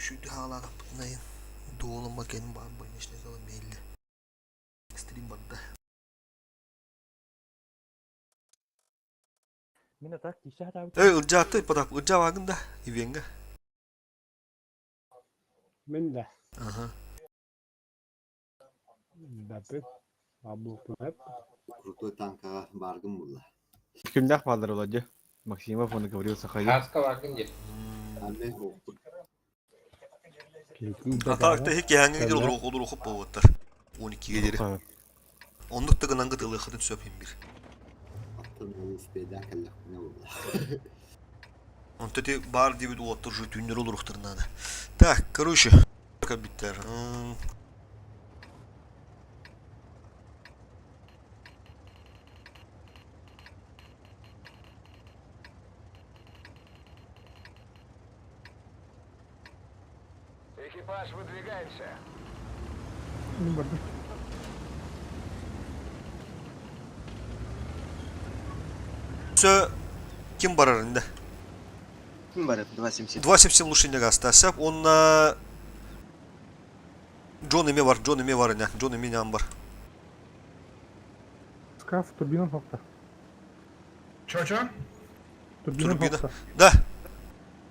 Үшүйдү хаалаатахпытына дуолума кэлин баар больничный ылан биһиллэ. Стрим барда. Мин атак кисе хатаабыт. Эй, ылдьаатты потап, ылдьаабаагын да, Ивенга. Мин да. Ага. Баппыт. Бабылпынап. Крутой танкаҕа бааргын булла. Кимнээх бааллар Володя? Максимов уонна Гаврил Сахаев. Хааска бааргын диэн. Аны оохпут. Атаакта иһи киһээҥҥэ диэри олоруохуп буолуоттар. 12-ге диэри. Оннук да гынан ытылыаххытын сөп иһин бир. Аттан ол успейдаан кэллэхпинэ буолла. Онто ти баар диэбит уоттар уже түүннэри олоруохтарын наада. Так, короче, кэлбиттэр. Экипаж, выдвигаемся. Мин бардым. Все, ким барар инде? Ким барар? 2.77. 2.77 лучше не гастасап. Он на Джон эме бар, Джон эме бар ине, Джон эме ням бар. Скаф турбина хокта. Чё-чё? Турбина Турбина. хокта. Да,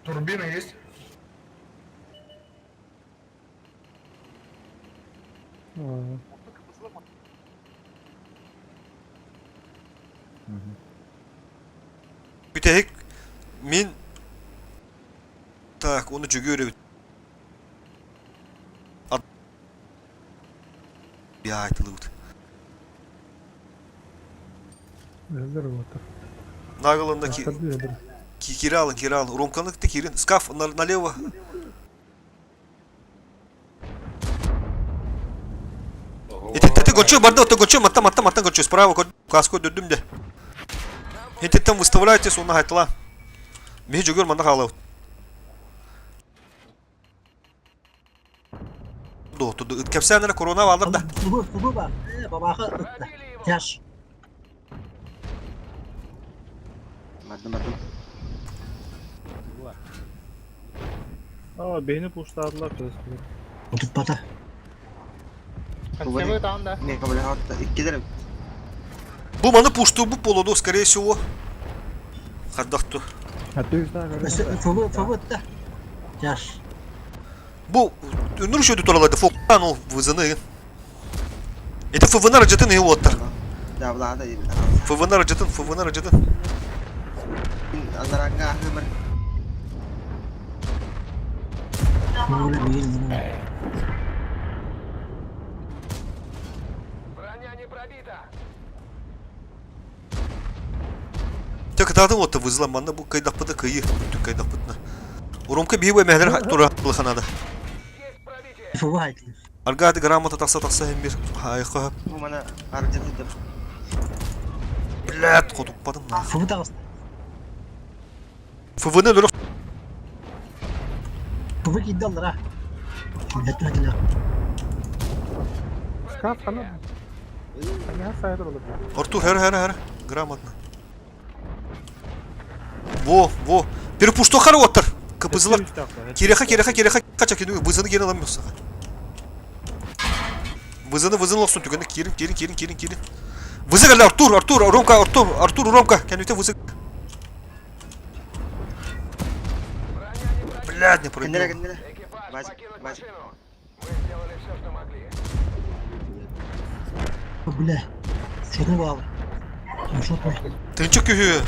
Турбина есть? Бүтэһик мин так оны Дьөгүөрөбүт айтылыбыт. Нагалында Киралын, Киралын, Ромканы кирин, скаф налево. Ититтети гочу барды, ото гочу, матта, матта, матта гочу, справа каску дүрдүм де. Хинтиттен выставляйтесь, оны айтыла. Михи жүгөр манда қалау. До, кепсәнер корона алыр да. Субу, субу бар. Бабаха ытта. Тяж. Бардым, бардым. Aa beni puşladılar köstü. Утуппата. Концевой там, да? Не, кабель иккилер. Бу маны пушту, бу полоду, скорее всего. Хаддахту. Фобу, фобу ытта. Тяж. Бу үнүр шөдү тураларды фокан ол вызыны. Это ФВН рajатын и оттар. Да, влада. ФВН рajатын, ФВН рajатын. Андаранга ахымыр. Броня не пробита. Тек тадын отта вызла манна бу кайдаппыта кыйы, бүтүн кайдаппытна. Уромка бии мәһлер тура лыханада. Есть пробитие. Фобу айтылыр. Аргады грамота тақса тақса hem bir хайқы. Бу мана аржаты деп. Блядь, хотуппадым на. Фобу тағыс. ФВН дөрөх Фобу кидді алыр, а. Хәттә Скаф ана. Ана сайдыр olur. Артур, хер, хер, хер. Грамотно. Во, во. Перепушто хар оттар. Капызылар. Киреха, киреха, киреха. Кача кину вызыны кире аламıyorsun. Вызыны, вызыны лохсун түгені. Кирин, кирин, кирин, кирин, кирин. Вызы geldi Артур, Артур, Ромка, Артур, Артур, Ромка. Kendine вызы. Блядь, не Кендере, пробил. кендере. Экипаж, Вась, покинуть Вась. машину. Мы сделали все, что могли. Бля. Шотны балы. Шотны. Тынчык күхü.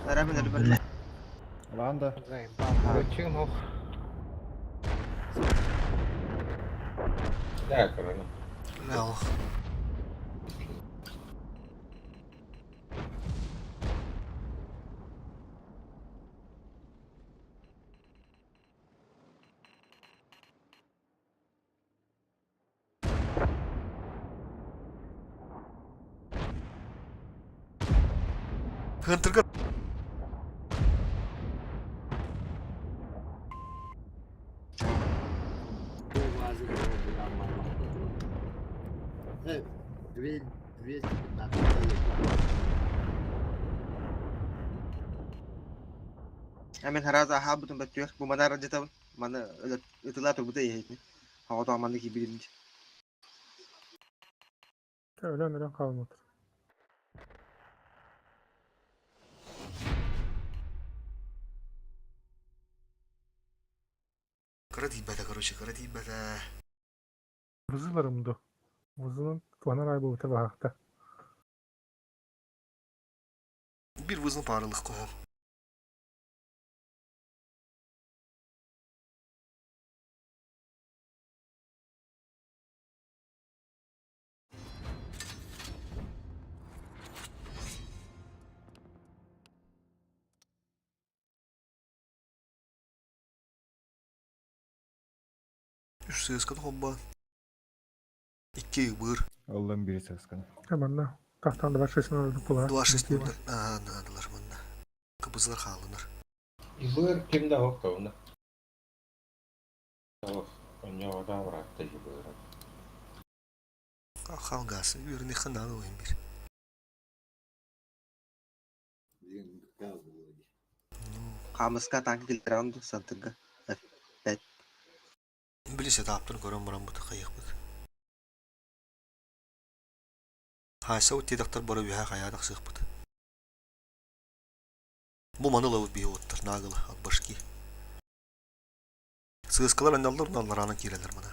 Арабын Ланда. Да, корона. Бля, ох. Хынтырга Две 215. Мен хараза аһаабытым бөттүөр. Бу маны аралдьытабын. Маны ытылаа турбута иһитин. Оҕотоох манна киирбитим. Өлөн өлөн хаалмыт. Кыра тиийбэтэ, короче, кыра тиийбэтэ. Вызыларым ду. Вызылын туһанар ай буолбута баһаахта. Бир вызыл паарылых коһо. Үс сыасканы хомба. Икки ыбыр. Аллан бири сыасканы. Манна тахтан 26 була. 26 Аа, наадалар манна. Кыбызлар хаалынар. Ибыр ким да хок тавна. Оньоҕо быраатта ибыр. Халгасы үөрүнүххэ наада ойын бир. Билигин газ буолуо дии. Хаамыска танка киллэрэн ду сантырга. F5. Били сетаптын көрөн бараммыт хайыахпыт. Хаайса уттиедахтар бары үһэ хайаа тахсыахпыт. Бу маны ылабыт биһи уоттар наагылы от башки. Сыыскалар анньаллар уналлараанан киирэллэр мана.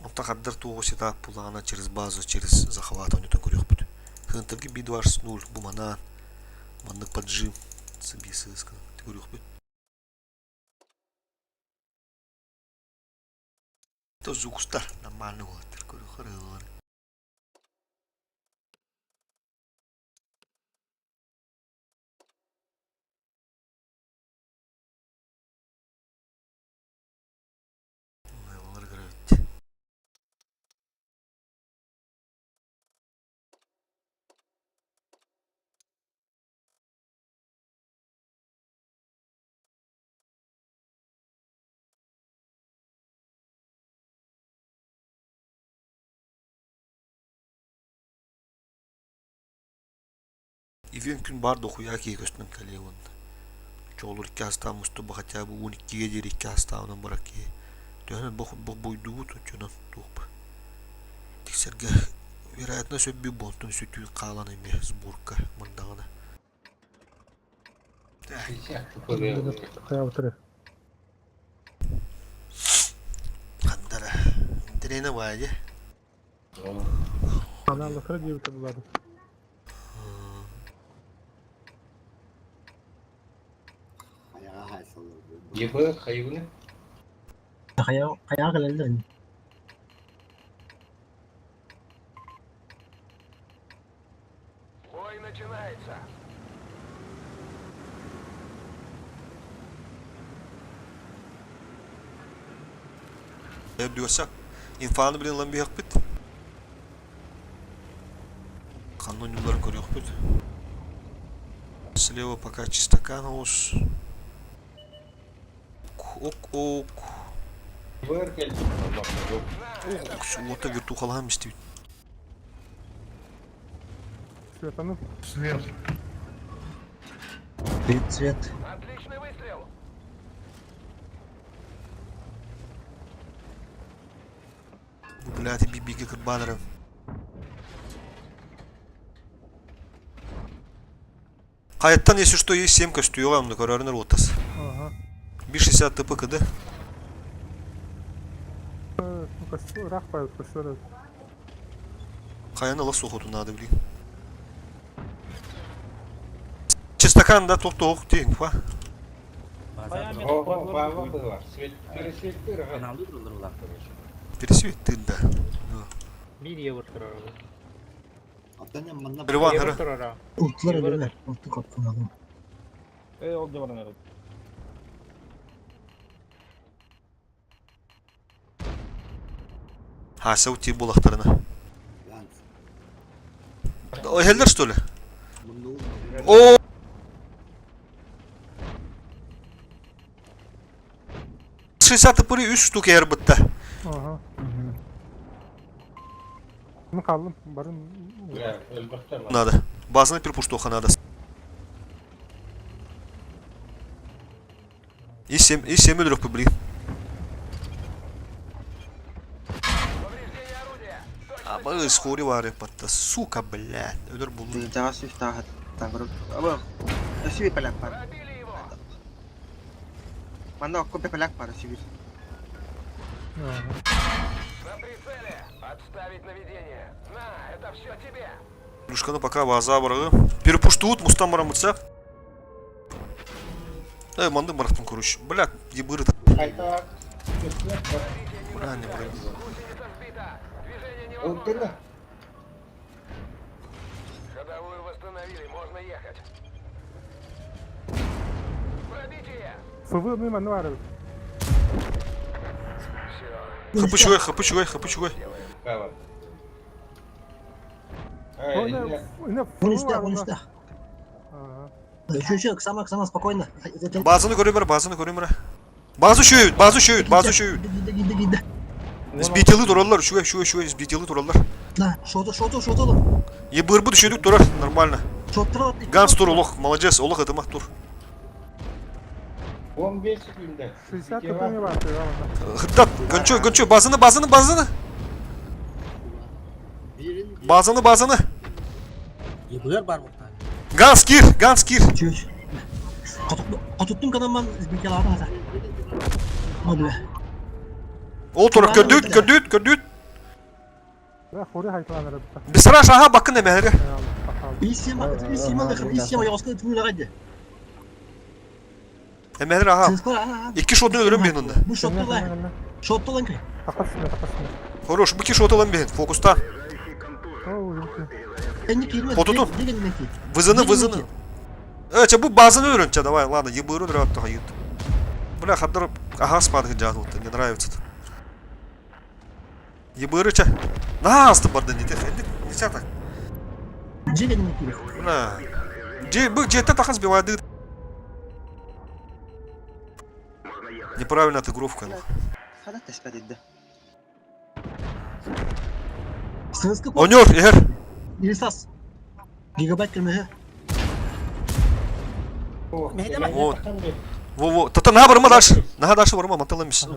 Онтон хардар туоҕу сетап булаҕына через базу, через захват оонньотон көрүөхпүт. Хынтыргы B2.0 бу манаан маннык поджим сыби сыыска көрүөхпүт. То зукстар нормально уолаттар көрүөхөр ылар. Олар көрөбүт. Ивен күн баар дохуйа киһи көстөн кэлиэ уонна чоолур икки астаан мустубу хотя бы уон иккигэ диэри икки астаанынан барар киһи төһөнөн бойдуубут оччонон туох тиксэргэ вероятно сөп буолтун сүтүү хаалан эмиэ сборка мырдаҕына Хайабытары. Хандара интириэнэ баайы Аналлахара диэбитэ булаады. Хайаҕа хаайсаллар буолбат. Ебыр хайыбыны? Хайа хайаҕа кэлэллэр ини. Бой начинается. Өрдүөсэ инфаны билин ылан биһиэхпит. Ханна ойууларын көрүөхпүт. Слева пока чистакан оҕус. Ок-ок. Ебыр кэлбит. Уота вертухалаһан истибит. Светаны. Свет. Свет, свет. Отличный выстрел. Бу блядь, бибиге кырбанырым. Хайаттан если что есть 7 көстүөҕэ онно көрөрүнөр уоттас. Ага. 1.60 ТПКД. Ыраах байбыт көстөр. Хайаны ыла суохутун наада билигин. Чистакан да туох тиин па. Пересвет да. Риван хара. Ultular ölürler. Ultu koptu oğlum. Хаса ути булахтарына. Охеллер что ли? О! 60 пыры 3 штук эр бытта. Ага. Ну қалдым, барын Надо. Базаны перепуштуха надо. И 7, И 7 өлөрөхпүт блин. Повреждение орудия. Абы скори бары патта. Сука, блядь. Өлөр булду. Тыһыынчаҕа сүүс тааһы таҥгырым. Абы, өссө биир поляк баар. Пробили его. Манна окко bir поляк баар өссө биир. Ага. На прицеле. Отставить наведение. На, это все тебе. Плюшканы пока база барығы. Перепуштуут мустан барамытса. Э, манды барахтым, короче. Бля, ебыры. Айта. Бля, не брать. Гусеница сбита. Движение невозможно. Ылтына. Ходовую восстановили, можно ехать. Пробитие! ФВ мимо Нуаров. Все. Хп чугай, хп чугай, хп чугай. Кава. Он истях, он истях. Еще, еще, Ксама, Ксама, спокойно. Базаны көрөмөр, базаны көрөмөр. Базы шүйөйүт, базы шүйөйүт, базы шүйөйүт. Гиде, гиде, гиде. Сбитилы тураллар, шугай, шугай, шугай, сбитилы тураллар. Да, шото, шото, шото. Ебырбы түшөдүк турар, нормально. Шоттыра. Ганс тур, олох, молодец, олох этимах тур. 15 секунд. 60 кп не бар, Хыттат, гончой, гончой, базаны, базаны, базаны. Бирин Базаны, базаны. Ебылар бар буктан. Ганс кир, Ганс кир. Чүч. Котуттун канаман избекелары хата. Модуле. Ол тур, көрдүт, көрдүт, көрдүт. Да, хури хайталаныр бит. Бисраш, ага, бакын эмэһэре. Исема, исема, исема, яғысқа түнгі лағайды. Эмэһэр, ага. Сызқылар, ага. Икки шотны өлөрөм бен онда. Бу шоттылар. Шоттылан кре. Тақасына, тақасына. Хорош, бу ки шотылан бен, фокуста. О, үлке. Энни кирме. Хотутун. Деген неки. Вызыны, вызыны. Э, че бу базаны өлөрөм, че, давай, ладно, ебыры өлөрөм тоха ют. Бля, хаддар, ага, спадых джазыл, не нравится. Ебыры, че. На, асты барды, не тех, нельзя так. Деген неки. Бля. Же, бу жете тахас бивайды. Неправильная отыгровка. Хада тэспэт идде. Сызқы Онер, эр. Илсас. Гигабайт кирме. Вот. Во, во. Тата на барма дальше. На дальше барма, манталамис.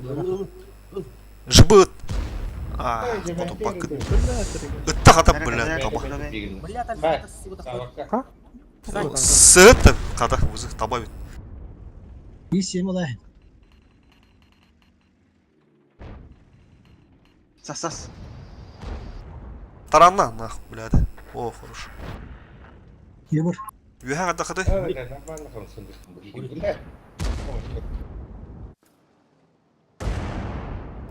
Жбыт. А, потом пак. Ытта хата, бля, таба. Бля, там Сыт, ката, вызы, таба бит. Исема лай. Сас сас. Таранна, нах, блядь. О, хорош. Ебір. Юха ката хаты.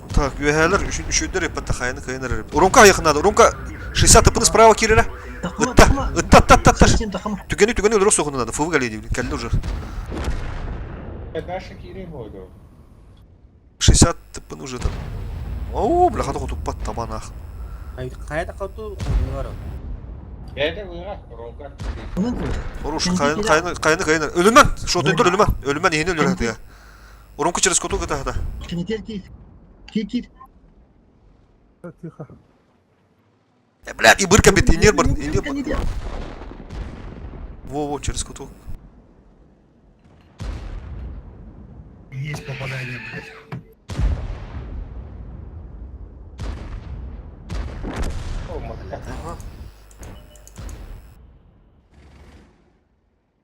Так, юхалар үшін үшөйдер эппетте хайны кайнар. Урумка якынады. Урумка 60 тыпны справа киреле. Тақыма, Ытта, тақыма. ытта, ытта, ытта, ытта. Сен тақыма. Түгені түгені өлөрөк сохунунады. Фывы галеди, келди уже. Наша кире бойду. 60 тыпны уже там. О, бля, хата хотуппат табанах. Кая такату бар. Это выра, ромка. Онан көр. Хорош, кайны кайны кайны кайны. Өлүмөн, шотын тур өлүмөн. Өлүмөн ехини өлөрөт я. Урумка через коту ката хата. Кенетер кир. Кир кир. Тихо. Э, блядь, и бырка бит, инер бар, инер бар. Кенетер. Во, во, через коту. Есть попадание, блядь. О, матка.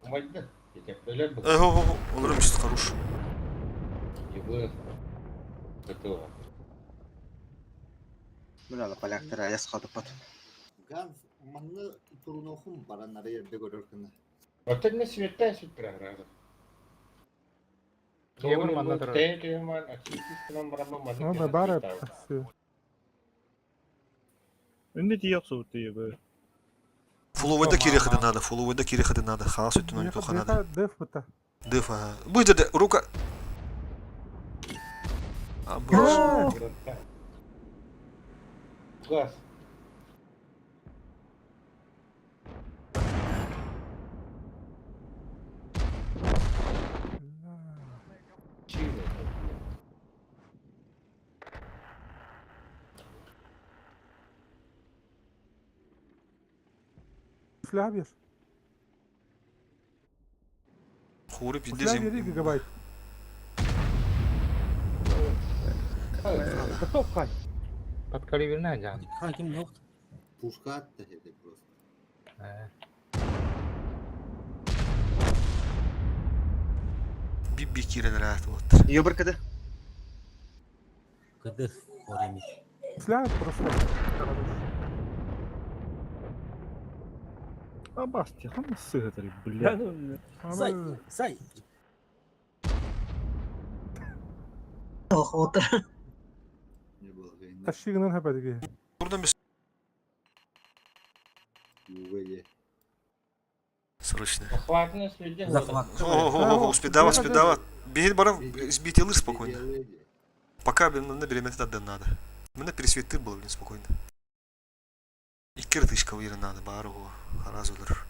Мальда. Я тебя Э, во, во, во, өлөрөм чисто хорош. Ебы. Готово. Бля, поляктар аяс хатыппат. Ганс, манны турунохум бараннары ерде көрөркүнө. Вот это света сүт программа. Ебыр манна турар. Ну, да, бары. Все. Үнне тиек суутты ебы. Фуловойда кире хады надо, фуловойда кире хады надо. Хан сүттүн ойноту надо. Деф быта. Деф, ага. Будет рука. А, боже. Газ. Чили. Сляв Хури пиздец. Сляв бери гигабайт. Готов хай. Подкалиберная жан. Ха ким yok. Пушка атты это просто. Бип-би киирэн ыраат уоттар. Ее баркады. Кыды. Ореми. Сляют просто. Абасти, хам сыгатары, бля. Сай. Сай. Ох, отыр. Не было войны. Тащигынан хэпэдиги. Турдан бес Увы, срочно. Охватно следи. Захват. О, успедава, успедава. Бегит барам, сбить лыр спокойно. Делали. Пока блин, на беременность отдать надо. Мне пересветы было, блин, спокойно. И киртышка уйры надо, бару, разулер.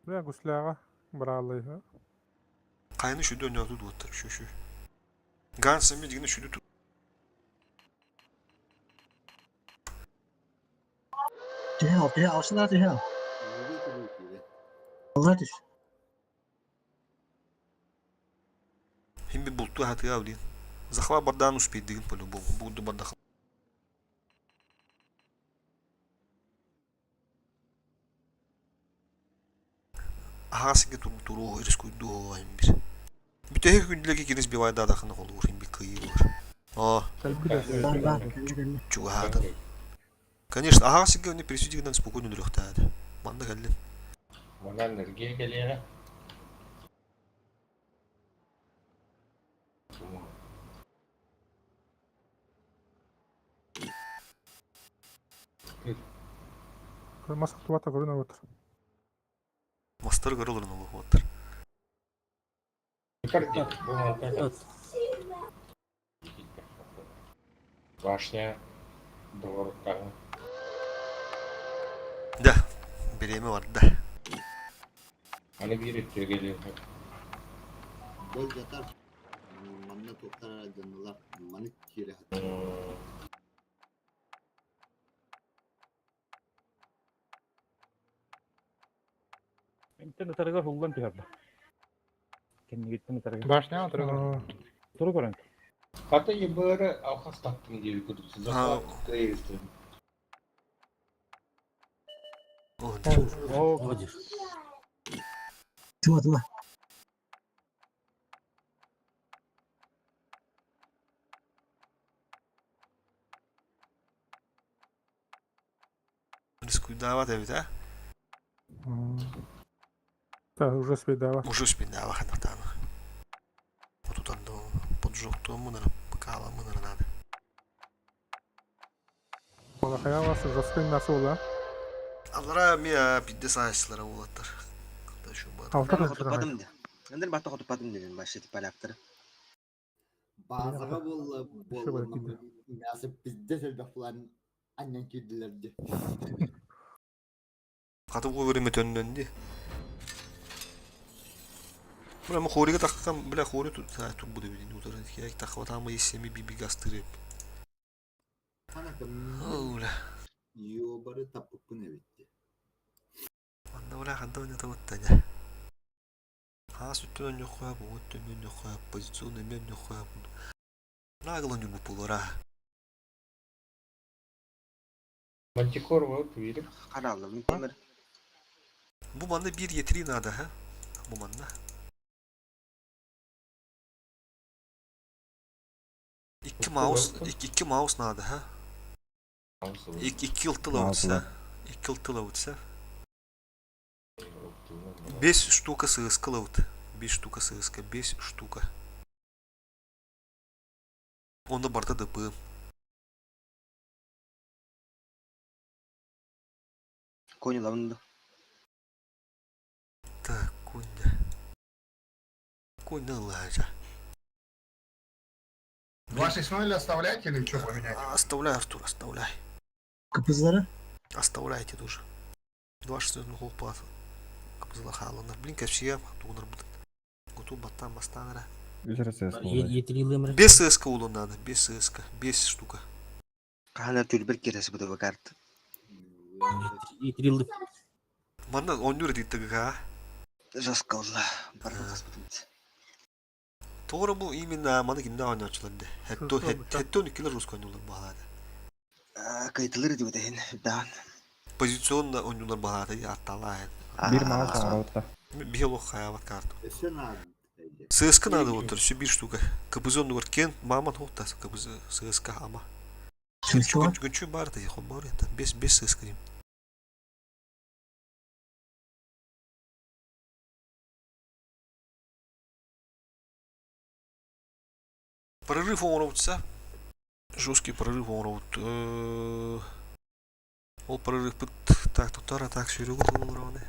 Бля, гусляга. Бралы. Кайны шүдө өнө тут вот, şu şu. Ганса ми дигне шүдө тут. Түһэ ал, түһэ алсынар түһэ ал. Увы, увы, Аллар түс. Хим би булту хатыга блин. Захва бардан успеть деген по-любому. Буду бардах. Ахасыга тур туру рискуйду хим бир. Бүтеһи күнделеги кирис бивайда дахны холур хим би кыйылыр. О, Бар бар. Кэллэ кэллэ. чугахатын. Конечно, ахасыга не пересудигнан спокойно дүрөхтәде. Манда кэллин. Манан энергия келере. Масак тубата көрүнө отыр. Мастер көрөлөр нолу оттар. Башня дворка. Да, береме бар да. Аны бир өттө Бол жатар. Манна тоқтар жанылар. Маны кире хат. Интернет тарыгар хуллан түһәрді. Кеннигиттен тарыгар. Башня Аа, Туру көрөн. Хата ебары алхас таптым деп көрдүк. А. Захват кыйыстым. О, О, Одир. Тума тума. Рискуйдава да а? Да, уже спидава. Уже успедава ханатана. Вот тут андо поджог то мунара покала мунара надо. Ола хаяласы жоспен насула. Алара ми бидде саайсылара болаттар. Кында шу бар. Алта Ben да хотупадым де. Эндер батта хотупадым деген башы поляктар. Базаға болла Еще болла. бар киді. Мясы пиздец элбэх булан аннан кирдилерди. Каты бу береме төннөнди. Бля, мы хорига таккан, бля, хори тут, а, тут буду видеть, утырын, я такватамы есеми биби гастырып. Ханака Оу, бля. Йобары таппыппын эбитти. Анда бля, ханда ойната оттаня. Ха, сүттөн нөхөп, оттөн нөхөп, позиционный мен нөхөп. Нагло не бупулара. Мантикор вот видим. Каралды. Темир. Бу манда бир етри надо, ха? Бу манда. İki mouse, iki mouse надо, ha? İki ıltı Mouse lavutsa. İki ıltı lavutsa. Бес штука сыска лаут. Бес штука сыска, бес штука. Онда барда ДП. Кони лавынды. Так, коня. Коня лажа. 2.6.0 оставлять или что поменять? Оставляй, Артур, оставляй. Кыпызлары. Оставляйте тоже. 2.6.0 хлопат. Капзалахаланар. Блин, капсия, тугнар будет. Готов батам бастанара. Етирилымыр. Без ССК улун надо, без ССК, без штука. Кахана түлбер кересі бұды карт. Етирилды. Манна он юр дейді га. Жас калла. Барбы каспытым. Тоҕо бу именно маны кимнээх оонньооччулар дэ? Хэтте 12-лэр русскай оонньуулар баһылаата. Кыйтылыр дибит иһин даан. Позиционно оонньуулар баһылаата атталааһын. Биир маҕа саҥарабыт Биһи олох хайаабат карта. Өссө наада. ССК надо вот все бир штука. КПЗ оннугар кен маман хуктас КПЗ ССК ама. Күнчү бар да хомор это без без ССК дим. Прорыв оҥоробутса жесткий прорыв оҥоробут. Ол прорывпыт так тутар а так сүүрүгүт оҥороҕуна.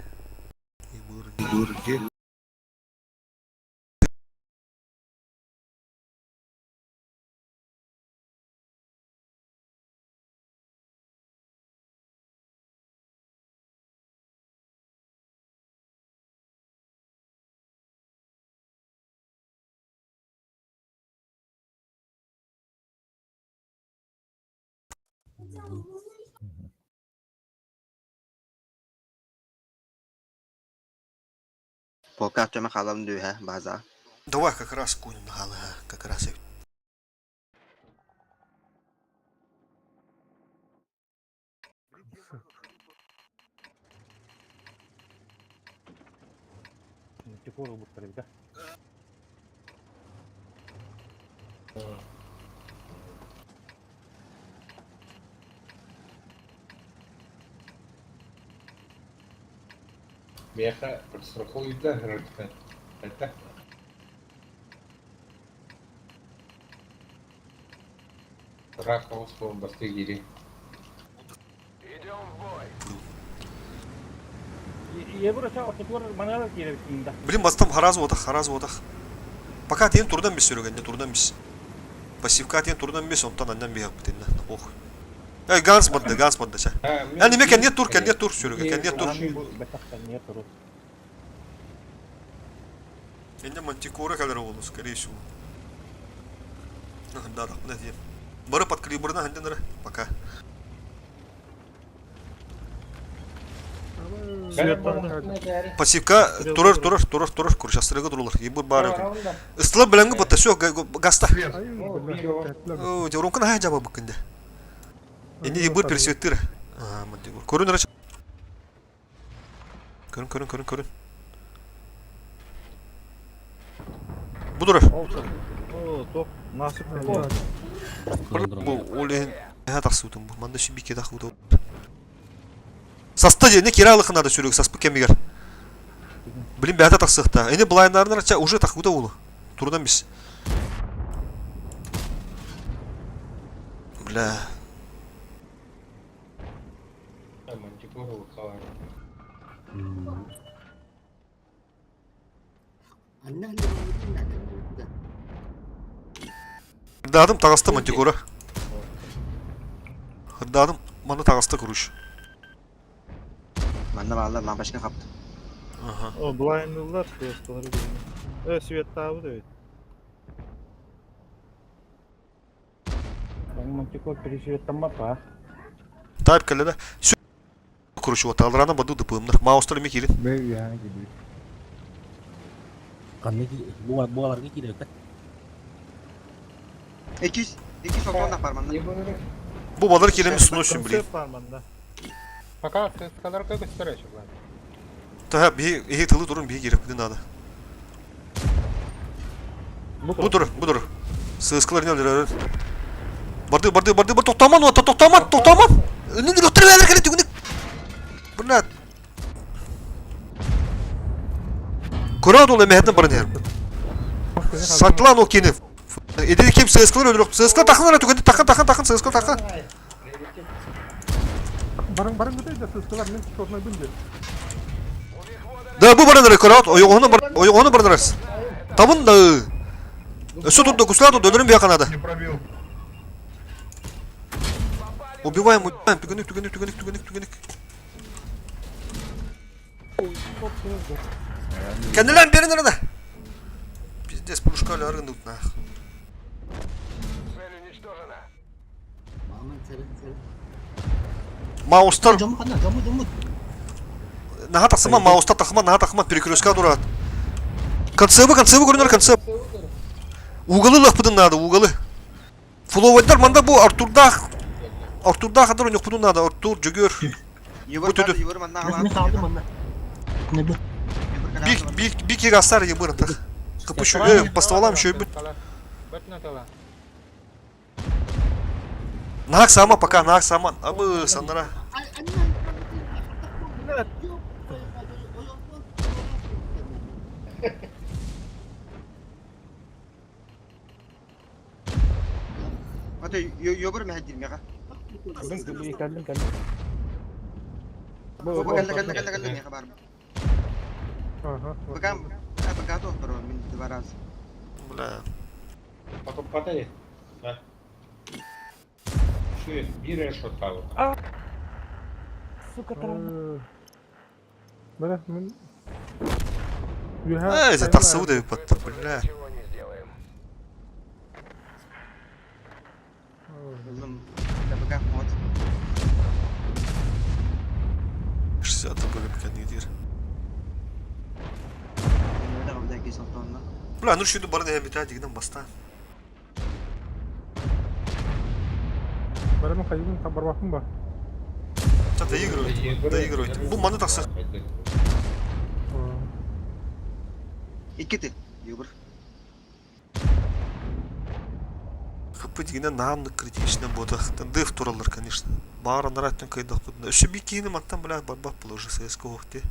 Полка Артема хаалан дүүһэ база. Давай как раз кунин хаалыһа, как раз эбит. Типор ылбыттар эбит Миэхэ подстрахуй да это. Ыраах соҕус буолан бастыы киириэ. Идем в бой. Ебур ача ортотугар маныга киирэбит да. Блин, бастам хараз отах, хараз отах. Пока тиэн турдан бис сүрүгэнне турдан бис. Пассивка тиэн турдан бис, онтон аннан биһэппитинне. Ох. Эй, ганс бадда, ганс бадда ча. Эн неме кэнниэ тур, кэнниэ тур, сүрүгэ, кэнниэ тур. Инде мантикора кэлэр оҕолу, скорее всего. Да, да, да, Бары под калибрына хандын пока. Пассивка турар, турар, турар, турар, курчастырыга турулар. Ебы бары. Ыстылар биләнге бата, все, гаста. О, Рункан хай жаба буккынде. Инде ебыр пересветтир. Көрүн рач. Көрүн, көрүн, көрүн, көрүн. Бу турар. Бу ол иһин эһэ тахсыбытым бу. Манна сүүбикке тахсыбыт. Саста диэн кира алыхын надо сүрүк саспыт кэмигэр. Блин, бэйэтэ тахсыахта. Ини былайнарынар ча уже тахсыбыта уулу. Турунан бис. Бля. Ырдаадым таҕыста мантикора. Ырдаадым маны таҕыста куруш. Манна бааллар лампочка хапты. Ага. О, блайнылар тыасталары көрүнү. Э, светтаабыт эбит. Мантикор пересветтаммапа. Тайп кэллэ да. Короче, вот алрана баду дыпымнар. Маустар эми кирин. Бе үөһэ киирбит. Ханна бу буаларга киирэр Иккис, иккис отон бар манна. Бу балар киреми сносим, блин. бар манна. Пока ССКларга көстөр эши Та би ихи тылы турун би кирип надо. Бу тур, бу тур. Сыскалар не өлөрөр. Барды, барды, барды, бар токтоман, ота токтоман, токтоман. Үнүн өттөр бәлер келе түгүнүк. Бына. Көрө дол эмэһэтин барын эр. Сатлан о кини. Эдери ким сыскалар өлөрөк. Сыска тахын ара түгүнүк тахын тахын тахын сыска тахын. Барың барың бөтей да сыскалар мен черный бын деп. Да бу барын ара көрө ойгону бар ойгону барын арас. Табын да. Өсө турду, кусла турду, өлөрүм бияка надо. Не пробил. Убиваем, убиваем, түгөнүк, түгөнүк, түгөнүк, түгөнүк, түгөнүк. Кэннилэн берин арада. Пиздец, пушка аргын нах. Цель уничтожена. Маустар Дьоммут ханна, дьоммут, дьоммут. наха тахсыма, маустар тахма, наха тахма, перекрестка дурат. Концебы, концебы көрүнөр, концеп. Угалы ылыахпытын наада, угалы. Фловайдар манда бу Артурдаах Артурдаах адар ойнохпутун наада, Артур, Дьөгүөр. Ебыр Бу ебыр манна Мен хаалдым манна. Не бу. Бик бик бик егастар ебыр антах. Кыпыш, поставалам шөйбүт. Нах сама пока, нах сама. Абы, санара. Ата йобыр мәһдир мега. Кэллим, кэллим, кэллим. Бу кэллэ кэллэ кэллэ кэллэ мега бар. Ага. Пока пока то мин два раза. Бля. Потом подай. Да. Şu bir headshot kaldı. Сука, таран. Бля, мин... Эй, за тахсыбыт эбит батта, бля. Ничего не сделаем. Oğlum пока вот. 60 бөлім кәдімгідей. Бля, ну шүйді барын эбитэ дигинен баста. Бара мен хайыбын барбаппын ба? Та доигрывает, доигрывает. Бу маны тахсы. Икки Ебыр. ХП дигинен наамны критично бота. Дыв туралар, конечно. Баар анараттан кайдах бутна. Өссө би киини мантан бля барбап был уже ССК те.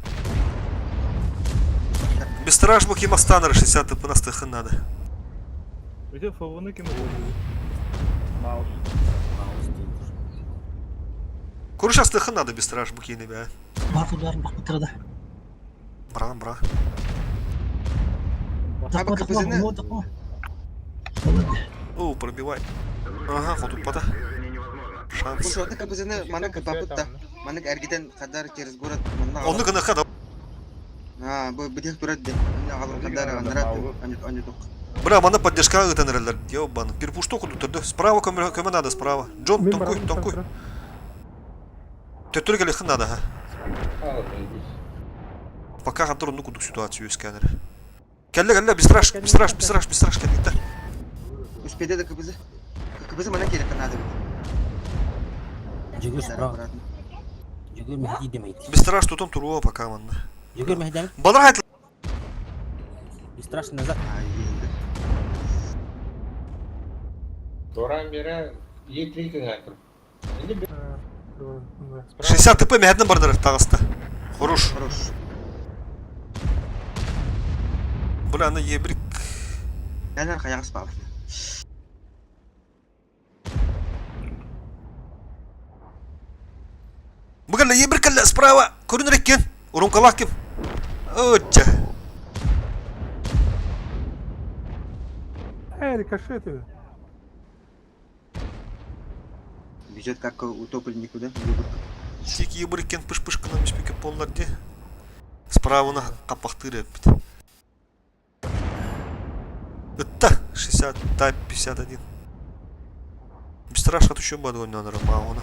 Бестраж бу ким астаныр 60 ТП настыхын надо. Где фованы кем Маус. Маус дейдир. Куруш астыхын надо бестраж бу киини бә. Бар туларын бак бутырда. Бра, бра. Такма такма, вот такма. О, пробивай. Ага, хотут пота. Бу Шанс. шотны капызыны маны капапытта. Маны эргитен кадар через город манна. Онны гына хада. А, бу битек турат де. Аны кадар андрат аны ток. Бля, мана поддержка ытаныралар. Ёбан. Перпушто куду түрдө. Справа көмө көмө надо, справа. Джон, Мин тонкуй, барамын тонкуй. Төттөрү келехин надо, ха. Пока хантыр онну кудук ситуацию сканер. Келле, келле, бистраш, бистраш, бистраш, бистраш, келле. Успеде да капызы. Капызы мана керек надо. Жүгір справа. Жүгір мехди демейді. Бистраш тутон туруа пока манна. Жүгір мехди Балар хайт. Бесстрашный назад. Доран бері Е3 кыңайтыр. Енді 60 ТП мехадны бардар тагыста. Хорош. Хорош. Бля, аны ебрик. Янар каягыс бабы. Бүгін ебрик келле справа. Көрінір екен. Урункалак ким. Өтче. Эй, рикошеты. Бюджет как утопленнику, да? Тик ебрик кен пыш-пыш кына миспеке поллар де. Справа на капахтыры бит. Ытта 60 тайп 51. Бистраш хат еще бады ойнаныр мауна.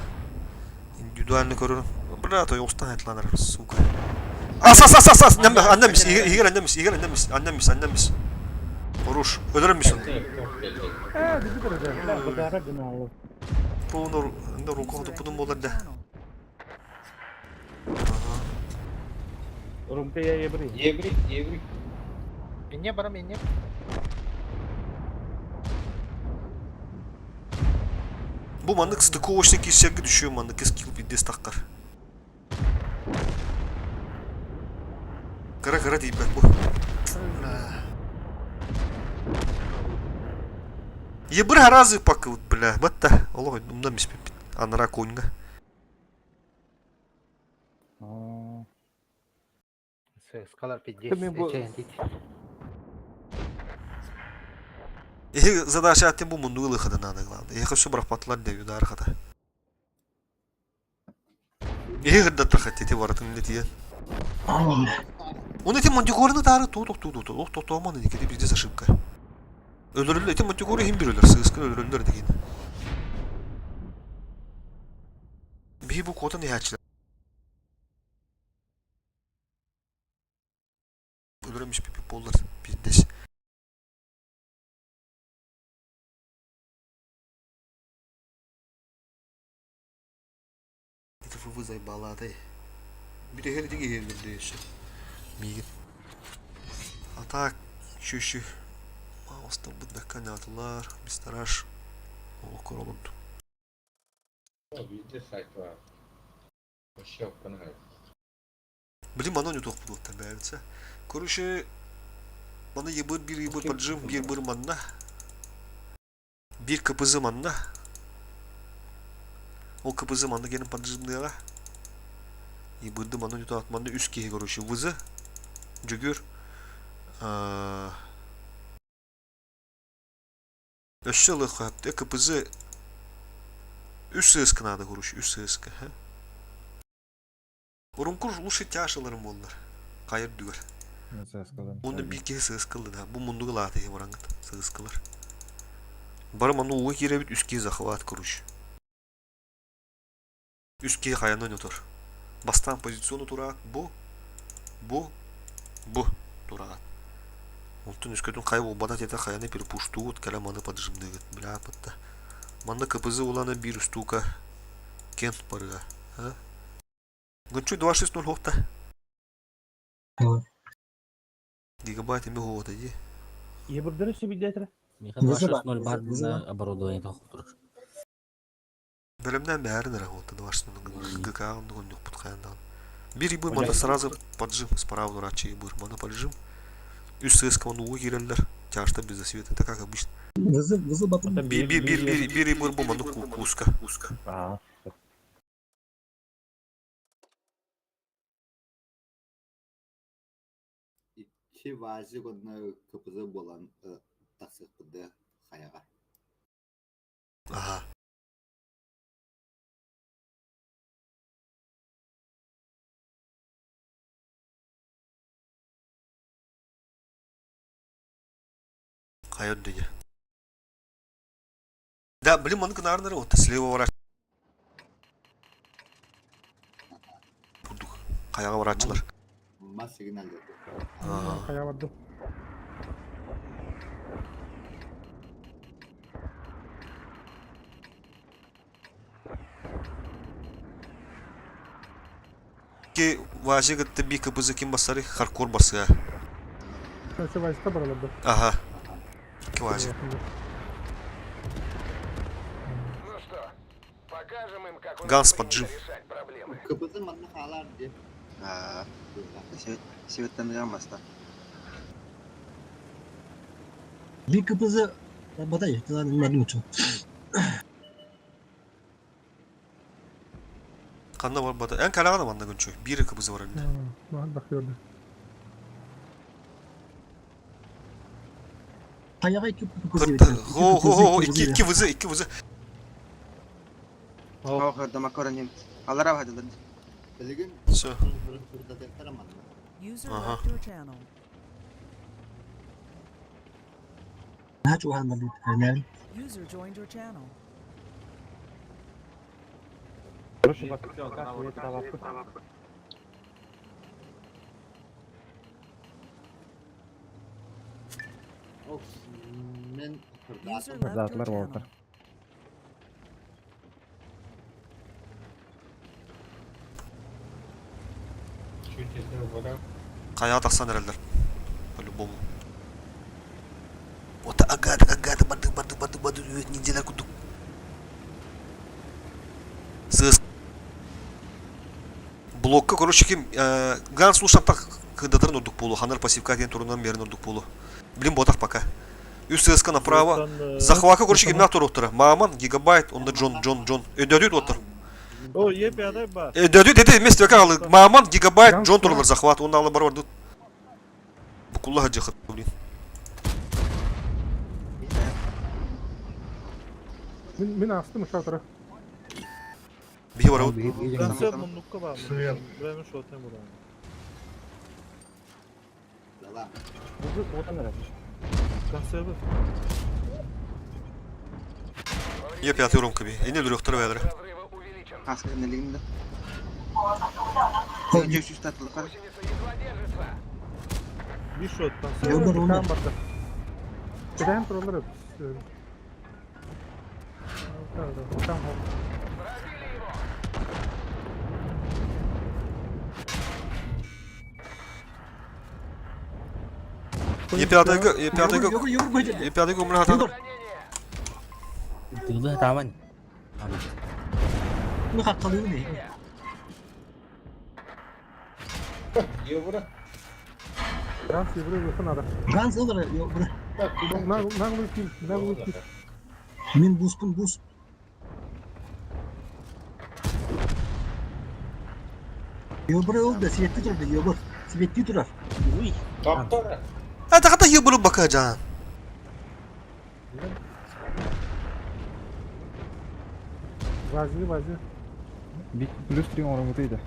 Индивидуально көрөр. Бля, то yoxtan айтланыр, сука. Ас ас ас ас ас аннемис, игер аннемис, игер аннемис, аннемис, аннемис. Хорош. Өлөрөмүс оны. Э, дебитер Бадара гыналы. Пуну руку тупудум болар да. Румка я ебри. Еврик, еврик. Инне барам инне. Бу маннык стыковочный кисерге düşüyor маннык скилл пиздец таққар. Кара кара дейбет бу. Ебір харазы пакы вот, бля. Батта. Олох, умда миспе. Анара коньга. Скалар пиздец. Мен бу- Эхи задача аттен бу мунду ылы надо главное. Эхи все брахпатлар деп удар хата. Эхи гырдаттар хатте баратын не тиен. Он эти мантикорны тары ту ту ту ту ту ту ту аман эти пиздец ошибка. Өлөрүлөр эти мантикоры хим бир өлөр, сыскын өлөрүлөр деген. Би бу кота не хачла. Өлөрөмүш пипи боллар пиздец. ФФВ зайбалаатай. Бүтэһэр ити киһи өссө. Миигин. А так, чү-чү. Маустарбыт бэккэ наатылар, мистараш. Окор олорду. Везде сайт бар. Вообще оппанай. Блин, маны ойнотуохпут уоттан бэйэбитсэ. Короче, маны ебыр бир ебыр поджим, бир быр манна. Биир КПЗ манна. Ол КПЗ манна кэлин поджимныаҕа. Ебырды манна ойнотоот, манна үс киһи, короче, ВЗ, Дьөгүөр, Өссө ылыахха сөп. КПЗ үс сыаска наада, короче, үс сыаска. Урункур лучше тяжеларым буоллар. Хайа үрдүгэр. Уонна биир киһи сыаскылы да. Бу муннугу лаата иһи бараҥҥыт сыаскылар. Бары манна ууга киирэбит үс киһи захват короче. Үс киһи хайаны ойнотор. Бастаан позициону тураат бу, бу, бу тураат. Онтон үскөтүн хайа буолбата диэтэ хайаны перепуштугут кэлэ маны поджимныгыт. Бля пытта. Манна КПЗ уланы биир устуука Кент барыа. Гончуй 2.6.0 хуохта. Гигабайт эми хуота дии. Ебырдары сөбүлээтэрэ. Миха 2.6.0 бар на оборудование тохтур. Бөлөмнөн бэһэрин эрэ хуота 2.6.0 ГК оннук онньукпут хайан даҕаны. Бир ибыр мана сразу поджим справа турааччы ибыр мана поджим. Үс сыска маны ууга киирэллэр. Тяжта без света, это как обычно. Вызов, вызов батым. Бир бир бир бир бир ибыр бу маны кууска. Аа. Икки вазик онно КПЗ буолан тахсыахпыт да хайаҕа. Аха. Хайа үрдүгэ. Да, блин, маны гынаарнары вот слева врач. Курдук. Хайаҕа барааччылар. Мас сигналлар. Хайа бардым. Ки Вася кытта би КПЗ ким басары хардкор басыа. Короче, Васика баралар да. Ага. Ки Вася. Ну что, покажем им, как у нас Ганс принято поджим. решать проблемы. КПЗ манна хаалар дии. Аа, Светтан баста. Bir КПЗ батай, ладно, учу. Ханна барбата. Эн калагана манна күнчү. Биир КПЗ бар эле. Махан бакıyordu. Хайаҕа икки КПЗ Хо хо хо икки икки ВЗ икки ВЗ. Оо, хырдама көрөнүм. Алара бахадылар. Билигин Все. кырдатыктара манна. User Ага. left your channel. Наһаа чугаһаан барбыт. Нэрин. User joined your channel. Короче, пока свет табаппыт. Ох, мен User кырдаатым. left your Кырдаатылар channel. уолаттар. Чуть если вода. Хайаҕа тахсан эрэллэр. По-любому. Ота агата агата барды барды барды барды үөт неделя курдук. Сыас. Блокка, короче, ким Ганс слушам так кыдатарын ордук буолу, ханар пассивка диэн турунан берин ордук буолу. Блин, ботах пока. Үс сыаска направо. Захвака, короче, кимнах туруктара. Маман, Гигабайт, онда Джон, Джон, Джон. Өдөдүт оттар. О, е пядай ба. Өдөдүт, это вместе как Маман, Гигабайт, Джон турлар захват. Он алы бар барды. Букулла хаджахат, блин. Мин мин астым ушатыра. Биһи барабыт. Концерт муннукка бар. Бэми шотын буран. Дала. Бу отан эрэ. Концерт. Я пятый ромка би. Эне үрөхтөр бәлер. Разрыва увеличен. Аска нелигинде. Жүз татылыкар. Гусеница едва держится. Bir шот концерт. Йолдар онда. Там барды. Кидээн туралар эбит. Там Пробили его. Епятайга, Епятайга, Егор, Егор, Егор, Епятайга умра хатан. Егор. Тылы таман. Ну как kalıyor ne? Евро. Ганс евро выхын ада. Gans alır Егор. Наглый кил, наглый кил. Мен буспун бус. Егор oldu, svetli turdu Егор. Svetli turar. Уй. Таптара. Это хата ебуру бакажан. Вази, вази. Плюс 3 оромутыйда.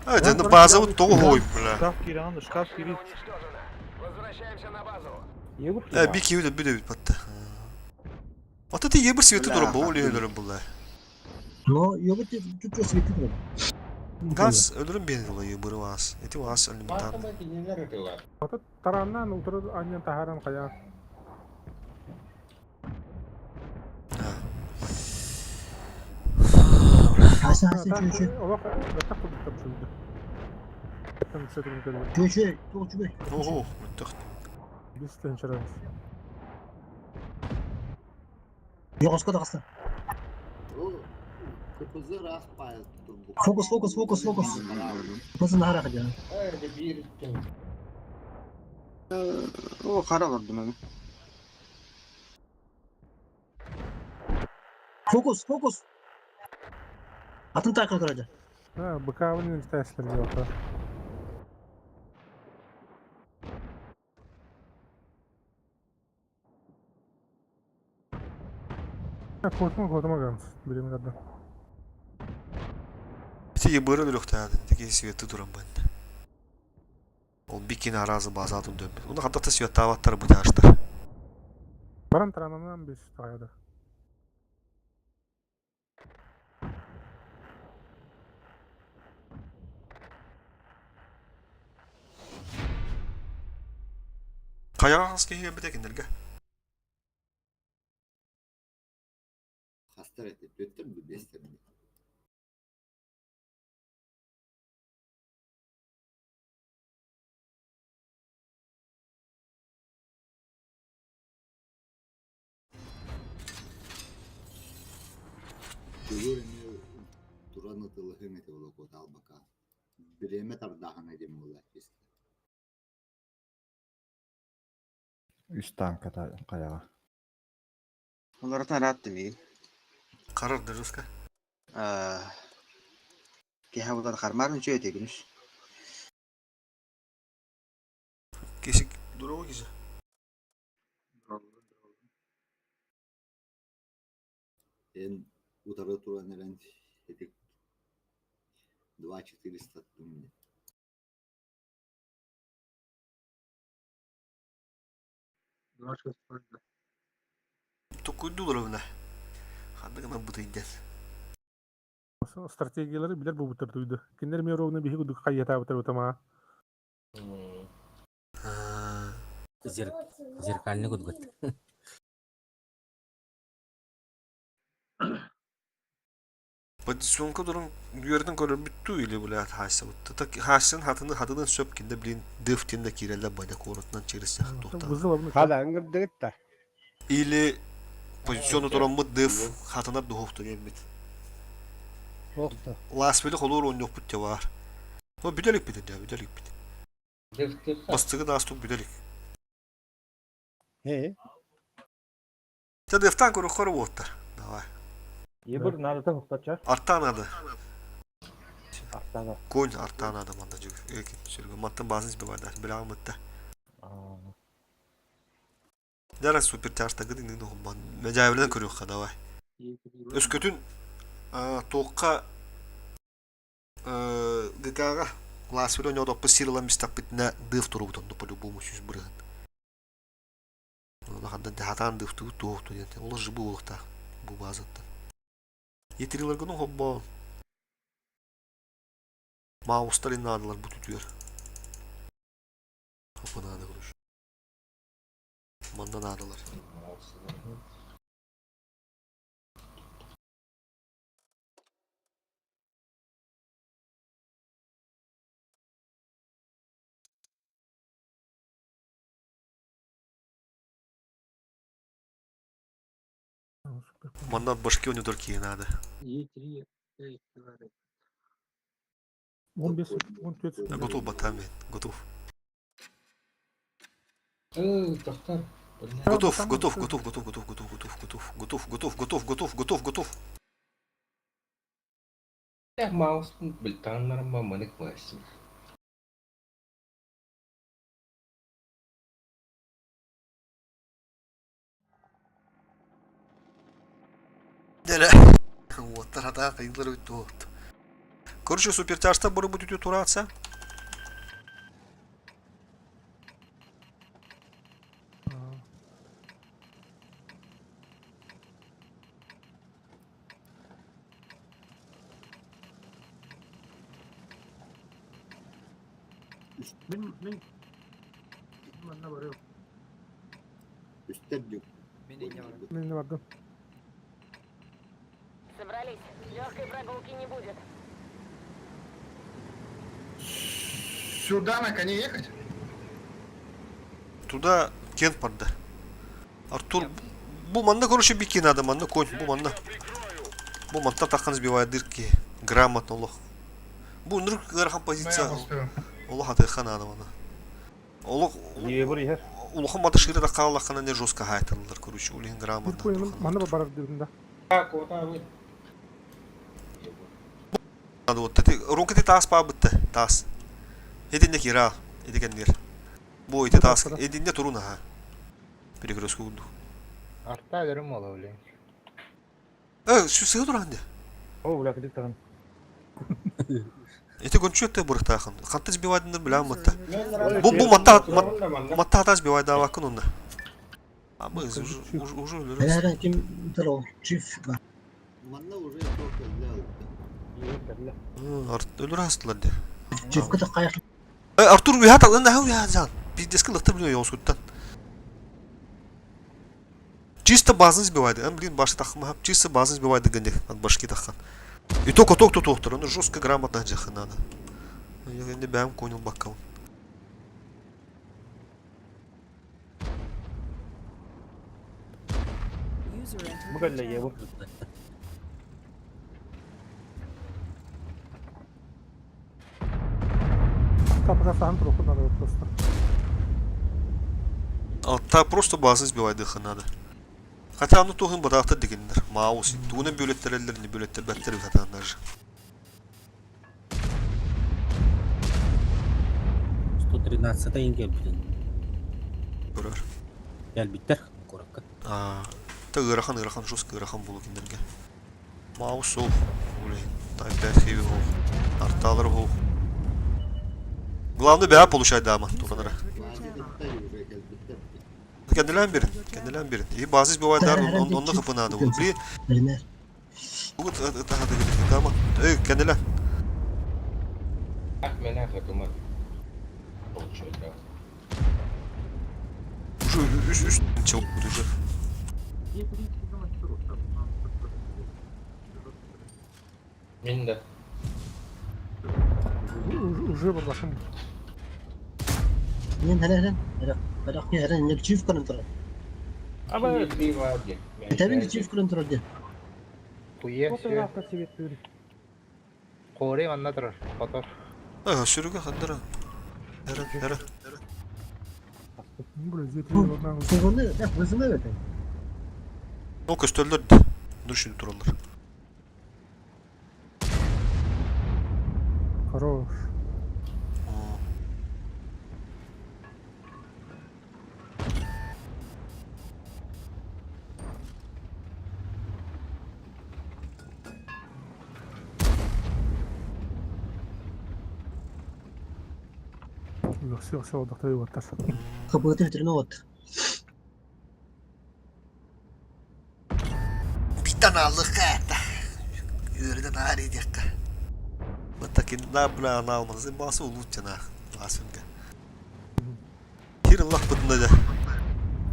Это база вот того хой, бля. Шкаф кииран, шкаф киирит. Уничтожено. Возвращаемся на базу. Егор Э, bir kivi de bir de bir patta. Ата ти ебір светі дұрым бұл, өлі өлірім бұл. Но Егор тут svetli turar. Газ өлірім бен бұл ебірі вас. Эти вас өлім там. Мартама кинилер ытылар. Ата тараннан утыры аньян тахаран кая. Хасан Хасан чөй чөй. Олох баттак кылдык чүлдү. Там сөтүн көрдүм. Чөй чөй, тоқ чөй. Ого, мөттөх. Биз тынчырабыз. Yoğuzka da kastı. О, КПЗ раз пайыз турбу. Фокус, фокус, фокус, фокус. Nasıl nahara kadar? Öyle bir tüm. О, хара олордум эми. Фокус, фокус. Атын тайкал kıracak. Ha, быкабын тәслер дип. Котма, котма ганс. Билем кадда. Эти ебірі өліқтады, теке светі дұрым бәнді. Ол бикин аразы база дым дөмбет. Оны қандақта свет таваттар бұташтар. Баран таранынан бес таяды. Қаяға қас кейген бітекіндерге. Хастар этip өттүм бу бестер. Көрөр эми туран ытылыһын эти олокот албака. Биреме тардаһана дем була чисто. Үс танка каяга. Олортан аратты би. Қарар дұрысқа. Кеһэ булар хармарын чөй тегүнүс. Кесік дұрау кезі. Эн утары туран эрен этик 2 400 тумни. Токуйдулар өвіне. Хандығынан бұтайден. Стратегиялары билер бу бутыр туйды. Киндер мен ровно биһи кудук кайята бутыр утама. Зеркальный гудгут. Позиционка дурun yerden көрөр бүттү или блядь хаса бутты. Так хасын хатыны хатынын сөп кинде блин дыфтинде кирелде бада коротунан через тохта. Вызыл абны. Хада ыңгырдыгыт да. Или позициону туран дыф хатынар духовту гембит. Охта. Лас били холор он yok бутте бар. Но бүделик бит да бүделик бит. Бастыгы да астук бүделик. He. Та дыфтан көрө хору боттар. Давай. Егор надо так устача. Арттан ады. Артана. Конь арттан ады манда жүг. Эки сүргө маттан базын бивайда. Биле амытта. Дара супер тяжта гыды ны хумбан. Мәжайберден көрөк давай. Өскөтүн тоққа ГК-га класс бир ойнодок бу сирла мистак битне дыф турубут онду по-любому сүз бырыгын. Оны хандан хатан дыф ту ту ден. Ол жыбы улукта бу базаттан. Етрилер гыны хоббо. Маустар инадылар бу түтүөр. Хопа надо короче. Мандан надылар. Манна башки у киһи надо. 15, 14 секунд. Готов батами, готов. Тохтар. Готов, готов, готов, готов, готов, готов, готов, готов, готов, готов, готов, готов, готов, готов. Мауспун билтааннарма манык маасым. Дere. Уоттар хата кайылар өттө. Короче, супертяжта бары бу түтү тураатса. Мин, мин. Манна барыам. Үстэр дюк. Мин бардым. Собрались. Легкой прогулки не будет. Сюда на коне ехать? Туда Кент барды. Артур, бу манна, короче, бики надо, манна конь, бу манна. Бу манта тахан сбивает дырки. Грамотно лох. Бу нұрк ыарахан позиция. Олох атыха надо мана. Олох Ебур иһэр. улахан маты шире да хааллаххана не жестко хайталлар, короче, улин грамотно. Бир манна барар дедим да. Надо вот эти руки ты тас пабытты, тас. Эдинне кира, эдикеннер. Бу эти тас, эдинне турун аха. Перекрестку курдук. Арта дерим ола блин. Сыы туран де. О, бля, кидик тагын. Эти гончу ты бурыктахан. Ханты сбивайдыныр билям мытта. Бу бу матта матта тас сбивай давакын онда. А мы уже уже уже Эрэ ким турар? Чиф бар. Манна уже только для Өлөр астылар де. Чиф кыта кайык. Артур уят алын да уят зан. Пиздец кылыктыр билиyor yolsuzluktan. Чисто базын сбивайды. Эн, блин, башы тахма. Чисто базын сбивайды гэнде. От башки тахан. И только ток тут доктор. Он жестко грамотно джаха надо. Я не бэм конял бакал. User entered Бу your кэллэ channel. ебур. Пока сам троху надо вот просто. А та просто базын сбивайды надо. Хотя ну тугын бадахта дегеннер. Маус. Тугына бөлеттерелер не бөлеттер бәттер хатан даже. 113 инге блин. Көрөр. Кэлбиттер куракка. А, та ырахан ырахан жестко ырахан болу киндерге. Маус ол. Блин, тай 5 хеви ол. Арталар ол. Главное бә получать дама туранара. уже келбиттер. Кенделен бирин, кенделен бирин. И базис бывает дар, он он хапы надо. Бли, Эрнер. вот это хаты дама. Эй, кенделен. Мен ахатыма. Получается. Уже үш үш чел уже. Мен да. Уже бардашым. Мен эрэ эрэ. Эрэ. Эрэ эрэ не чиф кырын турар. Аба Этэбин чиф кырын турар де. Куе Вот все. это себе түрі. Кори манна турар. Котор. Эй, сүрүгө хандара. Эре, эре. Бля, жети одна. Фугуну, да, вызывай это. О, көстөлдөр. Дүршүн туралар. Хорош. О. Все, все, доктор вот так. Капытын түрмө вот. Биттан аллык это. Өрден ари декка. Вот таки да бля анал мазы басы улутчана. Басынга. Кир Аллах бутында да.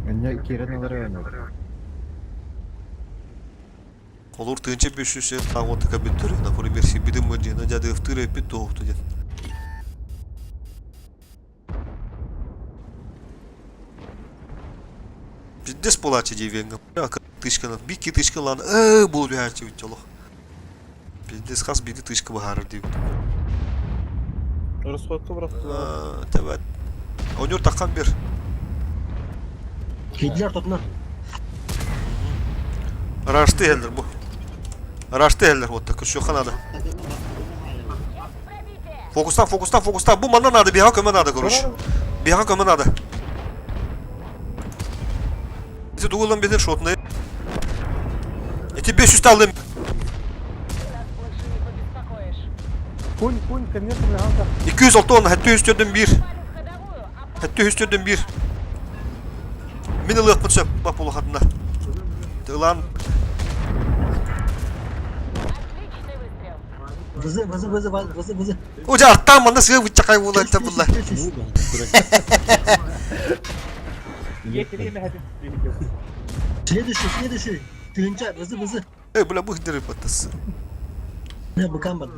Энне кирен алар эми. Олор тыынча бешүсө таготыка бүттөр. Например, сибидин мөдена жады ыфтыр эпит тоохту ден. Пиздец полачы дебенге. Тычканан бикки тычка ылан ээ буолу түһээччибит олох. Пиздец хас биирдии тычка быһаарар диэбит. Расходка бырахтылар. Тэбэт. Онньор таххан бер. Киирдилэр ортотунан. Рашты иһэллэр бу. Рашты иһэллэр вот так көрсүөххэ надо. Фокустан, фокустан, фокустан. Бу манна надо, биһиэхэ көмө надо, короче. Биһиэхэ көмө надо. Ити тугу ылан биһир шотный. Эти 500 алым. Нас больше не побеспокоишь. Кунь, кунь, ко мне помогал. 206 704 1. Попали в ходовую, а 704 1. Мин ылыахпын сөп бап улахатына. Ылан отличный выстрел. Вызы, вызы, вызы, вызы, вызы. Уже артан манна сыа быччакай буолан это булла. Следующий, следующий. Тыгынча, вызы, вызы. Эй, бля, бу хдыры паттас. Не, быкам бар.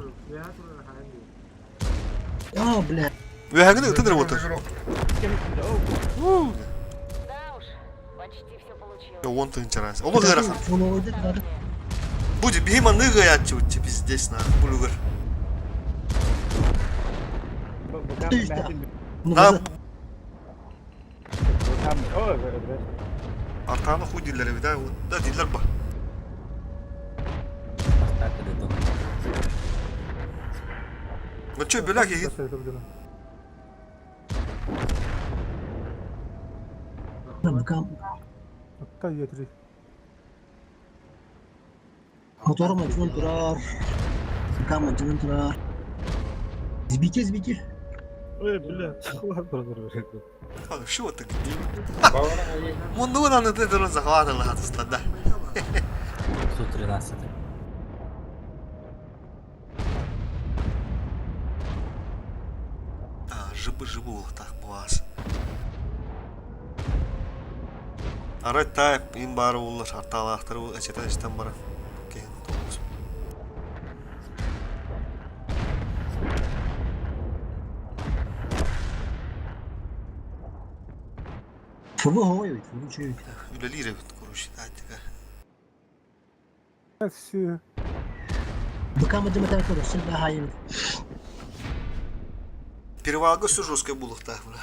А, бля. Үһәгин ытын работа. Да уж, почти все получилось. Он тыгынчарас. Олох ыарахан. Фоновойды надо. Будет биһи манны гыяччы пиздец на булугар. Тыгынча. Ну, На вызы. Артаны хуй диллер эбит, а, да диллер ба. Ну чё, бөляк егит? На, быкам. Отта етри. Моторум acından турар. Быкам acından турар. Сбейте, сбейте. Ой, бля. А, что ты где? Мунду на ты дурын захватывала да. 113. А, жыбы жыбы так буас. Арай тайп им бары улар арталаахтар эчетен эчтен бара. Кейин тоғыз. Фу, ой, фу, чуют. Үлелир эбит, короче, тактика. Все. Быкам acından турар. Сен бахайым. Перевалга все жесткая булах так, бля.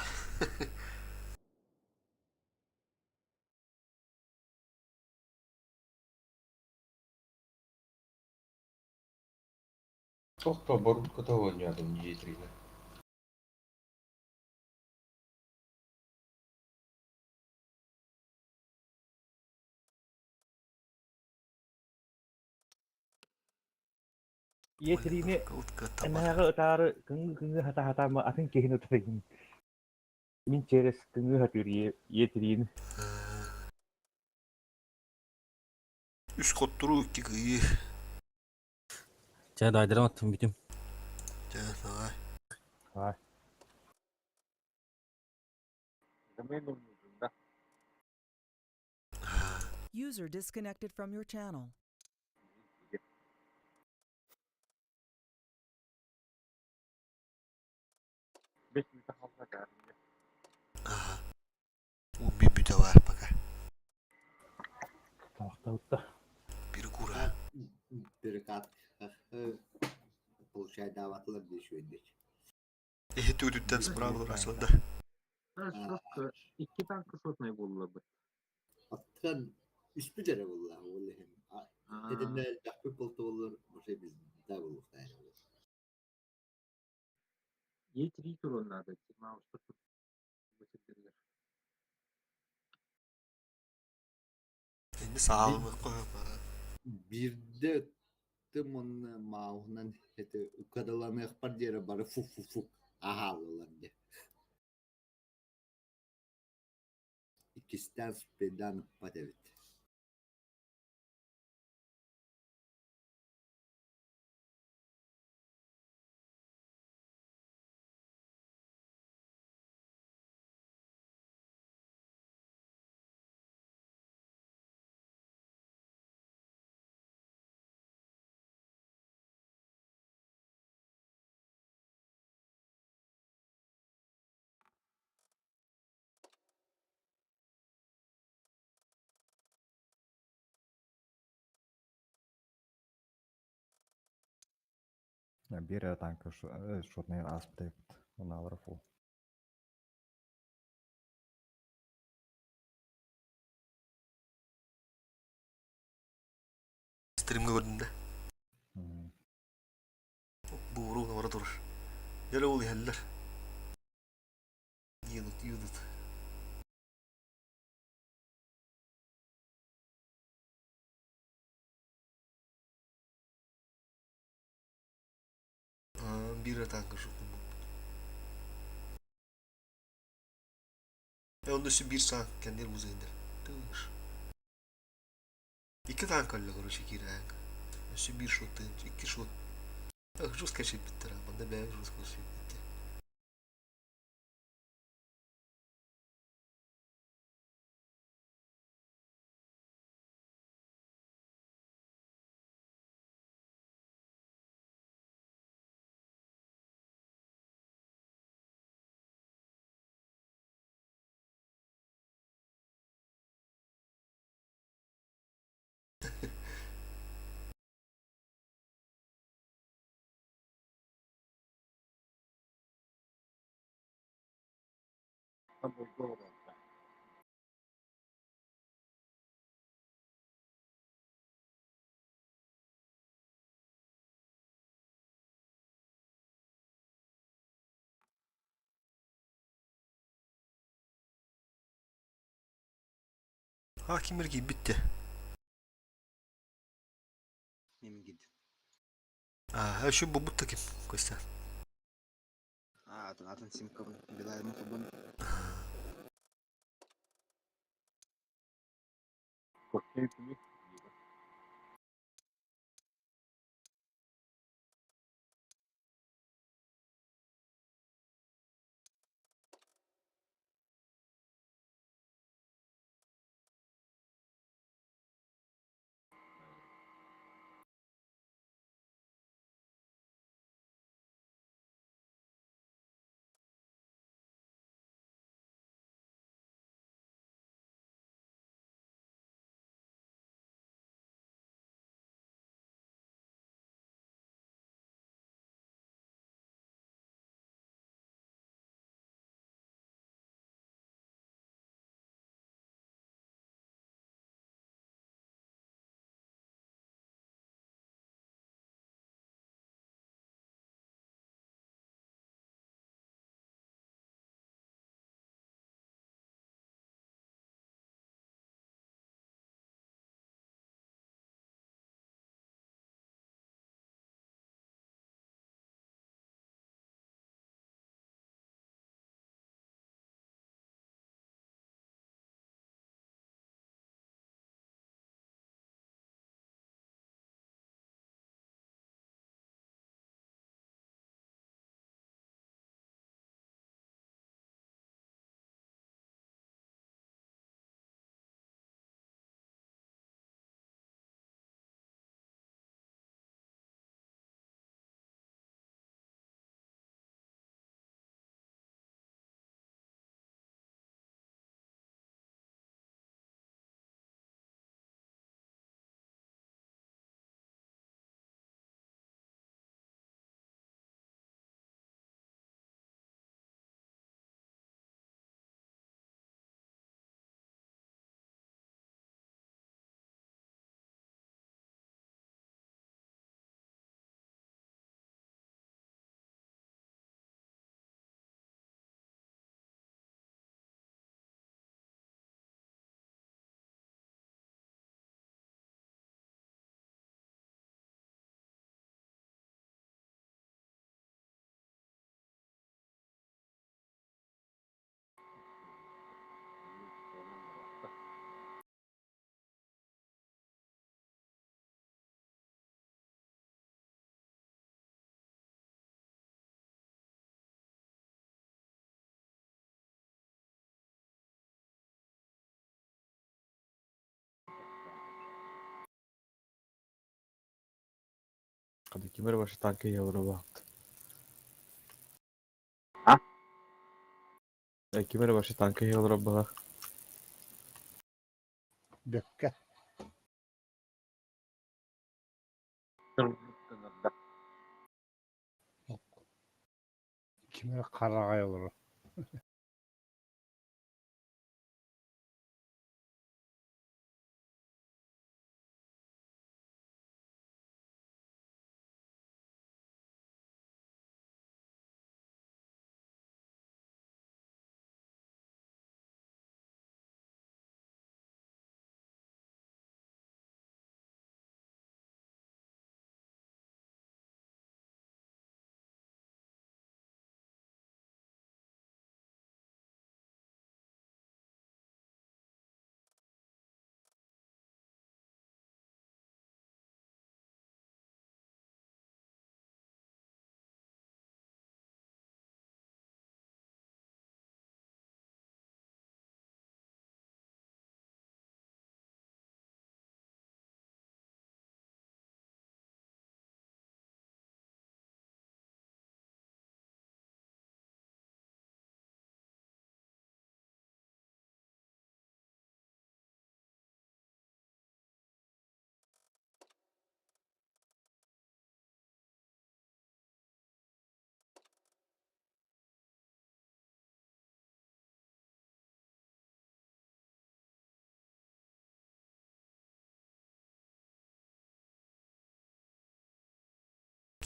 Тохто борутка того нядом не етрина. Етрини Утка таба. эмэҕэ ытаары кыҥыы-кыҥыы хата-хатаама атын киһини ытарыгын. Мин через кыҥыы хатыыр етрини. Үс коттуру икки кыйы. Чэ, дайдырам аттым бүтүм. Чэ, давай. User disconnected from your channel. Убей давай пока. Тамактабытта. Перекура. Перекат. Получай даватлар дешүйдик. Эһи түтүттэн справа расылда. Икки танка сотнай булла бы. Аттан үспү жере булла ол эм. Эдинне жакпы болду болор, ошо биз да болук дайыр. Е3 турон надо. Энди саалымы коём. Бирде өттүм онна маахунан эти укадаланыах бар диэре бары фу фу фу ахаалылар де. Иккистен спедан патебит. Биир эрэ танка шотнай ааспыт эбит. Унаалара фу. Стримҥэ көрдүм да. Бууру бара турар. Дьэ ол иһэллэр. Едут, едут. Биир танка Онно өссө биир саҥ кэннир музейдар. Тыш. Икки танк өллө, короче, киирээҥ. Өссө биир шот тыын, икки шот. Жестко шиппиттэр, манна бэйэ жестко шиппиттэр. А ким киирбит дии? Мин гид. А, еще бу таким, Костя. А, атын атын симкабын. Билайым холбон. Окей, ты Hadi кимер башы танка евро. А? Кимер башы танка евро была. Бөккә. Ким эрэ хараҕай олорор.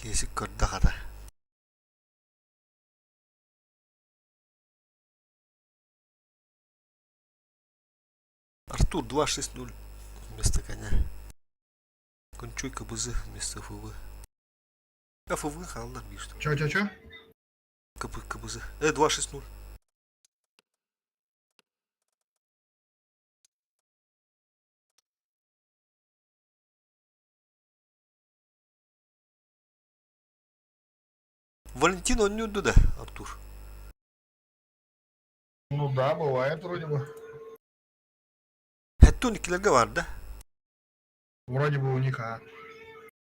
Киэсик көрдө хата. Артур 2-6-0 вместо коня. Кончуй КБЗ вместо ФВ. А ФВ хааллар биир что. Чё, чё, чё? КП, КБЗ. 2-6-0. Валентин оонньуурду да, Артур? Ну да, бывает вроде бы. Хэттун иккилэргэ бар да? Вроде бы у них, а.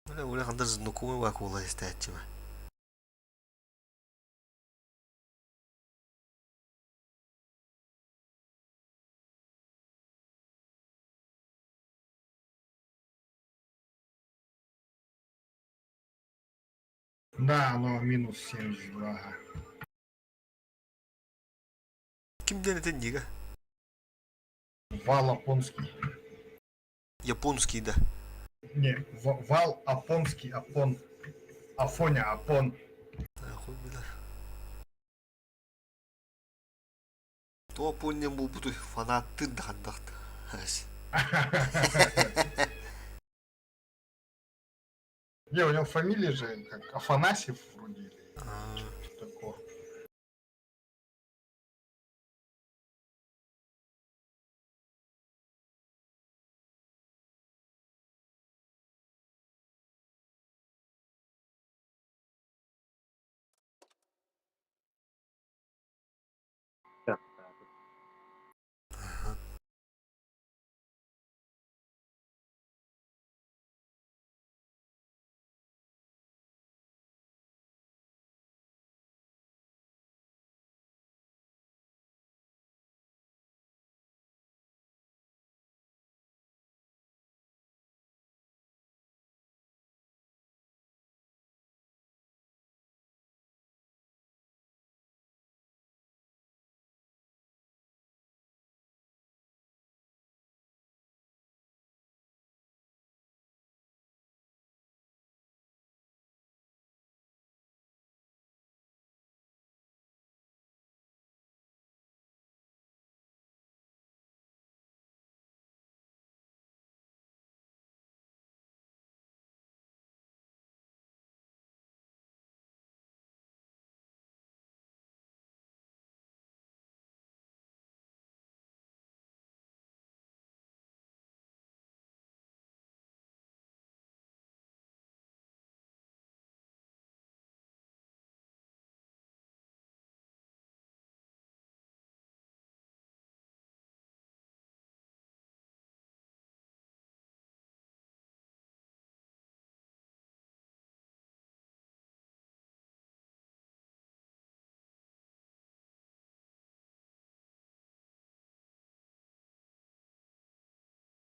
Бля, уля хандар знакомый вакуула истээччи Да, оно минус 72. Ага. Ким диэн этин дига? Вал Апонский. Японский да. Не, Вал Апонский, Апон. Афоня, Апон. Хуй билэр. Тоҕо пуонньан буолбутуй фанаттыыр да хардахт. Не, у него фамилия же как Афанасьев вроде или что-то такое.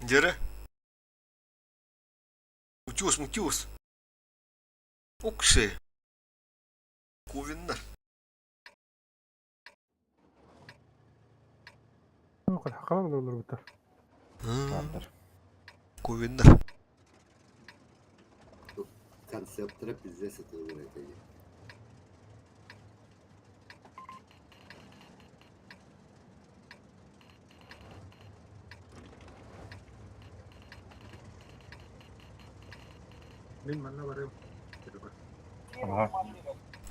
Дьэрэ. Утюс, мутюс. Укши. Кувиннар. Хакалар олорбуттар. Баардыр. Ковиннар. Концептара пиздец сатыыллар этэ дии. Мин манна барыам. Ага.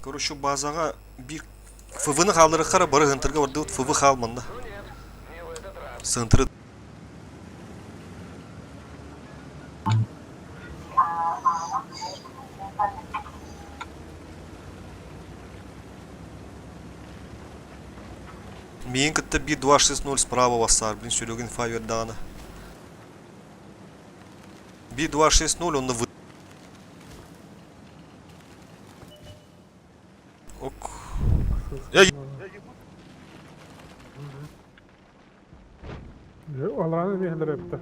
Короче, базаҕа биир ФВ-ны хаалларыахха бары ыһынтырга бардыбыт ФВ хаал манна. Сыһынтыры Миин кытта биир 2-6-0 справа бассаар, блин, Серегин файвер даҕаны. Биир 2-6-0 онно вы... Ок. Я Аллаһы миэхэлэр эптэ.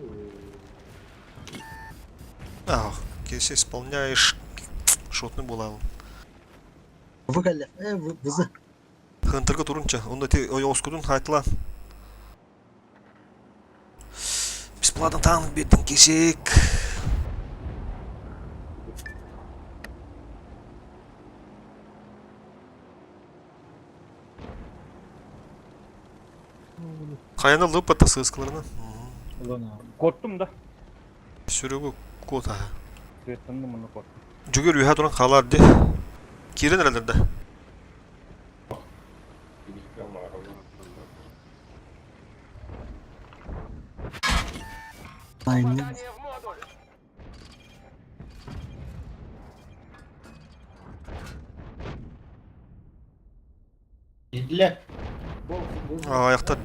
Ах, если исполняешь шотный буолаҕын. Вы кэллэ. Э, вызы. Хантарга турунча, онно ти ойоҕоскутун хаайтылаан. Бесплатно танк биэрдин кисик. Хайаны ыллыппат сыыскаларынан. Куоттум да. Сүрүгү куот аха. Светтанным муну куоттум. Жүгөр үһэ туран хаалар ди. Киирэн эрэллэр да. Попадание в модуль. Идле. Аяқтар.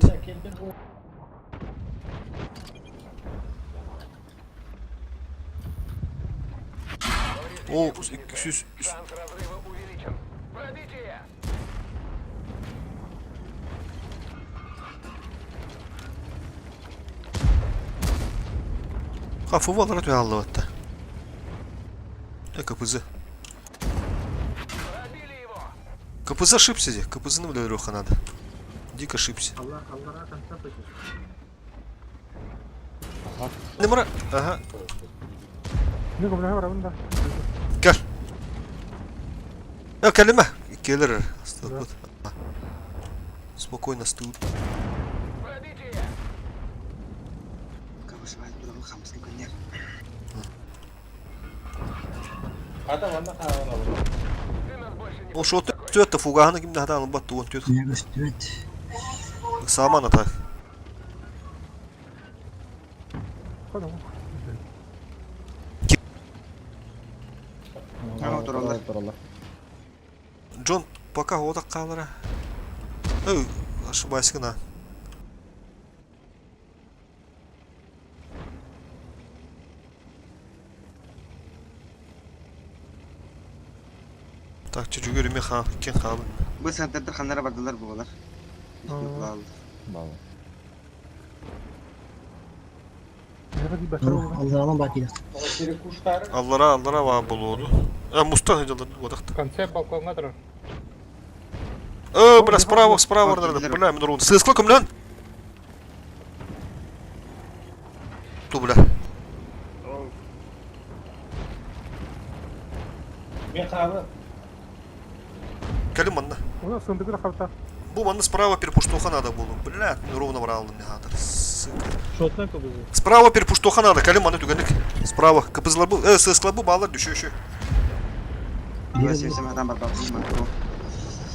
Ол 200 Шанс разрыва увеличен. Пробитие! Хафы балара түһэ аллыбатта. КПЗ. Пробили его! КПЗ ошибся здесь. КПЗ-ны билэ надо. Дико ошибся. Нымра. Ага. Не көмөлөһө барабын да. Кел. Я кэлимэ. Келер. Спокойно студ. Пробитие! Кабышыбай туран хамсын көннер. Хата манна хаалан олорор. Ты нас больше не Ол шоты түөттэ фугаһаны ким да хатаан ылбат тугун түөт. Не көстүбэт. Саман ата. Ага, тураллар. Тураллар. Джон пока отак хаалара. Эй, ошибайся гына. Так, чүжүгөр эме хаал, кен хаалын. Бу центрдер ханнара бардылар буолар. Бала. Аллаһынан бакыйда. Аллара, аллара баа болуоду. А, мустан хыдьалар бодахта. Концепт балконга турар. Э, бля, справа, справа, наверное, бля, мен урун. Сыскла кымнан? Ту, бля. Мен хаалы. Кэлим манна. Уна сындыгы харта. Бу манна справа перепуштуха надо было. Бля, мен ровно брал мне хатыр. Сука. Шотна кыбызы. Справа перепуштуха надо, кэлим манна түгенник. Справа. КПЗлар бу, э, сыскла бу балар düşüyor еще. Севсем адам бар бабы.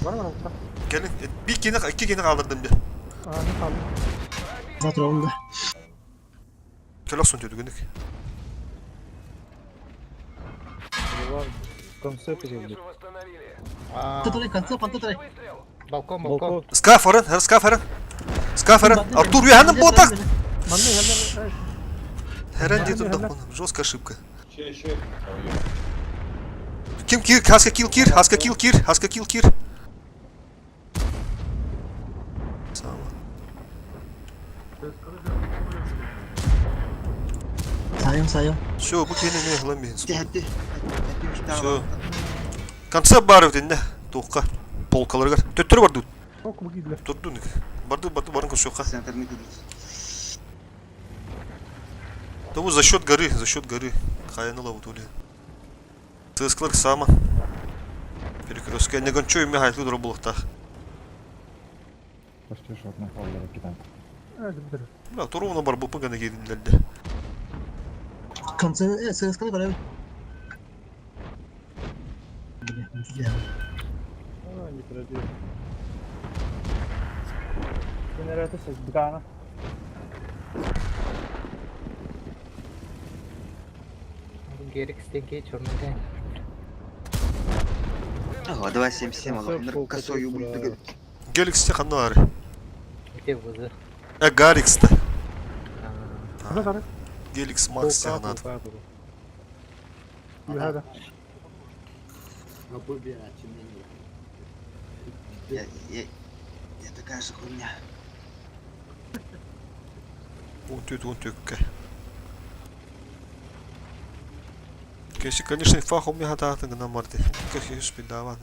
Бар бар алта. Кэлин, bir кини, iki кини калдырдым де. А, не kaldı. Завтра онда. Кэл охсун түгенник. Концепт Гусеницу восстановили. Тытырай, концепт, тытырай. Выстрел! Балкон, балкон. Скаф орын, скаф орын. Скаф орын. Артур, уяһанын ботак. Манны хәлләр. Хәрән дии турдах Жесткая ошибка. Ще, ще. Ким кир, хаска килл кир, хаска килл кир, хаска килл кир. Сама. Сайым, сайым. Все, бу кени не хламин. Хәтти. Все. Концепт бар өтенде. Туққа. Полкаларга. Төттөр бар тут. Турдун. Барды барды барын көрсүөххэ. Центрный кыдыс. Того за счет горы, за счет горы. Хайаны лабут ули. Тыскалар сама. Перекрестка. Не гончо имя хайлы дура булуктах. Почти шотный халлары китан. Бля, туруна бар бупы гана киирдилерде. Конце ССК көрөбүн. А, не пройдет. Генератор сейчас бгана. Герик стенки черный Ага, 2.77, алла. Косой убыльтыгы. Геликсте ханна бары? Где вызы? Э, Гариксте. Куда сары? Геликс Макс тягнат. Юхада. Капы берачы Я, я, я такая же хуйня. Он төккә. Кеше, конечно, фах у меня хатаатын гына барды. Кеше спидаван.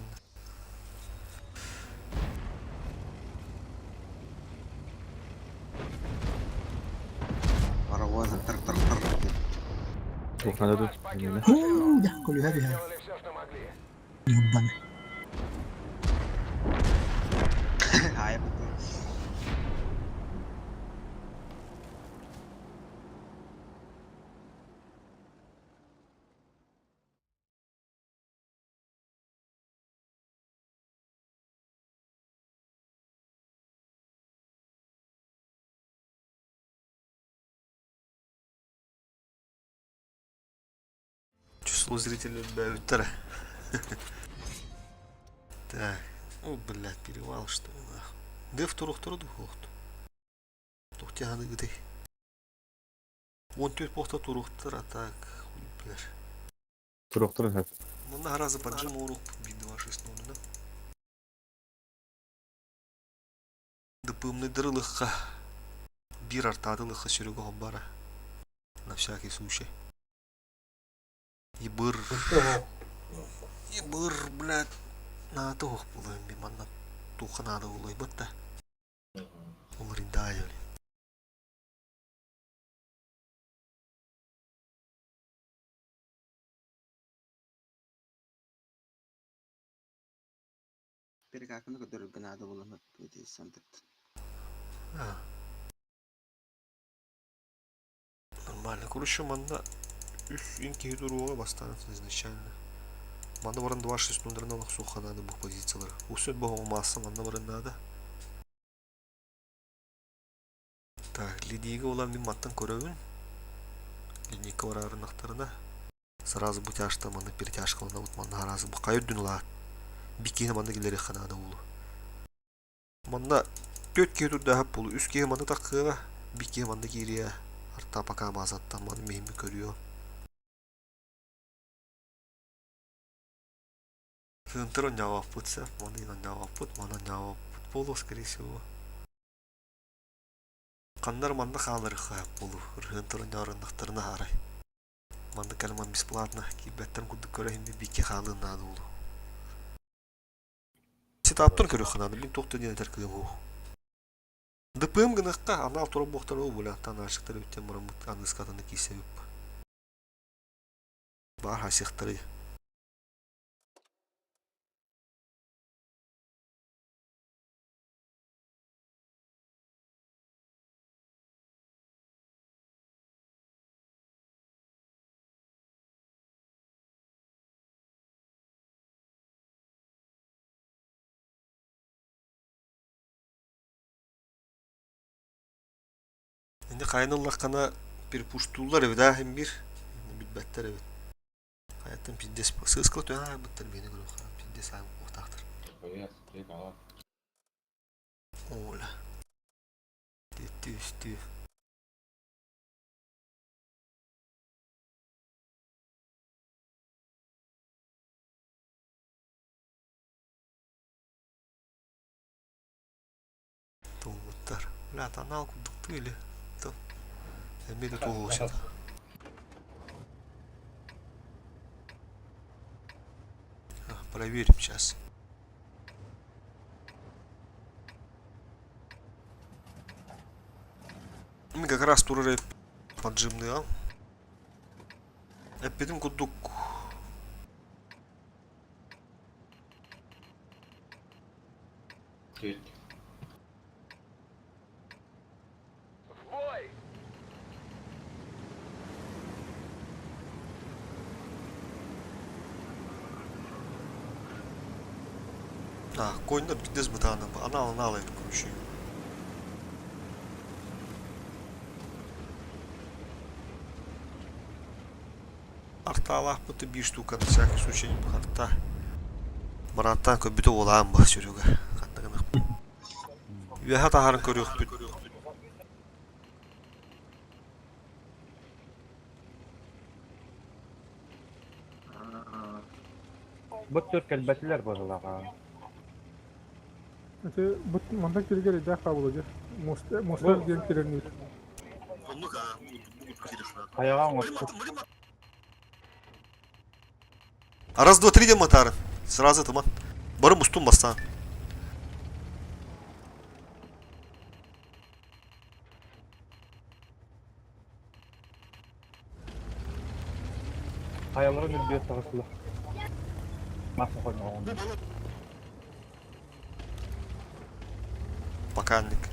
Паровозы тыр-тыр-тыр. Туох надо тут? Покинуть Хуу, да, колюха биһа. Сделали все, что могли. Юбан. А, я буду. Число зрителей бәүттер. Так. О, блядь, перевал, что ли, нахуй. Дев турух туруду хохт. Тухтяны гыды. Он төт похта турухтар, а так, хуй, блядь. Туруктар хат. Мына раза поджима урух би 260, да? Дыпымны дырылыққа. Бир артадылыққа сүрігі бара. На всякий случай. Ибыр. Ибыр, блядь. На тух булым би манна туханады улай бытта. Ол риндайы. Перекаканы көтөрөргө надо было на эти центр. А. Нормально. Короче, манна үс инки дуруга бастанып изначально. Манна баран 2-6 нундырналык суханады бу позициялар. Усөт богоң масса манна баран надо. Так, линейга улан мин маттан көрөбүн. Линейка бар арынактарына. Сразу бу тяжта манна перетяжкалана вот манна разы бу кайы дүн Бикини манна келери ханада улу. Манна төт киһи турдаһап булу үс киһи манна таккыга бик киһи манна киириэ арта пока баазаттан маны миһимми көрүө. Сыынтыр онньообоппут сөп, маны онньообоппут, маны онньообоппут буолуо скорее всего. Ханнар манна хааларыхха буолу, ырыһыынтыр онньооруннахтарына аарай. Манна кэлэн бесплатно киирбэттэрин курдук көрө иһимми бикки хаалыан наада буолуо. Сетаптан көрүөххэ наада, мин туох да диэн этэр кыым суох. ДПМ гыныахха анал турар буохтар ол буляттан аашыктар эбиттэн бараммыт аныыскатаны киирсэбит. Баар хасыахтарый. Инде хайын ыллаххына перепуштууллар эбит аа иһин биир билбэттэр эбит. Хайаттан пиздец сыыскала түһэн аайбыттар биһини көрүөххэ пиздец аайбыттаахтар. Оля. Түстүү. Туолбуттар. Бля, анал курдуктуу или эмиэ да туолуусута. Проверим сейчас. Мин как раз турар поджимныам. Эппитим курдук В бой! А, коньдар биирдэс бытаана анал анал эбит короче. Артаалаахпыты биир штука на всякий случай арта. Барааттаан көрбүтэ уолаан ба Серега. Ханна гынах. Үөһэ таһарын көрүөхпүт. Бу төр кэлбэтилэр быһыылаах. Ити бу манна киригэр идээх хаабыла дьэ. Муста диэн киренниир. Хайаҕа оҥосту. Раз, два, три диэн матаарын. Сразу туман. Бары мустун бастаан. Хайаларын үрдүгэр таҕыстылар. Мас хойноҕун. Пока-ник.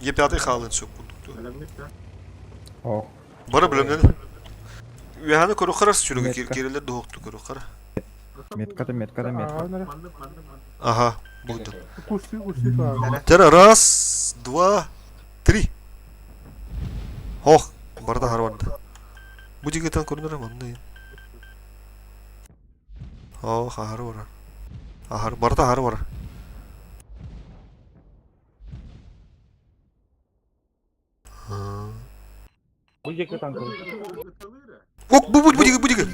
Е5 хаалын сөп курдук дуо? Ох. Бары билэмнэн. Үөһэни көрүөххэ сүрүгү Метка. киирэлэр дуһукту көрүөххэ. Метката, метката, метка. Ага, буду. Курси, курси баар. Теперь раз, два, три. Ох, барда харварда. Бу дигитан көрүнөр манны. Ох, ахары бар. Ахар, барда ахары бар. Бу диэки танкы. Ок, бу бу бу диги, бу диги.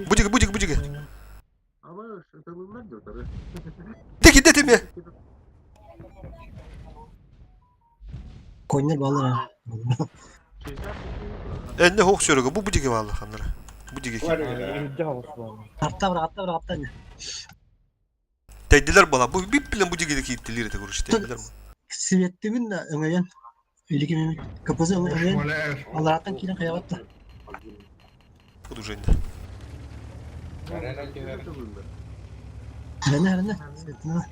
Бу диги, бу диги, бу диги. Деки, дети ме. Коннер баллар ha. Энне хох сөрөгө бу бу диги баалар ханнара. Бу диги. Үрдэ хаҕыс Атта бар, атта бар, атта. Тәйдилер бала. Бу бип билен бу диги кииттилер эте көрүш тәйдилер. Светтибин да өңөйөн. Илики мемик. КПЗ өңөйөн. Алараттан киирен хайабатта. Буду женде. Хәрәнә, хәрәнә. Светтина.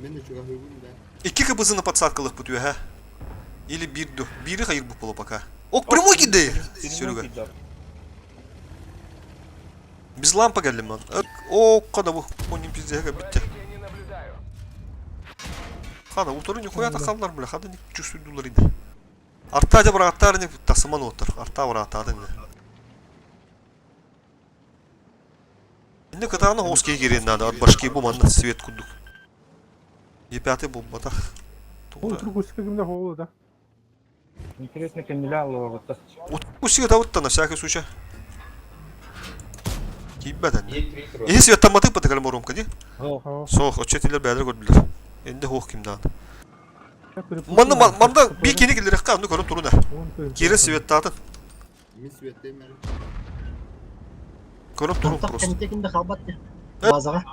Мен үчүгө да. Икки кыбызыны подсадкалык бу түһэ. Или бир ду. Бири хайыр бу пола пока. Ок, прямой киде. Серега. Без лампа келдим lan. О, када бу. Онин пиздеге битти. Пробития не наблюдаю. Хана, утору нихуя та халлар бля, хада не чувствую инде. Арта жа бараттар не тасыман отыр. Арта бараттар не. Инде кытааны хоски кирен надо, от башки бу манна свет кудук. Е5 бомба та. Ол тургуска кимде хоолу да. Интересно, кемиле аллоҕутта. Усига тавытта на всякий случай. Кийбәдән. Иһи светтамматы пытыкал моромка ди. Соох, очетилер бәдер көрдүлөр. Энде хоох кимдаан. Манна манда би кини килер ка, аны көрүп туруна. Кире светтатын. Мен светтейм әлі. Көрүп турун Тартак просто. кенте кимде халбат. Базага.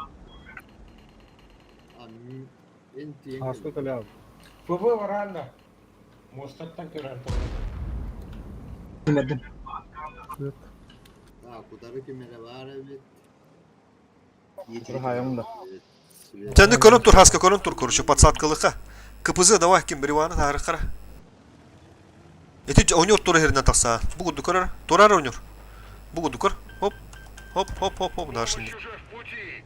А, эн тиен Аспы көлө. ФБ баранна. Мостаттан көрөр. Бердим. А, кутары кемере бар эбит. Тур хайым да. Сен көрүп тур, хаска көрүп тур, короче, подсадкалыка. КПЗ давай ким бриваны тарыхара. Эти ойнор тура херинен тақса. Бу куду көрөр. Турар ойнор. Бу куду көр. Хоп. Хоп, хоп, хоп, хоп, дальше. Помощь уже в пути.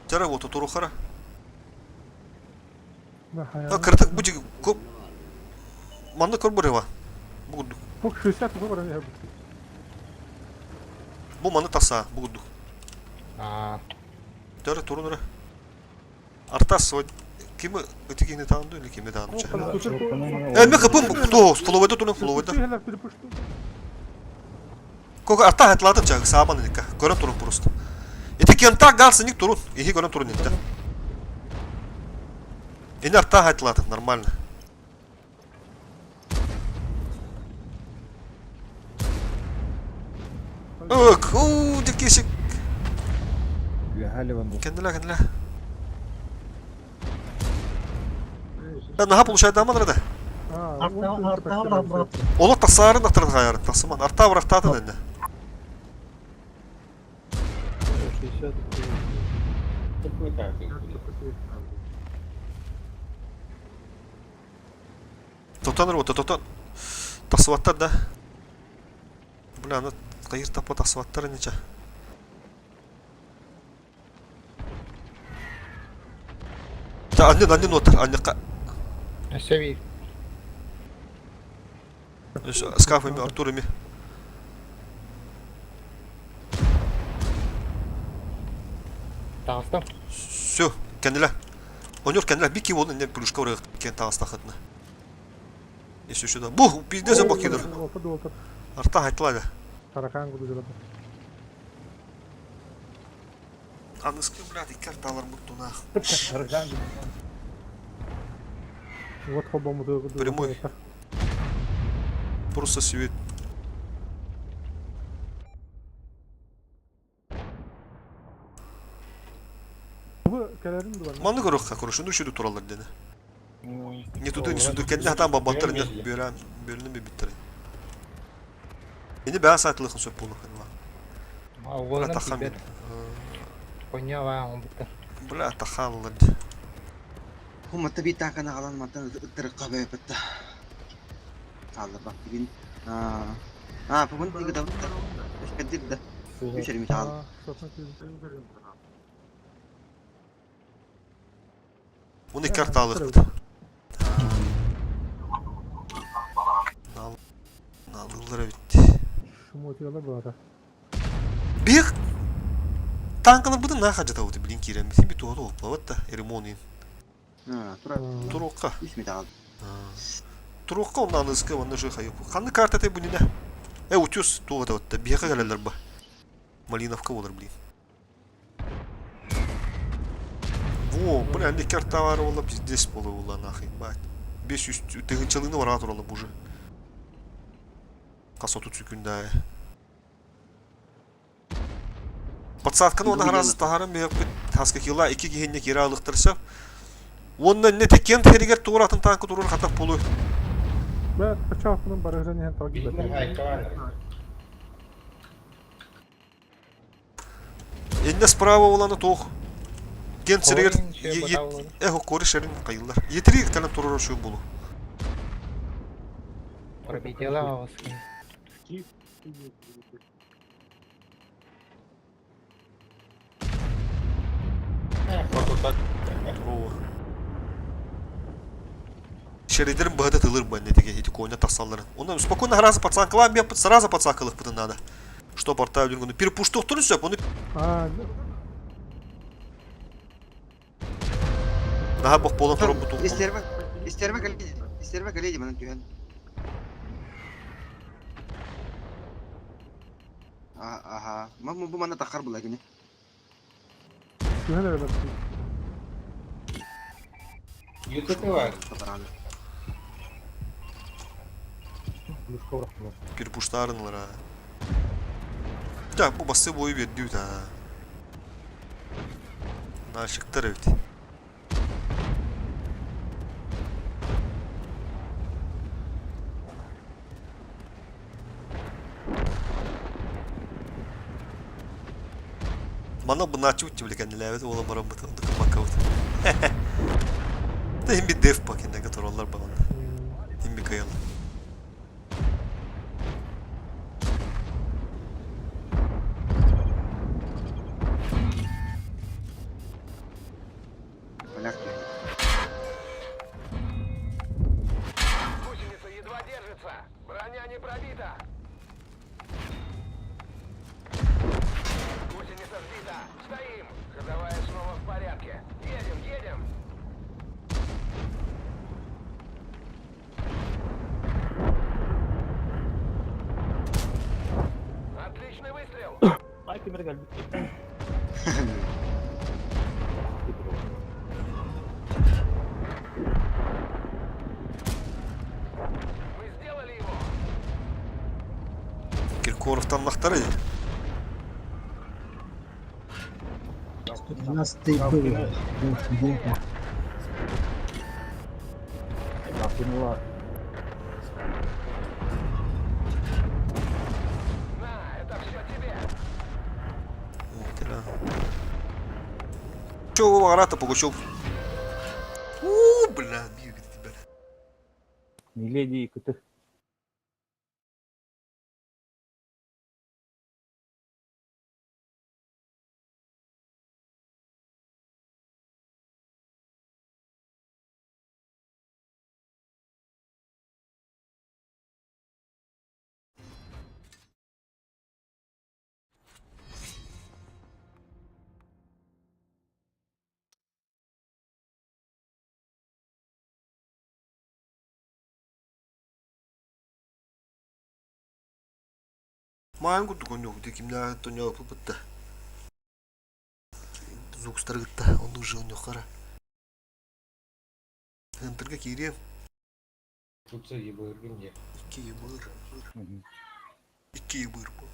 Тара вот турухара. Да, А кыртык бу жиги көп манны көр бурева. Бу куду. Бу 60 бар я. Бу манны тақса, бу куду. А, Тара турунура. Артас вот кими ытыгини таанду или кими таанду? Э, мен кыпым то, фловеда турун фловеда. Кога арта хатлады чаг сааман ника. Көрөм турун просто. Эти кента галсы ник турун. Ихи көрөм турун нитте. Эни арта хатлады нормально. Ок, уу, дикисик. Үөһэ Левандовский. Кенделе, кенделе. Да наһаа получайдаамалар да. Олох тахсаарын аттарын хайарын тахсыман. Артаа бырахтаатын энне. Тотан работа, тотан. Тахсыбаттар да. Бля, аны хайыр таппа тахсыбаттар иниче. Та аннын аннын отыр анныкка. Өссө биир. Скаф эми Артур эми. Таҕыстым. Все, кэннилэ. Оньор кэннилэ бики ол инне плюшка урык кен таҕыстахытна. Если сюда. Бу, пиздец бакидыр. Арта хайтла да. Таракан кудузалады. Аныскы, блядь, икки арталар муттунаах. Таракан. Вот холбомуту. Прямой. Просто свет. Манны көрөххө, короче, ну шүдү тураллар дени. Не туды, не суды, кэннэ хатаан бабаттар инне бөрөн, бөрүнүн бибиттер. Ини бэйэ саатылыхын сөп буолуох инва. Бля, Бля, тахан тиийбэт. Конья баа оҥбуттар. Бля, тахааллар. Хумматта биир тааканы аҕалан мантан ыттырыкка бэйэппэтта. Хаалларбат бүгүн. Аа, бүгүн тигитабыт да. Өспэддир да. Үс эрими таал. Уну икки артаалыахпыт. Наалыыллар эбит. Шумотиялар баата. Биир танкаларбытын наа хадьатабыт билин киирэн битин би туһата уоппабат да ремон ин. Туруокка. Үс металл. Туруокка онно аныска онно же хайып. Ханны карта те бунине. Э утюс туһата да биһиэхэ кэлэллэр ба. Малиновка болар блин. Во, бля, аны карта бар ола пиздец болы ола нахуй, бать. 500 тыгынчалыгны бара туралы буже. Хас 30 секундаа. Подсадканы оны хараз таһарын бэйэппит хаска кила икки киһинне киирэ алыктырса. Уонна инне теккен тэригэр тууратын танка турар хатах болу. Бә, пычаақпынан барыгын иһэн тал Биһинэ хайкалаан. Инне справа уланы туох. Кен сиригэр эхо кореш эрин кайыллар. Етири кэлэн турар шуу болу. Пробитела аҕыс. Шеридерин быһыта тылыр бу эннетиге ити коня тахсалларын. Онон спокойно сразу пацанкалаан биэппит сразу пацанкалыхпытын надо. Что порта өлүнгүнү перепуштуохтун сөп, оны Наһаа бох буолан туран бутук. Истербе, истербе кэлиди, истербе кэлиди манан түһэн. Аха, бу манна таххар була кини. Түһэн эрэ Ютубе бар. Перепуштаарынлара. Так, бу бассы бойу бердүү да. Нашыктар эбит. Мана бынаачы бит биле кэннилээбит уола бараммыт оннук баккабыт. Да им би деф ба кэннэгэ тураллар багана. Им би кыйалар. Гусеница едва держится. Броня не пробита. Гусеница сбита. Стоим. Ходовая снова в порядке. Едем, едем. Отличный выстрел. Ай, кимер кэлбит. Мы сделали его. Киркоровтан лахтары. 112 был. Кинула. На, это все тебе. Чего Марата Пугачев? У, бля, бил тебя. Миледи кыты. Маан курдук онньоҕу кимнээх тонньооппут да Зукстары кытта оннук жил-ньоххара. Ыантырга киириэм. Тут ебыргын дьэ. Икки ебыр. Икки ебыр бу.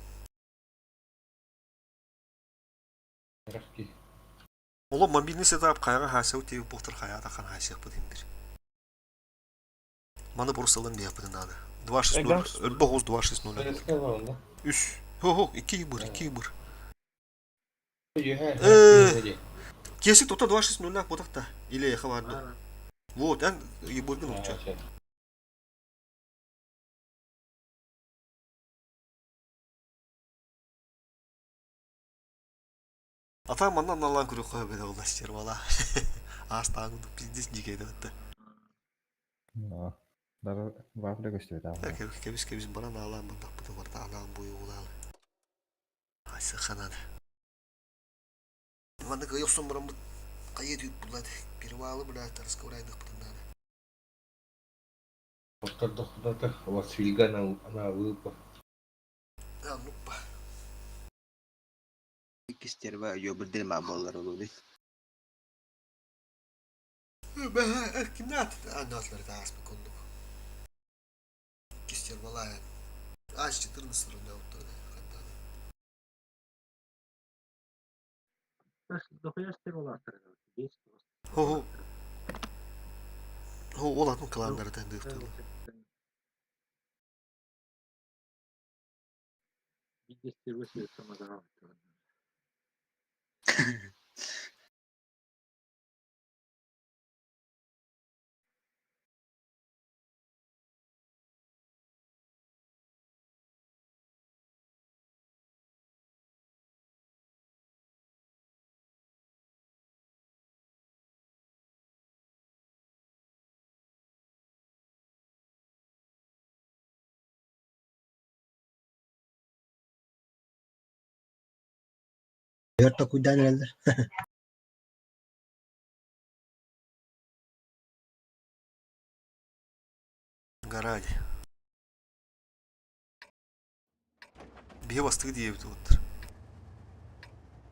Рахки. Оло мобильный сетап хайаҕа хаасык тиэбит буолтар хайаата хан хаасыахпыт индир. Маны просто ылан биһиэхпитин наада. 2-6-0, өлбөх уус 2-6-0. СК бар онда. Үс. Хо-хо, икки ебыр, икки ебыр. Үһэ. Э, Киэси тута 2-6-0 буотах Или эхо барды. Вот, эн ебыргын уча. А там манна аналаан көрүөххэ сөп этэ стервала. Аастааҥы пиздец дьиикэй да. Даже вафля көстүбэт аҕа. Кэбис кэбис баран аалаан бардахпыт барда анаан буйуулаал. Айсы ханан. Манна кыайа охсон бараммыт хайа түүт буллад перевалы блядь раскабырайдыхпытын наада. Повтордохтата Васильга на выпа. А, ну-па. Иккистерва йобырдыр ма буоллар олуй. Кимнат? Анатлар тааспы кондук. Кистервала. Аж 14 рунда уттарды. Хо-хо. Хо, ол атын кланнары тандыктылы. Өр токуйдаан эрэллэр. Гаради. Биһи бастыгы диэбит уоттар.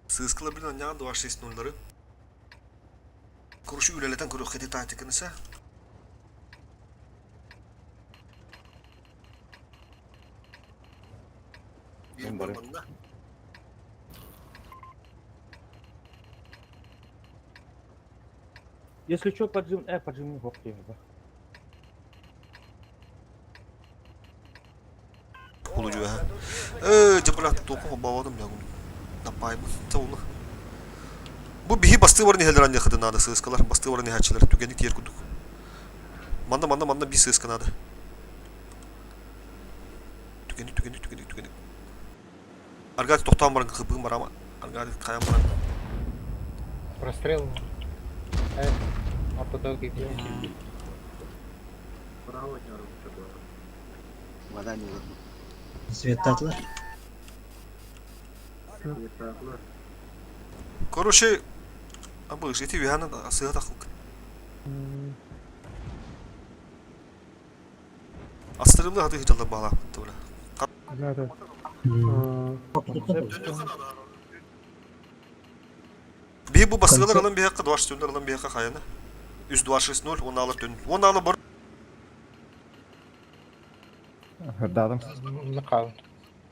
Сыыскыла билин анньаҕа 2-6-0-лары. Короче, үлэлэтэн көрүөххэ ити тактиканы са. Биир Бары. манна. Если что, поджим, поджим, хоп, да. Улудьуһа. Э, дьэ туохха холбооботум дьэ наппаайбын чэ улу. Бу биһи бастыы баран иһэллэр анньыахытын наада сыыскалар, бастыы баран иһээччилэр түгэни тиэр курдук. Манна манна манна биир сыыска наада. Түгэни түгэни түгэни түгэни. Аргаати тохтоон баран кыпыын барама. Аргаати хайан баран. Прострел. Ортодок киирбит. Вода не было. Светтаатылар. Короче, абыш, ити үһәнен сыа тахылк. Астырылы хаты хыжалдар баалаахпыт бара. Биһи бу бастыгылар алан биһиэххэ 2-6 алан биһиэххэ хайаны. 3-2-6-0, он алар төн. Он алы бар. Хырдаатым.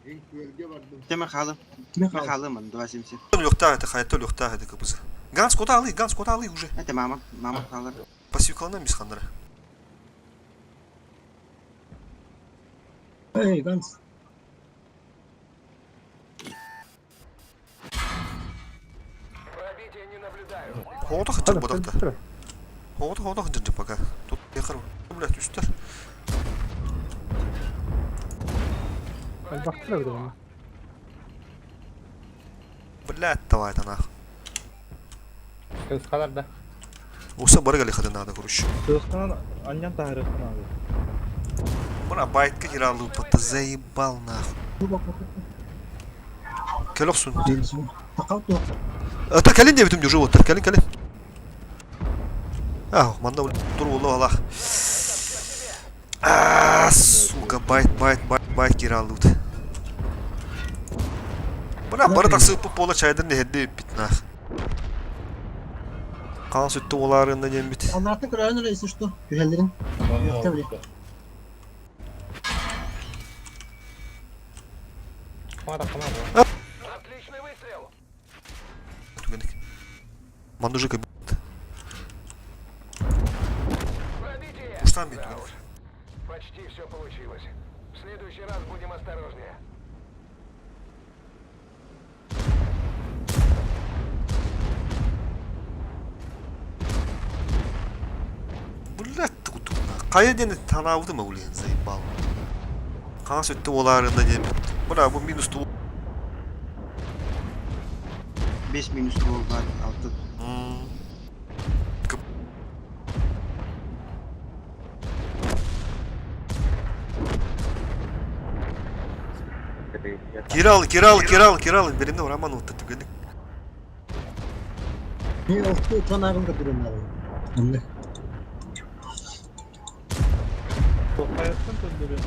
Эн күөлгэ бардым. Теме хаалым. Теме хаалым, 2.70. Лөхтаа это хайта лөхтаа это кыбызы. Ганс кота алы, Ганс кота алы уже. Это мама, мама хаалар. Пассивкалана мисханнара. Эй, Ганс. Пробития не наблюдаю. Хоҕото хаччар бодохта. Хоҕото хоҕото хаччар пока. Тут яхар блядь үстэр. Элбэхтэр эбит онно. Блядь, давай нах. Кыысхалар да. Уса бары галихаты надо, короче. Кыысханан анньан таһырыахха наада. Бра, байтка киралыппата заебал нахуй. Кэл охсун. Ата кэлин диэбитим дьужу оттар кэлин кэлин. А, манна тур буолла алах. А, сука, байт, байт, байт, байт кираллыбыт. Бра, бары тахсыыппыт буола чайдан нэһэрдэ бүппүт нах. Хаан сүттэ уолаарынна диэммит. Аллааттан көрөөн эрэ, если что, түһэллэрин. Үөхтэ били. Отличный выстрел. Түгенник. Мандужика Пробитие. Уштан бит Да уж. Почти все получилось. В следующий раз будем осторожнее. Блядь, Хайа диэн танаабытым улиһин заебал. Хаҥас өттө буолаарында диэн. Бра, бу минус ту. 5 минус буолбар 6. Кирал, Кирал, Кирал, Кирал, беремне Роман отты түгенник. Не, охту танагын көтөрөн надо. Онны. Хайаттан көндөрүн.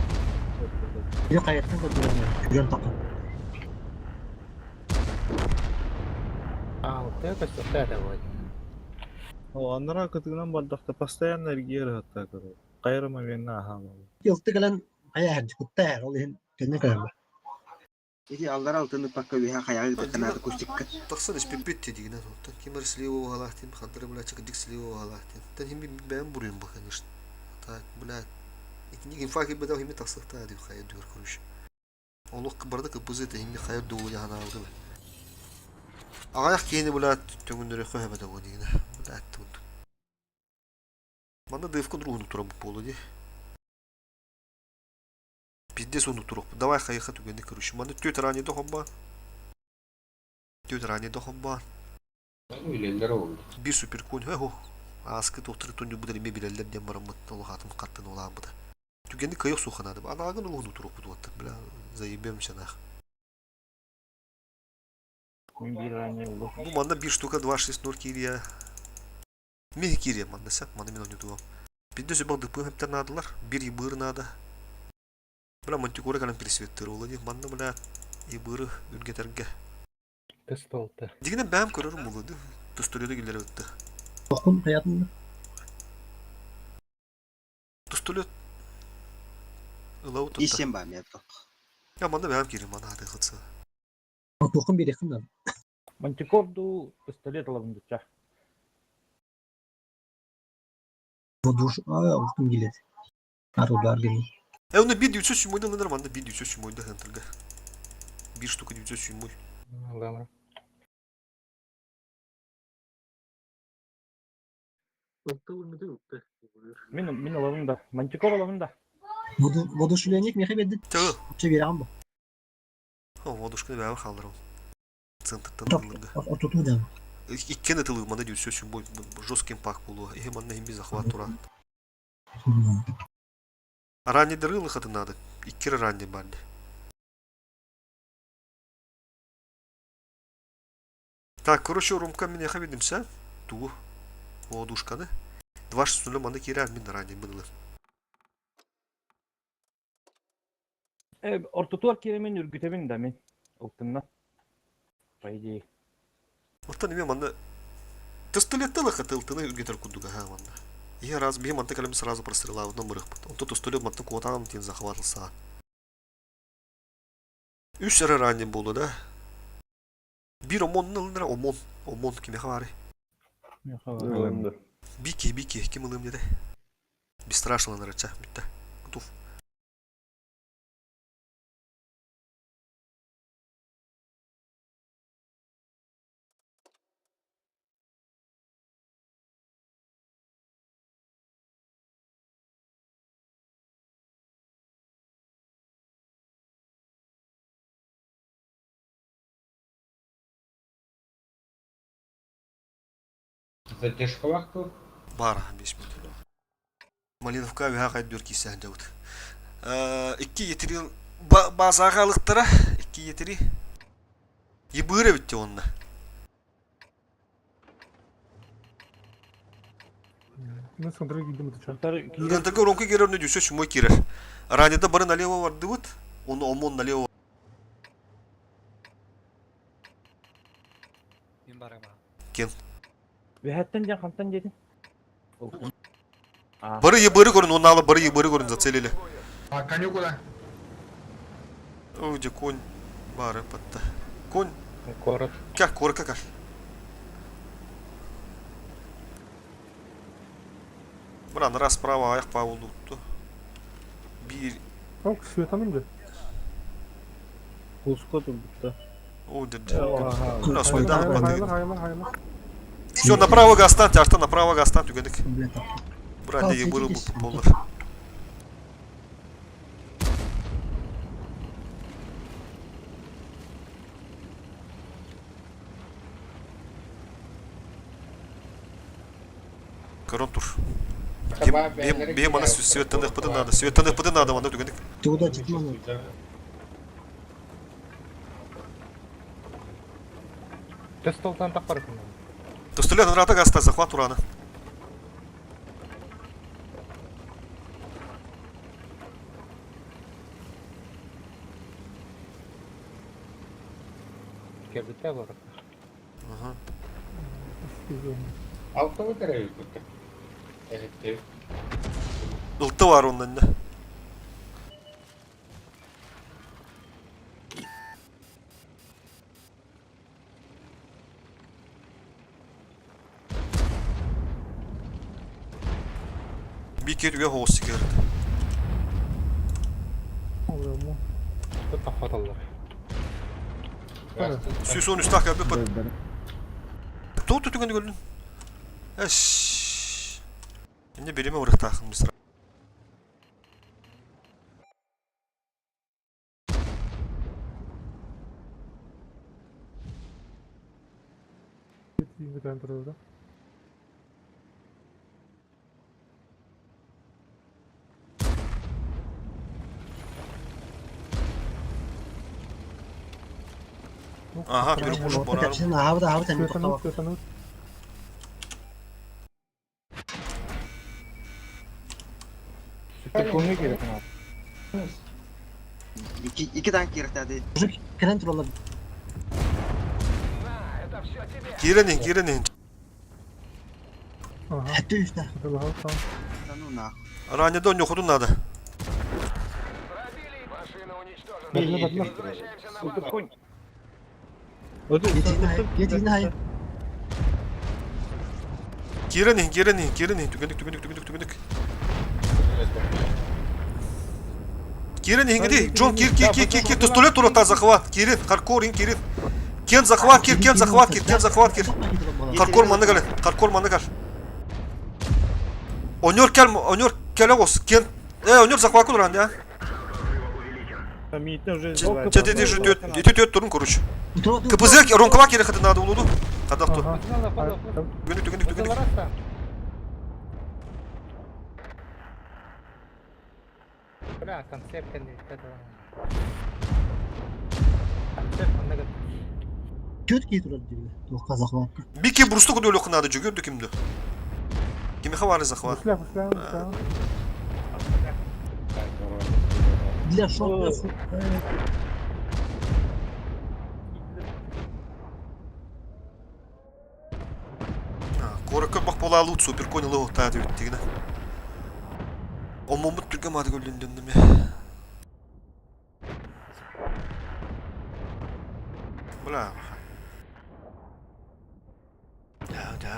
Yok hayattan көтөрөн. Күрөн тақын. Алты көстөхтө да вот. О, анараа кытыгынан бардахта постоянно эргийэр ыһаттаа көрөр. Хайра моментна аһаамал. Илты кэлэн хайа хэр кутта хэр ол иһин кэннэ көрөм. Ити аллара алтын ыппакка үөһэ хайаҕа ыытыахха наада кустикка. Тахсан испиппит дигинен оттон ким эрэ слива уһалаах диэн хантара блядь чыкырдык слива уһалаах диэн. Тэн химби бэйэм буруйум бу конечно. Так, блядь. Итинник инфа киирбэтэх химби тахсыахтаа дии хайа дүгэр короче. Олох барда кыппызы этэ химби хайа дуу яханаабытым. Аҕайах киһини блядь төҥүннөрүөххэ сөбө буо дигинэ. Блядь тугун. Манна дывка другуну турабыт буолуо дии. Пиздец уну туруохпут. Давай хайыха түгэни короче. Манна түөт ранее дохомбаан. Түөт ранее дохомбаан. Үлэллэр ол. Биир суперконь эһо ааскы туохтары тунньубут эмиэ билэллэр диэн бараммыт улахатын хаттын улааммыта. Түгэни кыайа охсуохха наада. Анаагын улуһун туруохпут уоттар. Бля, заебемся нах. Мин биир ранее улу. Бу манна биир штука 2-6-0 киирия. Миһи киирия манна сеп, манна мин ойнутуом. Бидде сөбөх дыппы хептер наадалар, бир ибыр наада. Бля, Монтикора кэлэн пересветтер ола дии. Манна, бля, ибыры үргэтэргэ. Тыстолты. Дигинен бэм көрөрүм буолуо дуу. Тустулеты киллэрэ ытты. Тохун хаятын Тустулет ылау тутта. Исем баа миэхэ. Я манна бэм киирим мана аты хытса. Тохун биэриэххин наада. Мантикор дуу пистолет ылабын дуча. Бодуш аа охтум килет. Ар удар гени. Э, оны bir 907 ылынар, манна bir 907 хантырга. Bir штука 907. Ламра. Мин мин ылабын да. Мантикор ылабын да. Воодушевление миэхэ биэрдин. Тыы. Чэ биэрэҕин бу. О, водушканы бэйэм хаалларым. Центртан ылырга. Ортотуу дьон. Иккен ытылыы манна 907 жесткий импакт буолуо. Иһи манна иһин захват тура. Раннидары ылыхатын надо. Икки ранний барды. Так, короче, Румка миэхэ видимся. Тугу? Воодушканы. Два шестнуля манна киирэр мин ранний быдылы. Э, ортотугар киирэмин үргүтэбин да мин. Ылтынна. По идее. Оттон эмиэ манна тыстылетты ылыхаты ылтыны үргэтэр курдук аһаа манна. Иһэ раз биһи манта кэлэммит сразу прострелаабытынан барыахпыт. Онто тустулет мантан куотаан тиэн захватылсаан. Үс эрэ ранний буолла да. Биир ОМОН ылынара ОМОН. ОМОН кимиэхэ баарый? Ылынды. Бики, Бики, ким ылыам диэтэ? Бесстрашно ылынарыча, бүттэ. Готов. Задержкалаах дуо? Баар 5 минут. Малиновка үһэ хайдүр киисэһэн дьабыт. Икки етири баазаҕа алыктара, икки етири. Ебыр эбитти онна. Мен смотрю, киирдим ытыча. Гантарга уронку киирэр, онно дюсө сумой киирэр. Ранеда бары налево бардыбыт, оны омон налево. Мин барама. Кем? Үһәттен дьэн хантан диэтин? Бары ебыры көрүн, оннаалы бары ебыры көрүн зацелили. А коню куда? О, где конь? Бары патта. Конь. Город. Как, корка как? Бран, раз справа, аяқ павылды Бір... Ок, светаным да. Куска турбutta. О, дед. Ага. Раз, куда Хайла, хайла, хайла. Все, направо гастан, арта направо гастан түгендик. Брат, ебыры бұл болар. Корон тур. Бем ана светтан пыды надо. Светтан пыды надо, анда түгендик. Туда читман. Төстолтан тақпар Достулен рата гаста захват урана. Кебите бар. Ага. Алты өтірі күтті. Әлетте. Ылты бар ондан да. Bir kere üye hoğusu geldi. Сүүс он үстах кәбі пат. Тоқ түтігінді көлін. Әш. Енді береме ұрықтақын бісір. Ага, bir kuş барарым. Көңе керек мына. Iki, iki танк кииртади. Кэлэн тураллар. Кирен кирен. Хәтте үстә. Ну нах. Ранее нюхуду надо. Yetini Кирен кирен кирен түгендик түгендик түгендик түгендик. Кирен ингиди, Джон кир кир кир кир кир пистолет тура захват. Кирен, Харкор ин кирен. Кен захват кир, кен захват кир, кен захват кир. Харкор манны гал, Харкор манны гал. Онёр кел, онёр келегос, кен. Э, онёр захват кудран я. Че ты же төт төт турун короче. КПЗ ронкова кире хаты надо улуду. Кадак ту. Түгендик түгендик түгендик. Бля, концерт Концерт Төт кей турар диби. Тоққа захват. Бики брусту куду лоху надо жүгүрдү кимди. Кими хавары захват. Для шока. Коракка бак бола алут супер конь лого та дип дигенә. Омомут түргә мады көллөндүм ме. Бля. Да, да.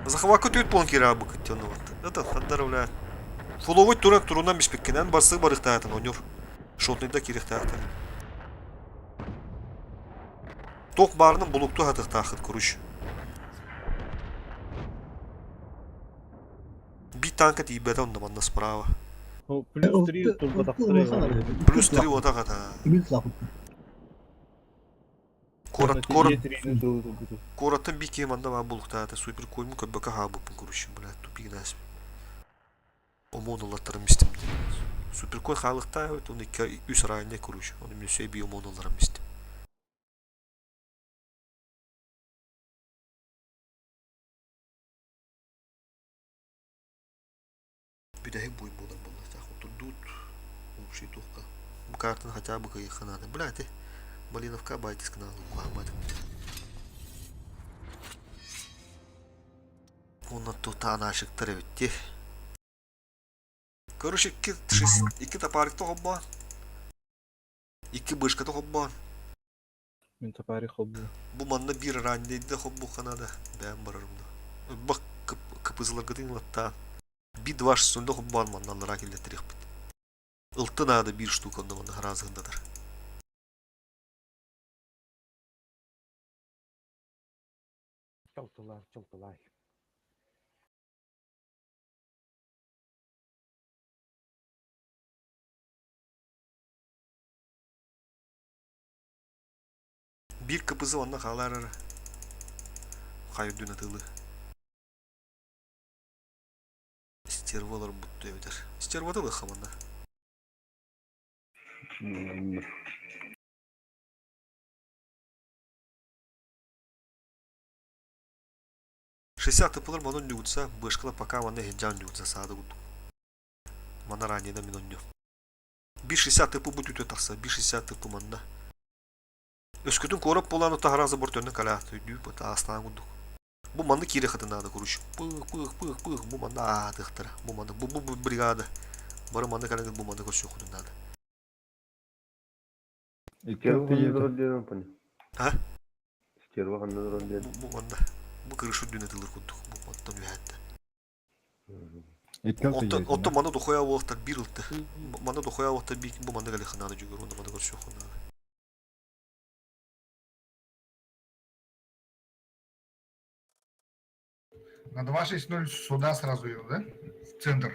Захваку түт полон кира бу көттөн вот. Это хаддар Фуловой турак турунан бишпеккенен барсы барыктаатын онюр. Шотныйда кирихтаатын. Ток барының булукту хатыктаахыт куруш. Би танка тиибете онда манна справа. Плюс 3 турбатактыры. Плюс 3 отагата. Куорат, куорат, куораттан биир киһи манна баар буолуохтаах супер койму көрбөккө хаалбыппын короче, блядь, тупик нас. Омон ыллаттарым истим диэн. Суперкой хаалыктаах эбит, оны икки үс ранее короче, оны мен өссө эбии омон ылларым истим. Бүтэһик буй буолар буоллахтаах отурдуут общий туохха. Бу картаны хотя бы кыайыахха наада. Бля, ити Малиновка байтис каналы куһааммат. Уонна тута анаашыктар эбит дии. Короче, икки, икки топарикта холбоон. Икки бышката холбоон. Мин топарик холбуу. Бу манна биир раннейда холбуохха наада. Бэйэм барарым да. Бак кыпызыларгытын ылаттаан. Би два шестунда холбоон манна аллараа киллэттэриэхпит. Ылты наада биир штука онно манна хараазыгындатар. Чолтулар, чолтулай. Биир кыпызы онно хаалар эрэ. Хай үрдүн атыылыы. Стерва олорбут эбитэр. Стервата ылыахха манна. 60 тыпылар манан ньугутса, бышкала пока манна иһирдьээн ньугутса саада курдук. Манна ранее мин онньу. Биир 60 тыпы бу түтэ тахса, биир 60 тыпы манна. Өскөтүн куорат буолаан таһараан забор төннөн кэлээх өйдүү астаан курдук. Бу манна киириэххитин наада короче. Пых пых пых пых бу манна аатыахтара. Бу манна бу бу бригада. Бары манна кэлэн бу манна көрсүөххүтүн наада. Стерва ханна турар диэн понял. А? Стерва ханна турар диэн. Бу манна. Бу крыша үрдүнэ тылыр курдук. Бу мантан үһээтэ. Икки Оттон манна дохуя буолуохтар биир ылты. Манна дохуя буолуохтар биир бу манна кэлиэххэ наада дьүгүр уонна манна көрсүөххэ наада. На 2.6.0 сюда сразу еду, да? В центр.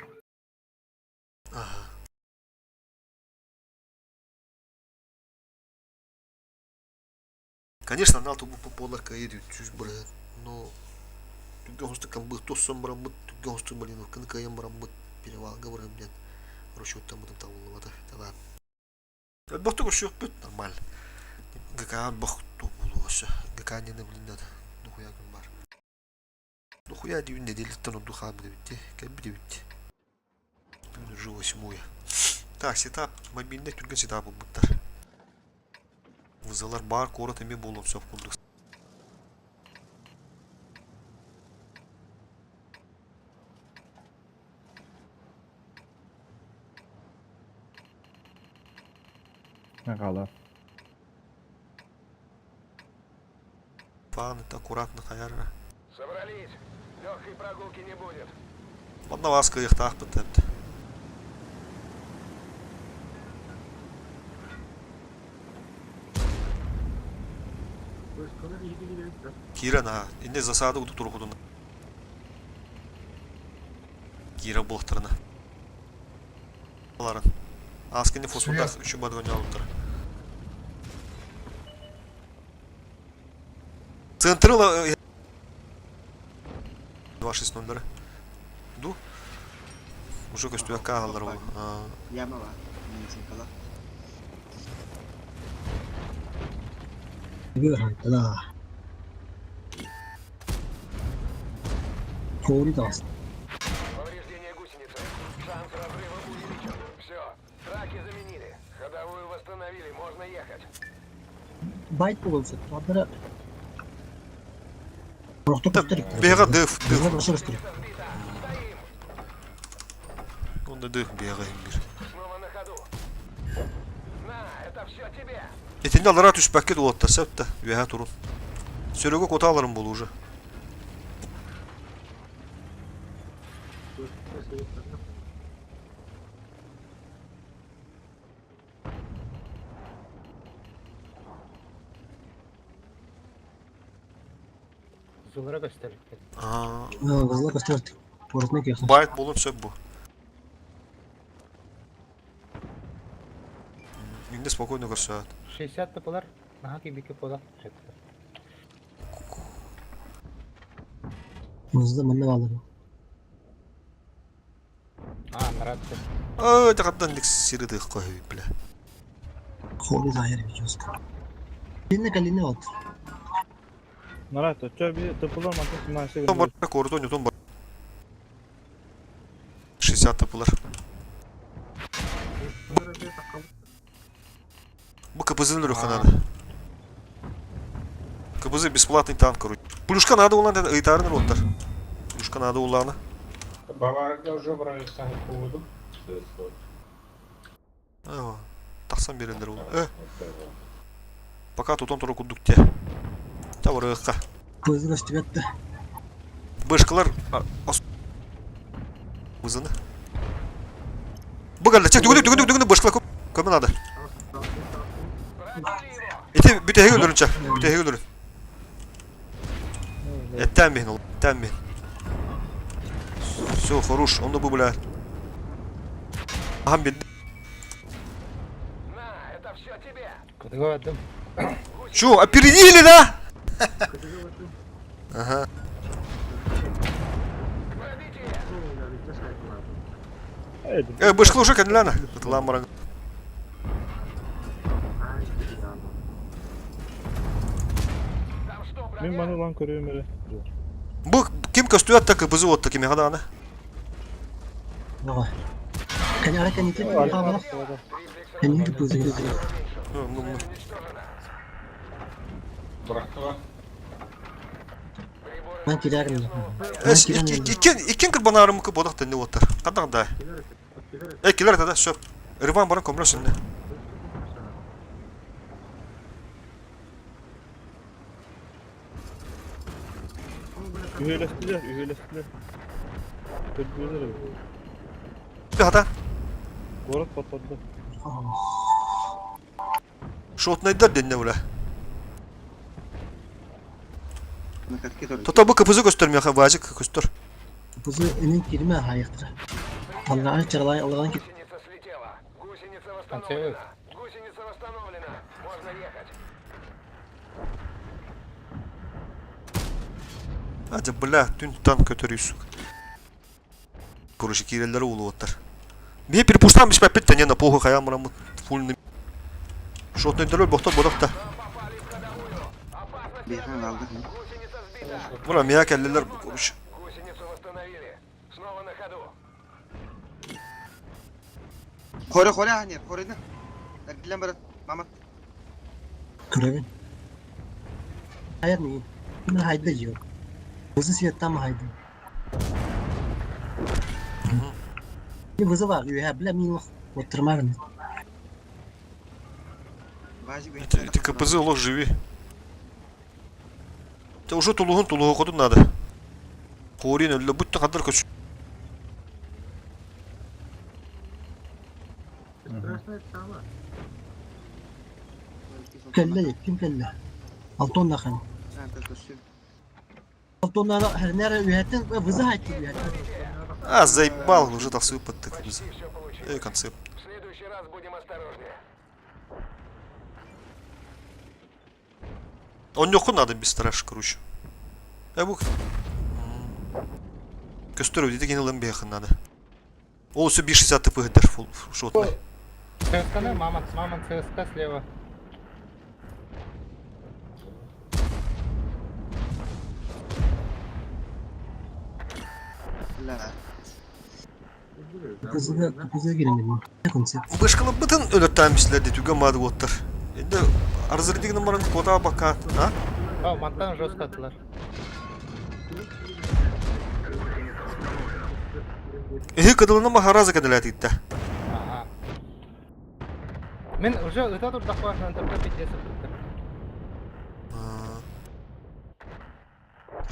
Ага. Конечно, НАТО бу буолар кыайыр үтүс бырыһын. Но түргэн хостук камбыт тоссон бараммыт, түргэн хостук Малиновканы кыайан бараммыт, перевалга барам диэн расчеттаммытым табыллыбата. Талаан. Элбэхтик көрсүөхпүт, нормально. ГК бох буолуоса. ГК диэн блин надо. Дохуя күн бар. Дохуя диибин нэдиэлэттэн ордук хаалбыт эбит дии. Кэлбит эбит дии. Бүгүн уже восьмое. Так, сетап, мобильный түргэн сетап ылбыттар. Вызалар баар куорат эмиэ буолуон сөп курдук. Хаала. Паан это аккуратно хайар. Собрались. Легкой прогулки не будет. Манна вас кыайыахтаахпыт эбит. Киирэн аха, инне засада кутук турукутун. Киирэ буолтарына. Аларын. Ааскини фосфордаах үчү бадгонньообуттара. Центры 2.6.0 Ду? Уже көстүбэккэ ааһаллар ол. Яма бар. Минсинкала. Повреждение гусеницы. Шанс разрыва увеличен. Все, траки заменили. Ходовую восстановили, можно ехать. Байт буолуон сөп. Туордара Орохто көстөр. Бэҕэ дыф, дыф. Бэҕэ көстөр. Сбита. Стоим. Онно дыф бэҕэ иһин Снова на ходу. На, это все тебе. Итиннэ аллараа түспэккэ уолаттар сөп да, үөһэ турун. Сөрөгө кута аларым буолу уже. Зулара көстөр. Аа, Вазла көстөр. Поротна киэхэ. Байт буолуон сөп бу. Инде спокойно көрсөөт. 60 тыпылар. Наһаа кибики буолар. Мызды манна баалар. Аа, нравится. Ой, тахаттан ник сири тых көһүй, бля. Холи захер видеоска. Калина калина вот. Нарат, чё би тыпылар мантан сымашы Том бар, кордон том бар. 60 тыпылар. Бу КПЗ нөрөхө надо. КПЗ бесплатный танк, короче. Плюшка надо улан, ыйтарын роттар. Плюшка надо улана. Баварга уже брали сам поводу. Тахсан берендер ол. Пока тутон туру курдук те. Та барыгыкка. Көзү көстүбөттү. Бышкалар Вызыны. Бұгалда, чек, дүгүнүк, дүгүнүк, дүгүнүк, бышкалар көп. Көмө надо. Эти бүтәһе өлөрүнчә, бүтәһе өлөрүн. Эттен бин ул, эттен бин. Все, хорош, он да бу бля. Ахам бин. На, это все тебе. Кытыгы Чё, опередили, да? Ага. Бышкал уже кәнләнә. Ламаран. Мин маны лан көрүм эле. Бу ким көстүәт так КПЗ отта ким ягаданы. Ага. Кани ара кани тип хаба. Кани көзү. Ну, ну, ну. Бырахтыга. Мен кирәрим. Икен икен кырбанарым кы бодак тенде оттар. Кадаг да. Келер да, сөп. Рыван баран көмрөсүн. Үһөлөстүлэр, үһөлөстүлэр. Көрдүлэр. Хата. Город поторду. Шотнайдар денне була. Тота бу КПЗ көстөрмө вазик көстөр. Көзү энен кирме хайыктыр. Алган чарлай алган кит. Гусеница слетела. Гусеница восстановлена. Гусеница восстановлена. Можно ехать. Hadi бля, түн танк көтөрүйсүк. Короче, киреллери улу оттар. Бе перепустам бис пепет не на похуй хая мурам фульный. Шотнайдар бохто бодакта. Бейхан алды. Була мия келлелер короче. Гусеницу восстановили. Снова на ходу. Хоре хоре ханер, хоре на. Эргилен барат. Мама. Көрөбүн. Хайыр ми? Мен хайда жок. Көзү светтан хайда. Не вызы бар, юха бля мин оттырмагын. Эти КПЗ лох живи. Те уже тулугун тулугу кодун надо. Корин өллө бүтті кадар көч. Келле, ким келле? Алтон нахан. Алтон на хернер юхаттан вызы хайтты юхаттан. А, заебал, уже так сыпать КПЗ. Концепт. В следующий раз будем осторожнее. Он не надо без страш, короче. Бу. Көстөрү диде генелен бехын надо. Ол все 560 ТП дер фул шотный. ЦСКА, да? Мамонт, мамонт ЦСКА слева. Ла. Көзүгө көзүгө кирем. Концепт. Бышкалы бытын өлөттән бисләр ди түгә мады оттар. Инде арзыр деген маран кота бака, а? О, мантан жестко атылар. Эхе кыдылына махараза кәделәт итте. Ага. Мен уже ыта турдак башынан тапта пиздец ыттыр.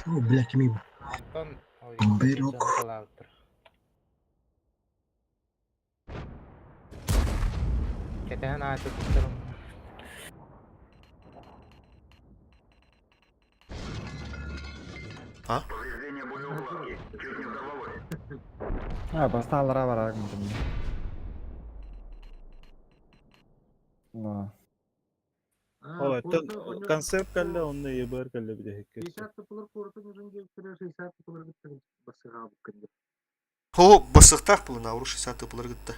О, бля, кими бу? Антон, ой, Бирок. Кетен айтып туттырым. А? А, басталара барак мытым. Но. О, это концепт кэллэ, онно ЕБР кэллэ бүтэһиккэ. Хо, бассыктаах булун ауру 60 тыпылар гытта.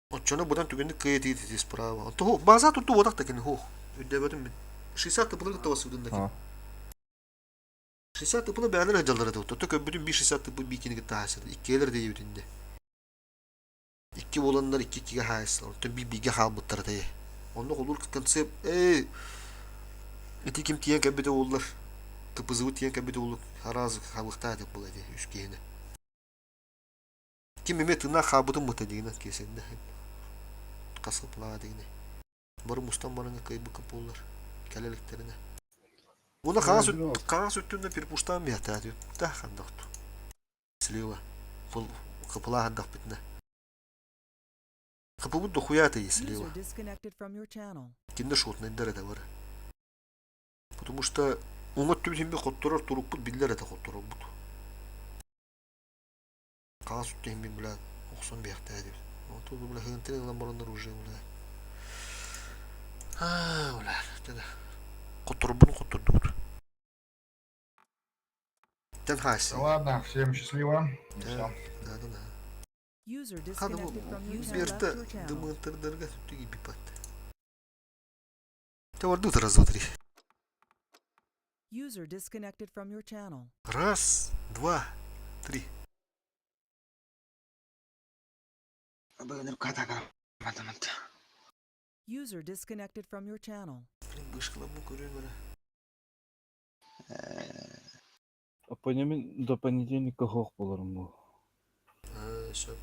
Оччону будан түгэнник кыйытыы тити справа. Онто хо, база турду уотах та кини хо. Үрдэбэтим мин. 60 тыпылар гытта бассыбытын да кини. 60 тыпылы бээлер дьаллара да. Тото көбүтүн 1 60 тыпы бикини гытта хаасыр. Иккиэлер дейбитинде. Икки буоланнар икки иккигэ хаайсылар. Оттон биир бииргэ хаалбыттара тэйэ. Онно холуур концепт ээ ити ким тиийэн кэлбитэ буоллар ТПЗ-быт тиийэн кэлбитэ буоллар араас хаалыахтаах этэ буолла ити үс киһини. Ким эмиэ тыыннаах хаалбытын быта дигинэн киэсэннэ. Хас кыпылаҕа дигинэ. Бары мустан баран кыайбыкка буоллар кэлэ иликтэринэ. Уна хаҥас хаҥас өттүнэн перепуштаан биһэтээ да хандахту. Слева. Кыпылааһындахпытына. Кыпыбыт дохуя ты слева. Кинде шотнайдар это бар. Потому что уҥа өттүбүт хотторор турукпут биллэр это хотторорбут. Хаҥас өттүн мин бля охсон биэхтээ диэбит. Оту бля хыынтын ылан бараннар уже бля. Аа, бля, это Хотторбун хоттордубут. Тэн хаайсың. Ладно, всем счастливо. И Да, всё. да, да, да. User Хады бу disconnected from user left берті your channel. дымыntырдарга түги бипат. Те вардут раз, два, три. User disconnected from your channel. Раз, два, три. User disconnected from your channel. Блин, бышкаламмын көрүөм эрэ. Аппонемин до понедельника хоох буларым бу. Аа, сөп.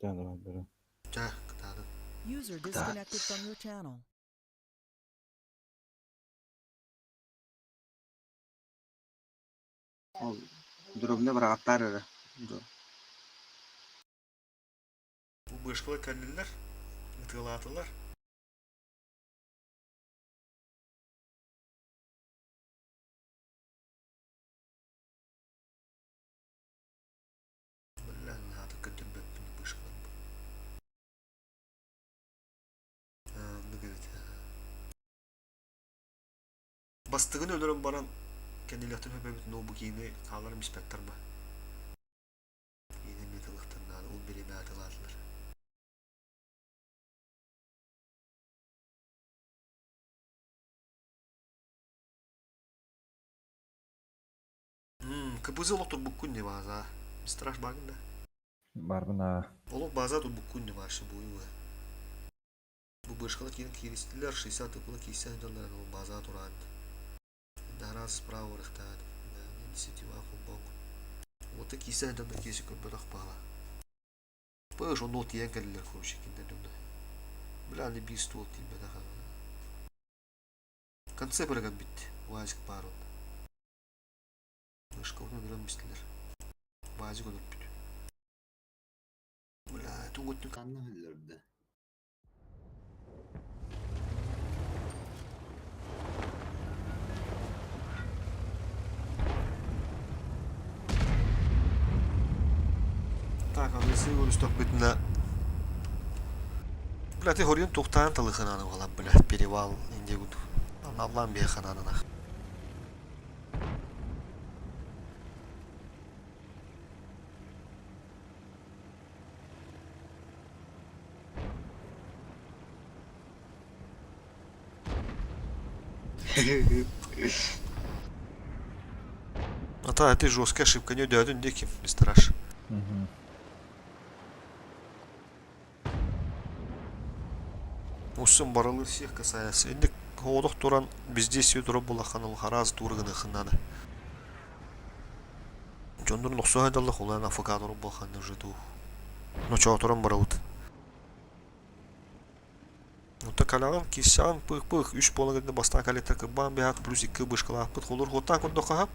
Тян давай бери. Ча, кытаатын. User disconnected from your channel. Ол дробны быраҕаттаар эрэ. Бу бышкала кэллилэр, ытыалаатылар. Бля, наада көрдөрбөппүн бышкаларбын. Аа, оннук эбит. Бастыгын өлөрөн баран кэннилэхтэн хөпөбүт нообукины хааларым испэттэр ба. Иинэ эмиэ тылыктан наада, ол бириэмэ атылаатылар. КПЗ олох турбуккун не база. Страш багын да. Барбын аа. Олох база турбуккун не башы буйу. Бу бышкала киин кииристилер 60 тыпыла киисен дьоннорун ол база тураан. Раз справа рыхтаат. Инициатива холбоҥ. Уота киисен дьоннор киэси көрбөтөх баала. Пыш онно тиийэн кэллилэр короче кинилэр дьонно. Бля, аны биир ствол тиийбэтэх. Конце бит. УАЗик баар он. Мышкабытын өлөрөн бистилэр. УАЗик өлөрбүт. Бля, тугуттун Ханна өлөрдө? Так, аны көрүстөхпүтүнэ Бля, ты хорьон туохтаан талыхынааны буолан, бля, перевал индигут. Аналлаан биэханаананах. А та, ты жесткая ошибка, не өйдөөтүн диким, мистер Аш. Мгм. Усун барылы всех касается. Инде хоодох туран бездействие тура булахан ол хараз туурганы хыннаны. Дьоннор нохсуһа далла хулан афыкатору буолхан уже туу. Ночоотуран барабыт. Онто калаҕын киссаҕын пых-пых үс буола гынна бастаан калета кырбаан биһаат плюс икки бышкалаахпыт холур хуоттаан курдук хаһап.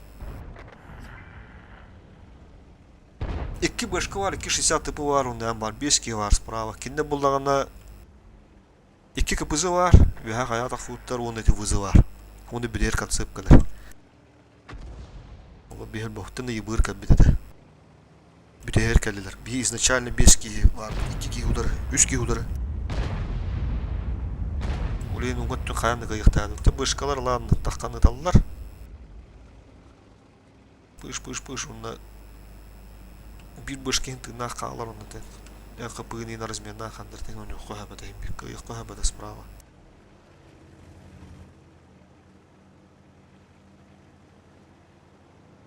Икки бышка бар, икки 60 тыпы бар, оннан бар, 5 ки бар справа. Кинде буллаҕына икки КПЗ бар, үөһэ хайа тахсыбыттар уонна ити ВЗ бар. Уонна билэр концепт кэлэр. Ол биһир бохтун ыйбыыр кэлбит этэ. Бүтэһэр кэллилэр. Биһи изначально биэс киһи баар, икки киһи удары, үс киһи удары. Улейн уҥа өттүн хайаан да кыайыахтаах. Бышкалар ладно, таххан ыталлар. Пыш-пыш-пыш уонна биир бышка иһин тыыннаах хаалар онно тэн. ХП-ны на разменнаах хандар тэҥ ойуохха хаһабата иһин кыайыахха хаһабата справа.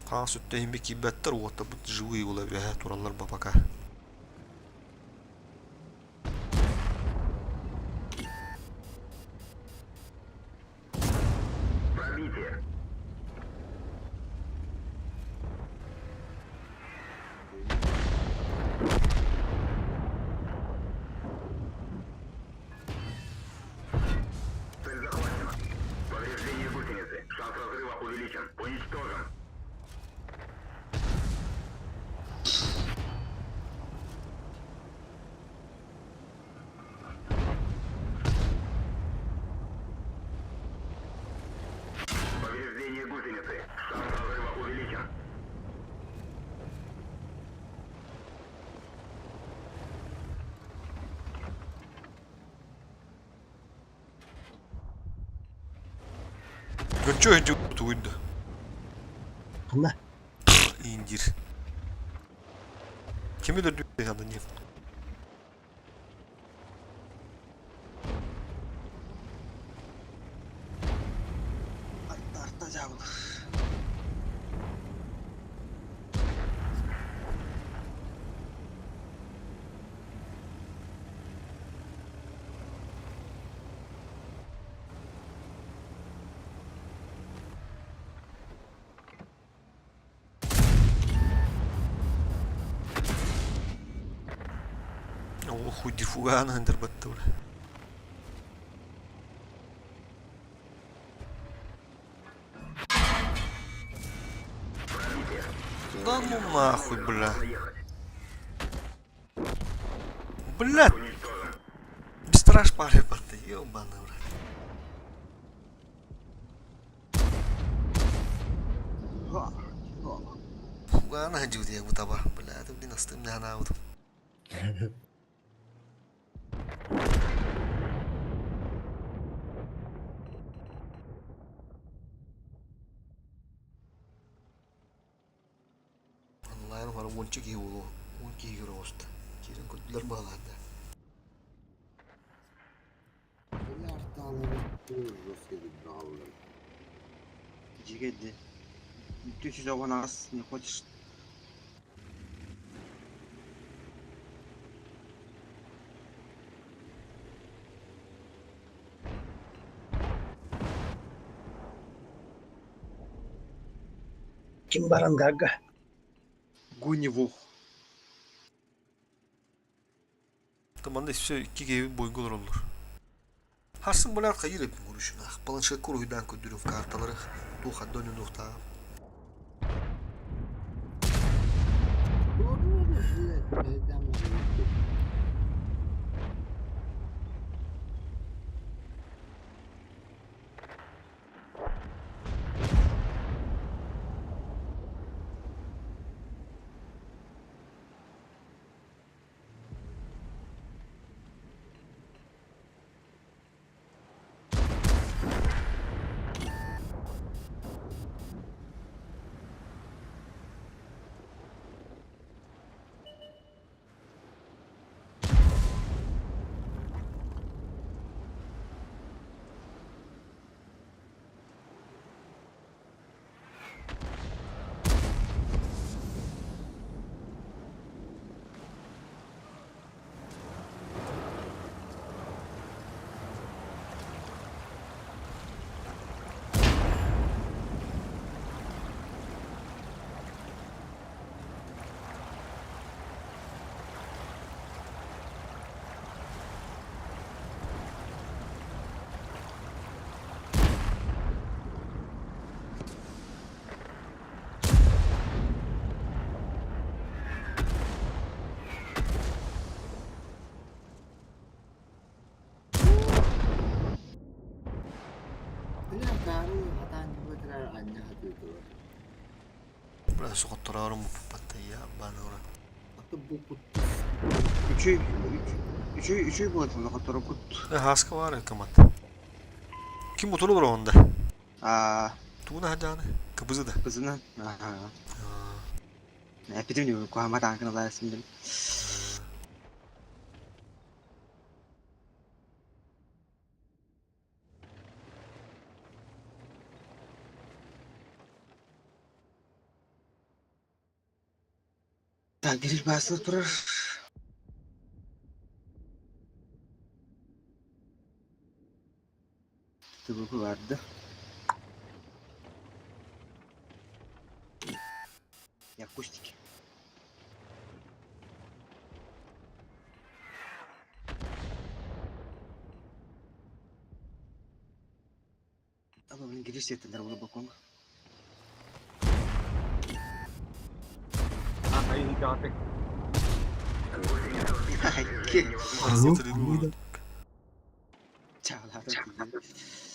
Хаҥас өттө иһин киирбэттэр уоттарбыт живые була үөһэ тураллар ба пока. Пробитие. Цель захвачена. Повреждение гусеницы. Шанс разрыва увеличен. Уничтожен. Повреждение гусеницы. Шанс разрыва увеличен. Көрчө өйдүү тугуйда. Ханна? Индир. Кими өлөрдү аноним. Арта арта дьаабылар. О, хуй дифуганы ындырбатты бля. Да ну нахуй, бля. Бля! Страж пары батты, ебаный в рот. Фуганы дьүдиэ бу таба. Бля, это блин, астым не анаабытым. Онлайн хара уонча киһи буолуо, уон киһи көрө оҕуста. Киирэн көрдүлэр баҕалаах да. Били артаалары тоже жестко баҕаллар. Дьигэйди. 318 не хочешь? Ким баран Гага? Гунивух. Манна все икки киһи бойго олороллор. Харсын булар хайыр эпин көрүшүнах. Планшетка уруһуйдаан көрдүрүм карталары туох хадда ойнонуохтааҕым. Били артаары хатаан ньыматырар анньа хатыытылар. Бля, соҕоттороорум муппаттайя баанаура. Ты бу Үчүй үчүй үчүй буолан хотторукут. Хаска бар автомат. Ким мотору бар onda? Аа Тугуна хадааны? Кыбызы да. Кызына. Аа. Эпидем куһама таанкын алаасым. Так, гриль басылып турар. Tıbıkı vardı. Yaklaştık. Ama bunun giriş ettiler bunu bakalım.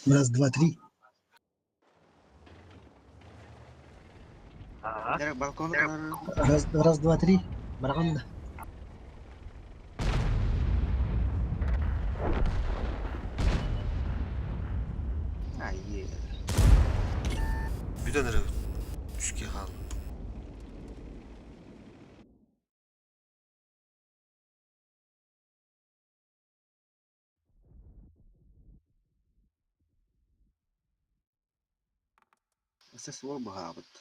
Раз, два, три. Раз, раз, два, три. Бараганда. Бүтэн эрэ үске хаал. Сес ол баҕаабыт.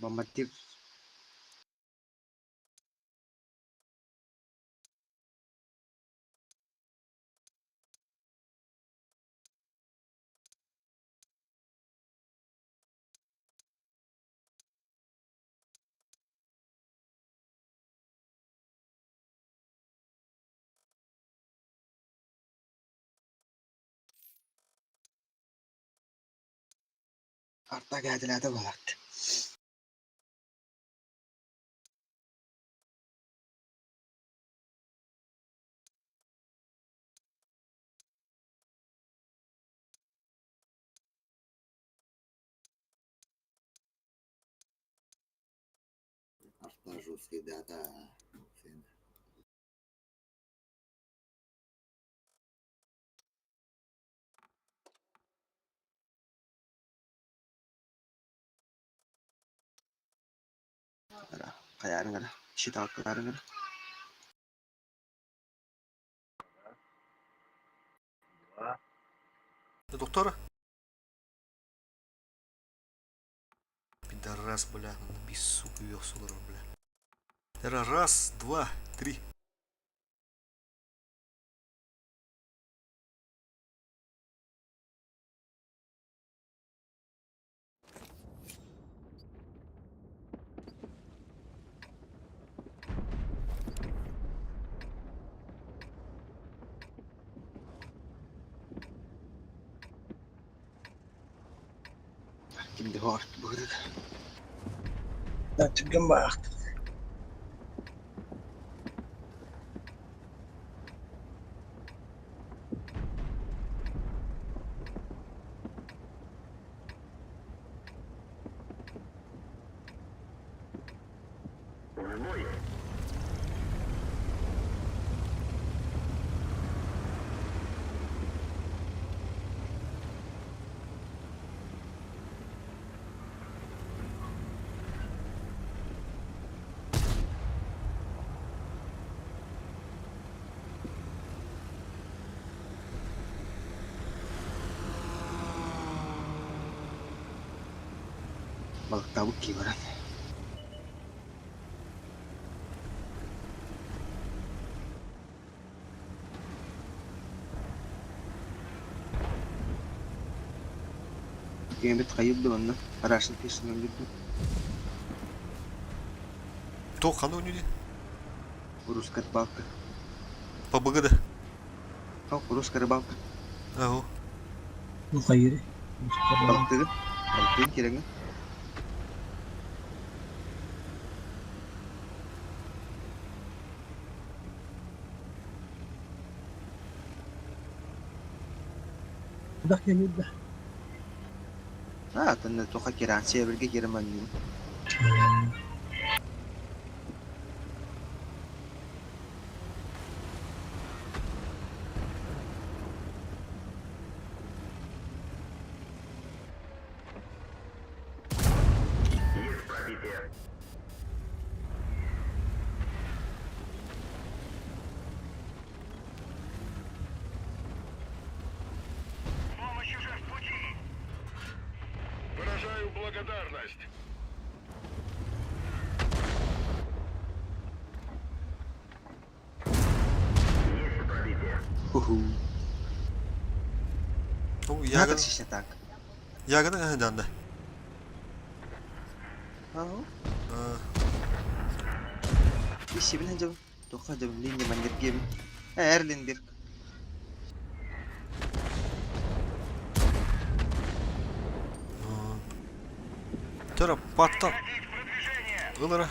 Бомбардир Арта кәділәді болады. Арта жесткий, да, да. Сен. Хайарыңар, щиталкаларыңар. Доктора? Пидорас, бля, без сука вёсулар, бля. Раз, два, три. Кимди хорт быгыдык. Түрген бақты. Балыктабык ки баран. Кембет кайып онна. Russian пишен жүрдү. То қандай ойнайды? Русская рыбалка. По БГД. О, русская рыбалка. Ага. Ну, хайыры. Балыктыгы. Балыктыгы кереңи. Элбэх киһи да. А, тонна туха киран северге кираманнын. Есть пробитие. Помощь уже в пути. Выражаю благодарность. Есть пробитие. Ху-ху. Ну, Надо ягода. сейчас так. Ягода да. Ага. Исибин хажаб. Туха хажаб линья мангергем. Эрлин бир. Тара паттан. Ылара.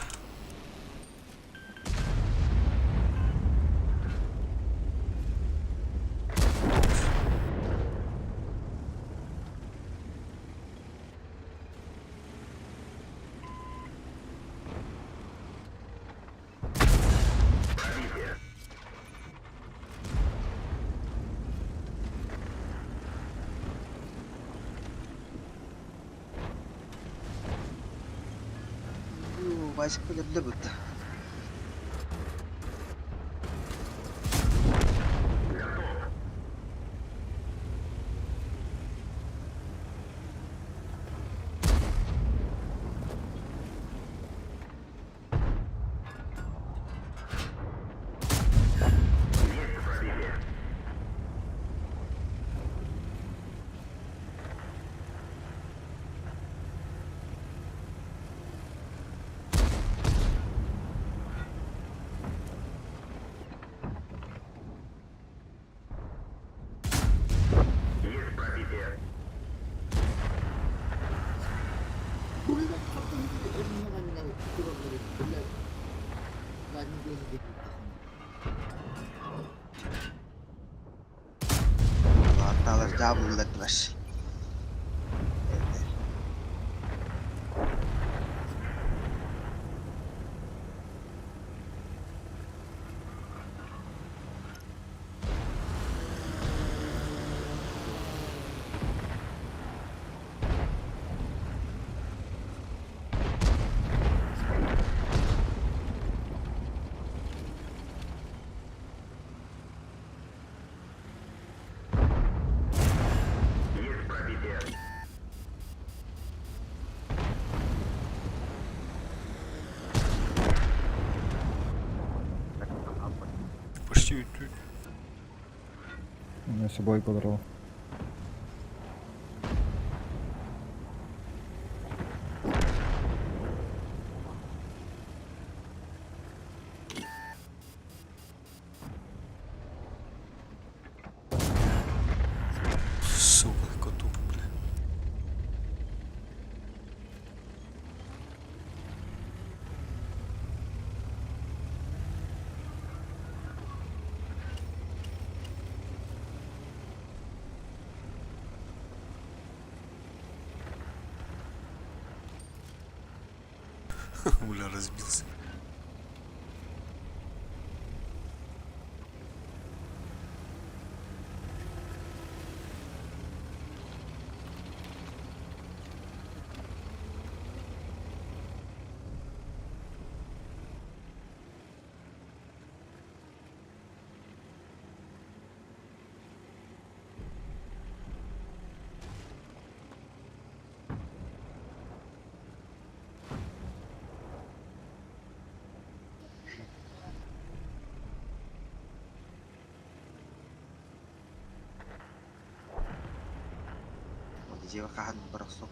Васик любит. Есть пробитие. Блядь, потом блядь. Ладно, Атталар жабылдырдылар. Есть пробитие. Почти үтүү. Я с собой подрал. Сука, коту, бля. Бля, разбился. Дьиэҕэ хаһан бросок.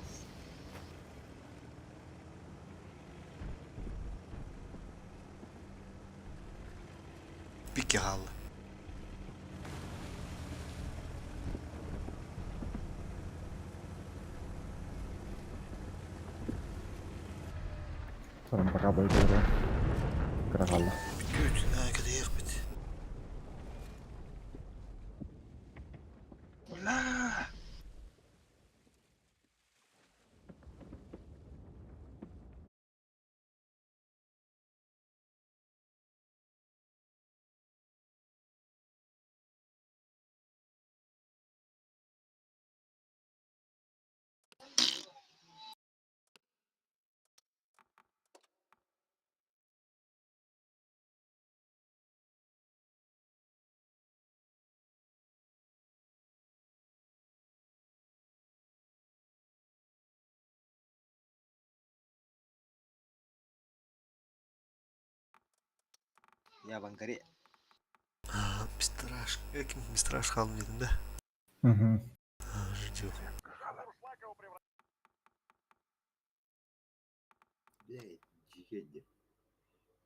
Пики хаалла. Сором пока бой говорю. Карагала. Бүт, кэдэйэх бит. Ла! Я банкари. Мистер Ким Мистер Аш хаалым диэтим да? Ждю. Блядь, дьиһиэдди.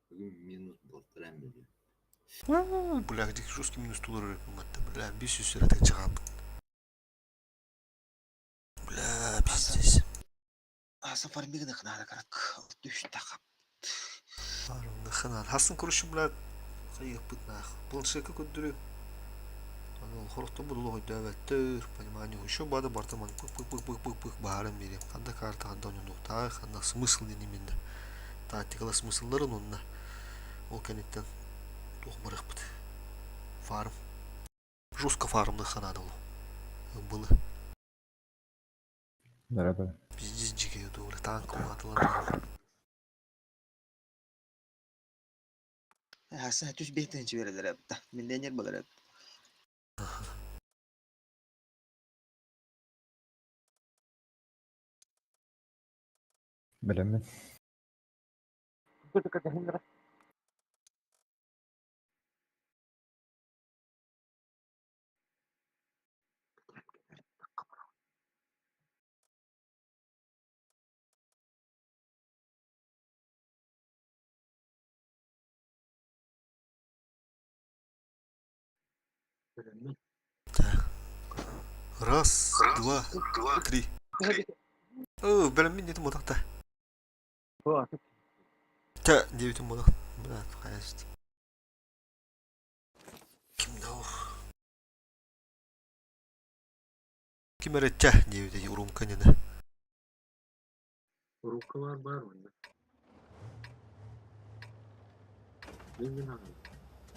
Бүгүн минус полтора миллион. Бля, где жесткий минус тулар бля, бис үс эрэ чаҕаабыт. Бля, пиздец. Аса фармигны хнада карак. Түштә хап. Ханан. Хасын короче, бля, хайыппыт нах. Планшетка көддүрү. Аны хорохто буду өйдөөбөттөр, понимание. Еще бада барта ман пых пых пых пых пых пых баарын берем. Ханда карта ханда оннуктаа, ханда смысл ден именно. Тактикала смыслларын онна. Ол кэнниттэн туох барыахпыт. Фарм. Жестко фармны ханада ол. Было. Дорогой. Пиздец дикий дура, танк атылар. Хаса түс бетен чиберелер эпта. Миллионер болар эп. Билемин. Так. Раз, два, три. О, билемин дедим одақта. Та, девятым одақ. Бля, конечно. Ким дау? Ким эрэ ча диэбит урумка нene. Рукалар бар онда. Мен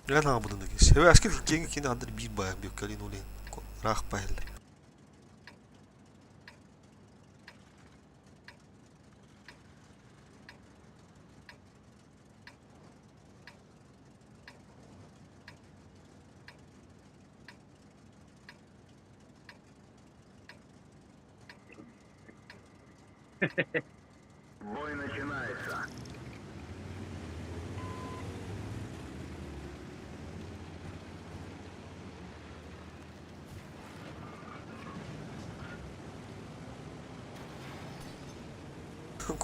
Я на буду накис. Эбэ аскер кеңи кини андыр бир бая бөккалин улин. Рах байыл. Бой начинается.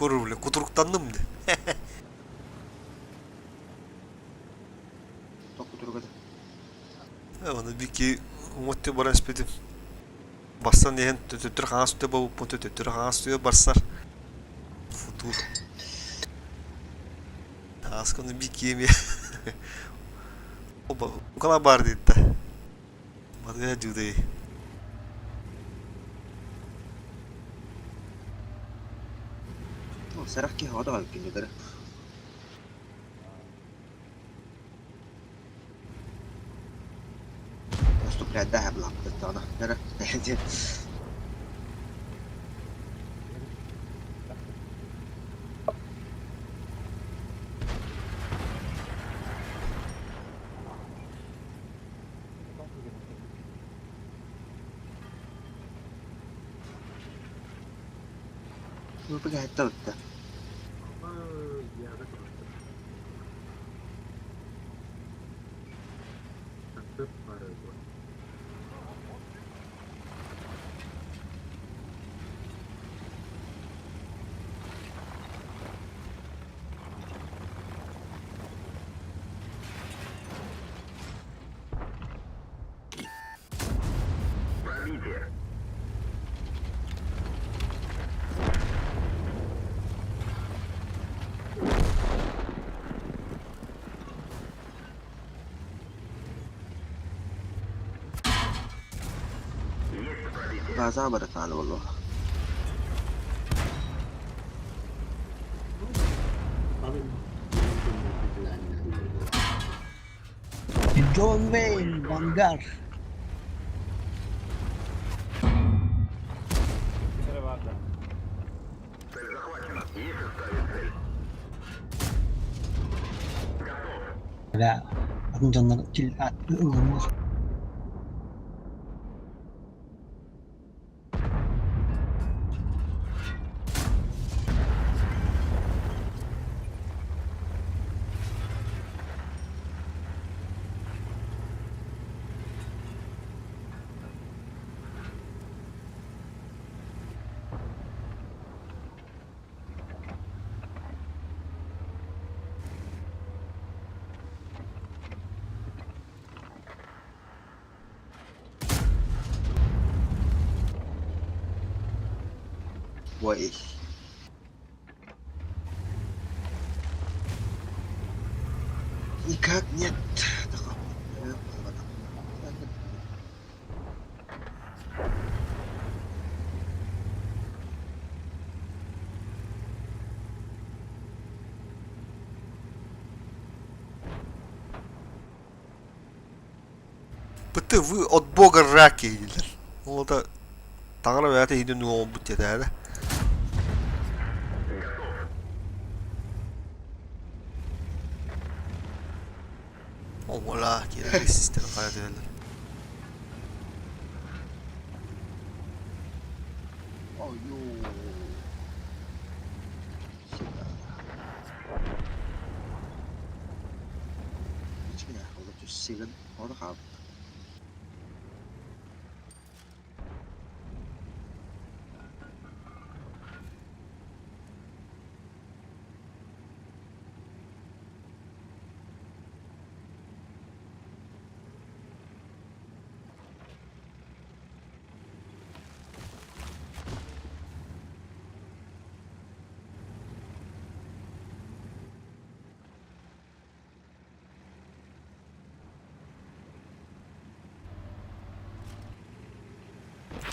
Көрөр бля, кутуруктанным де. Токку тургада. Оны бики умотте баран спетим. Бастан дehen төтөтөр хаас өтө бабып төтөтөр хаас өтө барсар. Футур. Асканы бики эми. Оба, укала бар дейт да. Бадыя жудей. Сарах ки хада кин дер. Наступляет да блак тана. Дер. Ну бага та. Пробитие. Есть пробитие. База баратан والله. John Wayne Vanguard. Цель захвачена. Есть оставить цель. Готов. Бля, атын дьоннор кил ылыммыр. Тупой. Никак нет. ПТ вы от бога раки дииллэр. Ол да таҥара бэйэтэ иһинэн оҥорбут диэтэ Оҕолаа киирэр система хайа түһэллэр.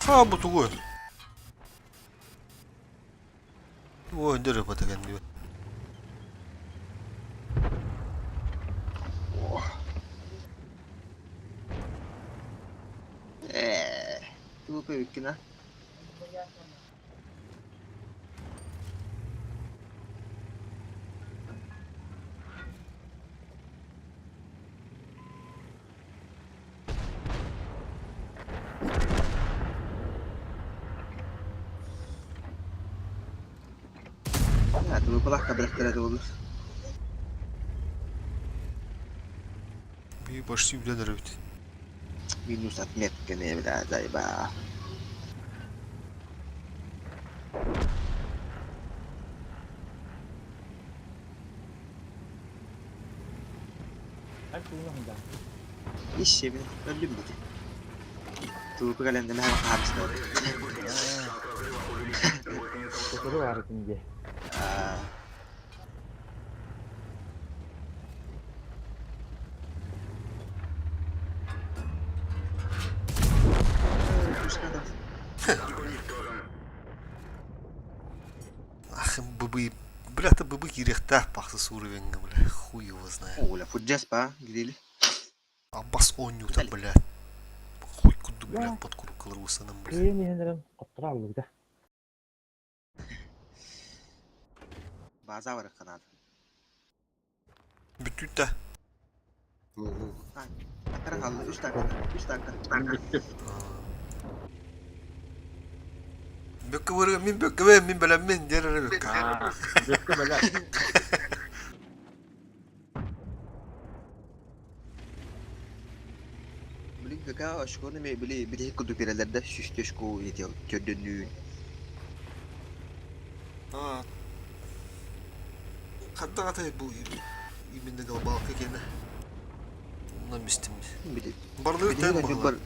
Хаа бу тугуй? Ой, дыры кэннигэ. Ээ, тугу көбүккүн а? Аа, тугу кулакка бэлэхтэрэ тугуллар. Би почти үлэн эрэбит. Минус отметка не бля, заеба. Ищи, өллүм бити. Тугу кэлэн мэ хаамыстар. Сотору баар этим дии. Ах, быбы, бля, ты быбы киириэхтээх бахсыс уровеньҥа, бля, хуй его знает. Оля, фуджес па, грили. Аббас оонньуута, бля. Хуй курдук, бля, подкрукалар усанан, бля. Кыайан иһэн хотторо аллыбыта. База бар канат. Бүттүүт да. Атара халлы 3 dakika. 3 dakika. Бөккө бырыга мин бөккө бэ мин бэлэммин диэр эрэ бөккө. Бөккө бэлэ. Блин, какая очконы ме били били куду пирелерде сүстөшку етел төрдөнүүн. А ханна атай бу именно глобалка киэнэ. Онон бистим. Били. Барлыгы тэн баҕалар.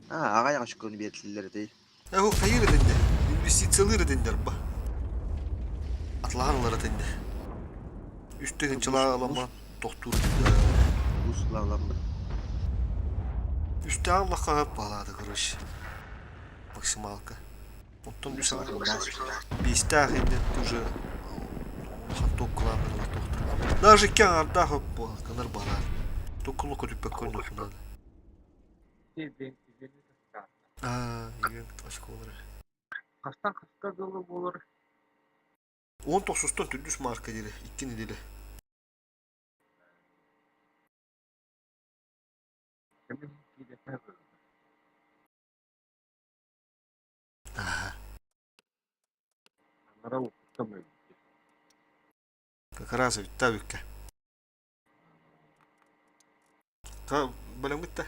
А, аҕай очкону биэртилер этей. Э, хайыр этинде. Инвестициялыыр этиндер ба. Атлаан ылар этинде. Үс тыһынчалаах ыламман тохтуур этинде. Услаламмын. Үстээх ыллахха хөп баалаата, короче. Максималка. Оттон үс биэстээх иннин уже улахан токкулааннар тохтор. Даже икки аҥардаах хөп буолар, кынар баалаат. Токкулу көтүппэккэ ойнуоххун Аа, ивент очколары. Хастан хаска дылы буолар? 19-тан төрдүс марка диэри икки нэдиэлэ. Аха. Как раз бүттэ бүккэ. Ка бэлэмҥит да?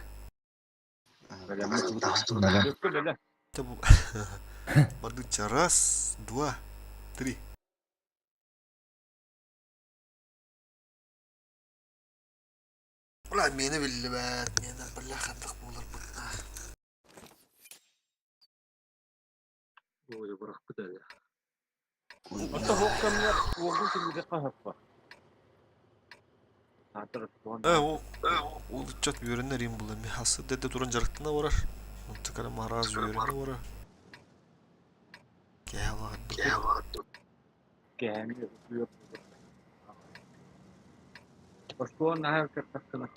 Бардыча раз, два, три. Бля, миэнэ биллибэт, миэнэ бля хантах буоларбыт. Ой, бырахпыт ээ. Отто хук кэмҥэ уолгун киллэриэххэ сөп. Аатыр Э, ол ол ыччат үөрэнэр им була ми хасы дэдэ туран дьарыктана барар. Онтукара мараас үөрэнэ барар. Кэһэ баҕардык. Кэһэни үөр. Остуон наһаа кыртахтына.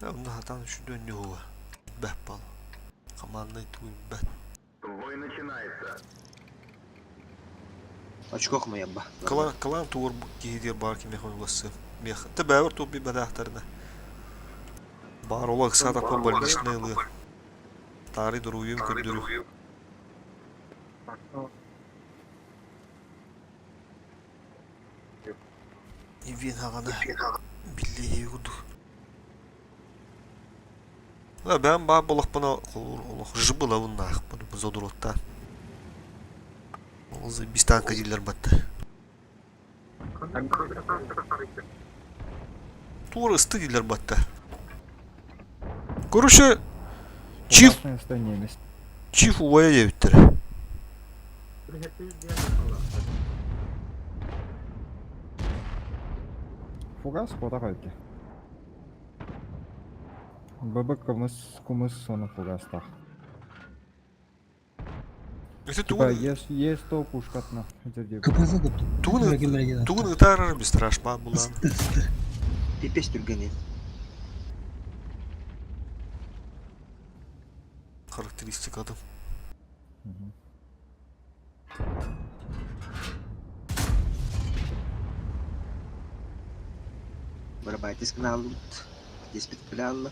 Онно хатан үшүдөн ньуһуа. Бэп бал. Командный туй бэт. Бой начинается. Очко хомуйабба. Кылаан кылаан тугур киһи диир баар кимиэхэ улассы. Миэх та бэбэр туп би бадаахтарына. Баар ола ыксаатахпа больничный ылыы. Таары доруйум көрдөрүү. Ивин хаҕана биллиһии курдук. Бэйэм баар буоллахпына холуур олох жыбылабыннаахпын задротта. Ол заебись танка дииллэр батта. Туора ысты дииллэр батта. Короче, чиф чиф убайа диэбиттэр. Фугас куотах эбит. ББ кымыс кумыс сону фугастах. Ити Типа тугун ес ес то пушкатна. КПЗ курдук. тугун тугун ытаарар бистраш баа булаан. Пипес түргэнин. Характеристикатын. Барабайтыс гынааллыбыт. Диспит билаалла.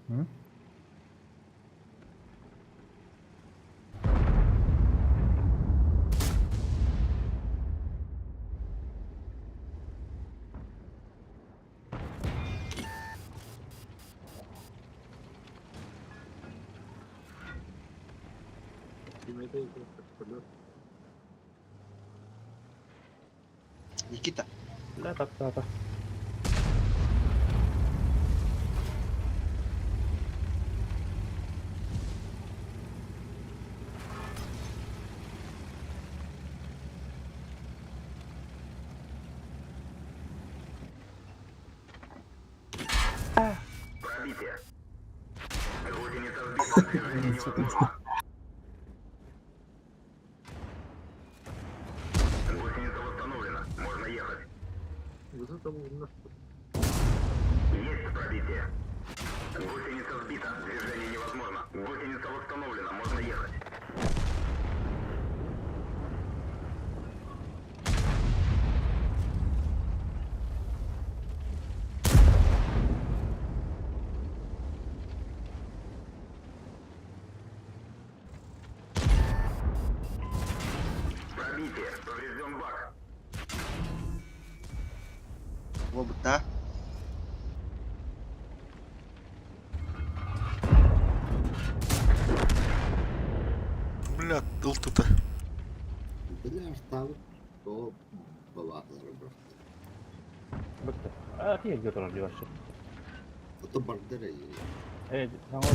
М? Никита. Да, таптаата. Пробитие. Гусеница сбита. Движение невозможно. Гусеница восстановлена. Можно ехать. Есть пробитие. Гусеница сбита. Движение невозможно. Гусеница восстановлена. Можно ехать. Пробитие. Поврежден бак. Буолбута. Бля, ылтыта. Бля, артабыт то балаахлары бырахта. Бытты. А, тиhe турар дебарчы. Ото бардар Э, саңа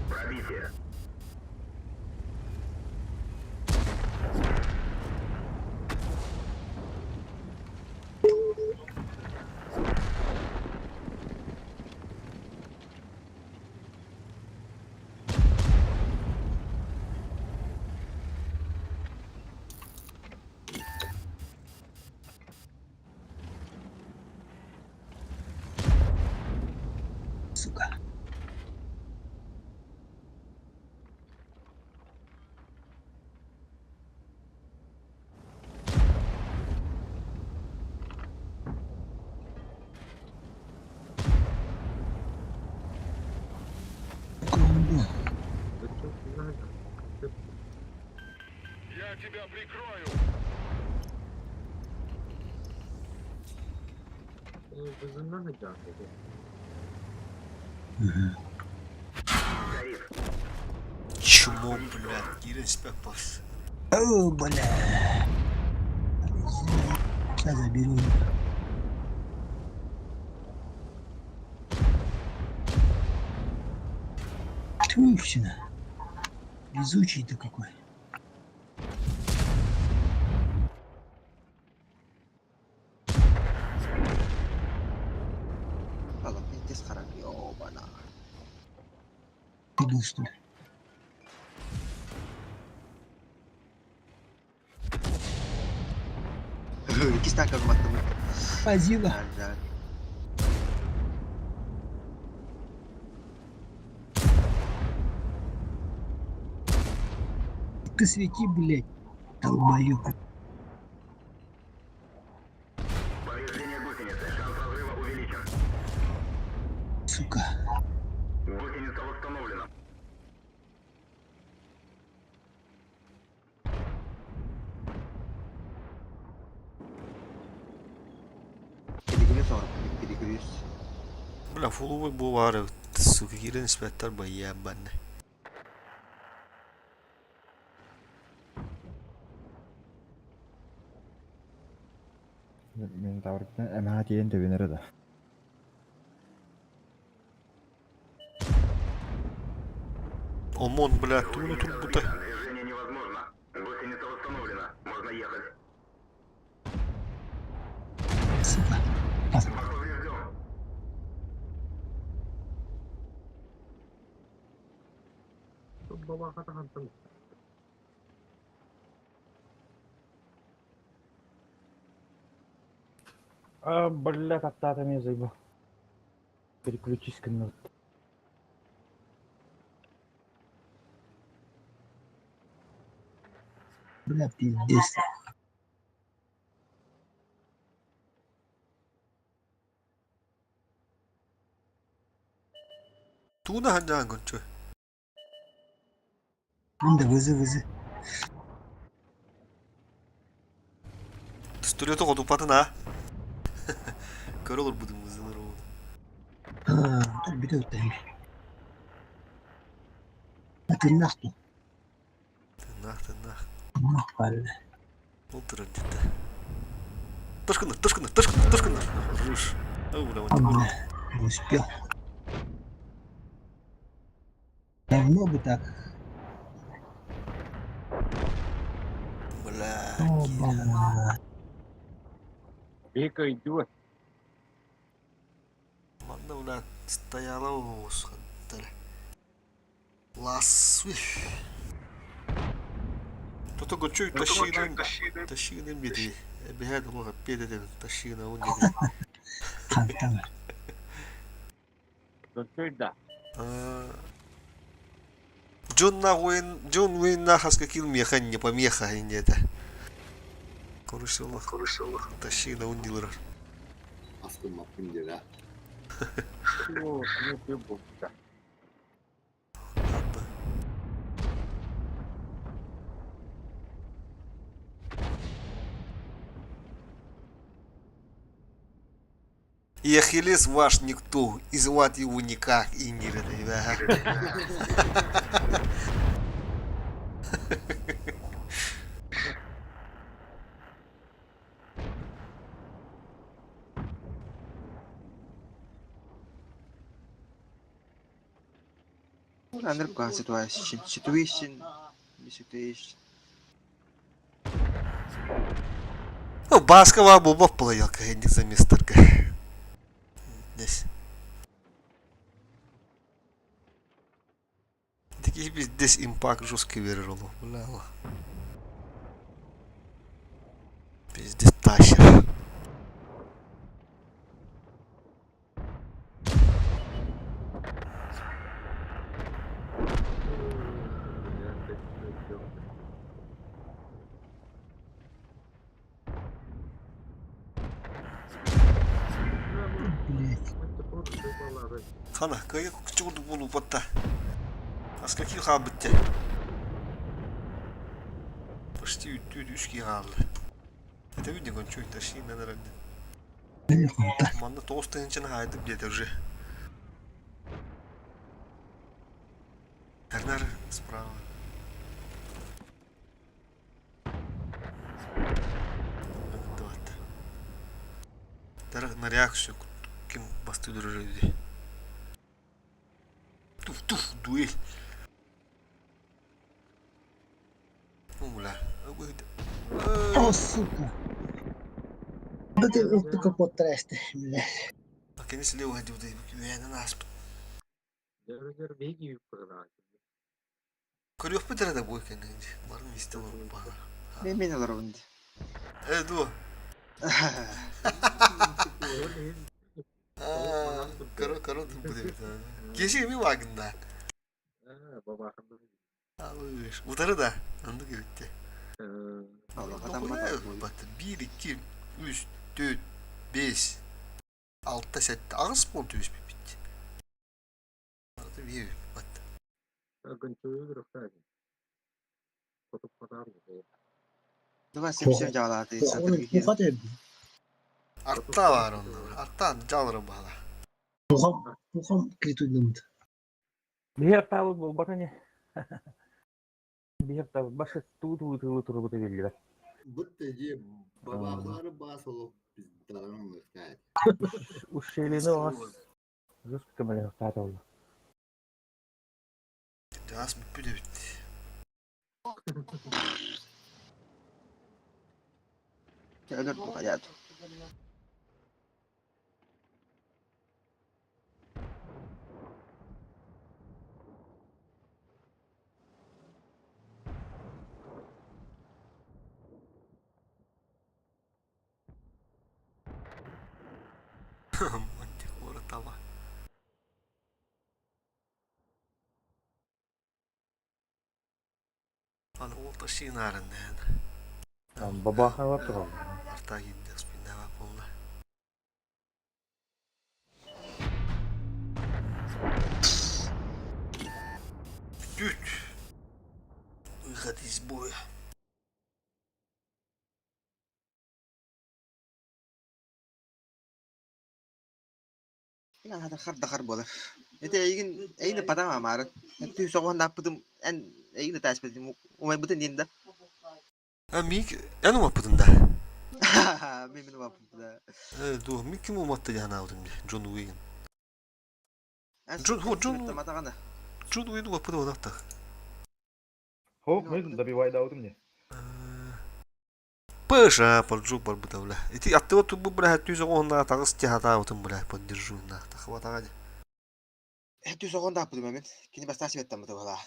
Пробитие. Чмо, блядь, киирэн испэт бас. О, бля. Сейчас заберу. Тьфу, Везучий ты какой. Алла, пиздец харак, ёбана. Ты был, что ли? Икки стака баттым. Спасибо. Да. Ты свети, блядь, долбоёб. Повреждение гусеницы. Шанс разрыва увеличен. Сука. Гусеница восстановлена. Педигрюс оҕор, педигрюс. Бля, фуловый бувары, сука, киирэн испэттэр байыабанны. Мен таврыктан эмэҕэ тиийэн тэбинэрэ да. Омон, бля, тууну турбута. Движение невозможно. Гусеница восстановлена. Можно ехать. Сука. Бак поврежден. А, бля, таптаата мен заебал. Переключись канал. Бля, пиздец. Тууна ханжаан кончу. Мында вызы вызы. Столета хотупатын а. Көр олор будун вызылар ол. А, так бүтө өттө. Тыннах ту. Тыннах, тыннах. Тыннах бalla. Ол турар деді. Тошкындар, тошкындар, тошкындар, тошкындар. Руш. Ау, бля, вот Бля, не успел. Давно бы так. Бля. О, бля. Бека идет. Манна, бля, стояла оос хантара. Ласвы. Тото гочуй тащигынан тащигынан беди. Бэһэд олох педеден тащигынан он диди. Хантан. Да. Джон на Уэйн, Джон Уэйн на хаска кил меха не помеха не это. Корушилах, корушилах. Тащигынан он дилер. Аскын маппын дера. Ну, ты бухта. Ладно. И Ахиллес ваш никто, и звать его никак, Ингер, ага. Аныр situation. Situation. Situation. Ну, Баскова бубов плоелка, не за мистерка. Здесь. Такие здесь импакт жесткий верил, бля. Пиздец тащер. Блять. Хана, кая кучурду болу батта. Аска кил хабытте. Почти үттүү үс киһи хаалла. Этэбин дии кончуй тащи нанаран. Манна 9000-ны хаайдым диэтэ уже. Эрнар справа. На реакцию ким бастыы дии. Туф туф дуэль. Бля. О, сука. Да ты ылтыка куоттара эсте, бля. Кини слева диудай үөһэнэн ааспыт. Көрүөхпүт эрэ да бу кэннин барын истэ олорбут Мен мен олоробун дии. Э дуо. Көрө көрө турбут эбит. Кеши эми вагында. Алыш. Утары да. Оннук эбитте. 1, 2, 3, 4, 5, 6, 7, 8 пункт түбүспүт. Биир бат. Давай сепсем жаалааты. Арта бар онно. Арта жалыры бала. Тухам, тухам критуйдамыт. Биһиэр таабыт буолбата не. Биһиэр таабыт башы туу-туу турбута биллибэт. Бытты же бабахлары бас олуп biz даран Ущелины оҕас жестко көмөлөһөхтаата олла. Аас бүппүт эбит. Өлөр бухаят. Мантикора таба. Аны ол ташинарын Бабахалар турал. Арта киинде спиннева болла. Бүт. Выход из боя. Ина хата хар дахар болар. Это эйгин эйни патама марын. Түү соҕон наппытым эн эйгин таспытым. Умай бутын дин да. А мик эн умаппытын да. Мен мен умаппытым да. Э ду мик ким уматты диэн аудым ди Джон Уэйн. Джон хо Джон Джон Уэйн умаппыты онахтах. Хо, мы добивай даудым не. Пыша, поджу барбыта бля. Ити аттыба тубу бля түз оҕонна тагыс тихата бля поддержу на тахватага. Түү соҕон даппытым мен. Кини бастаасы беттам бу бала.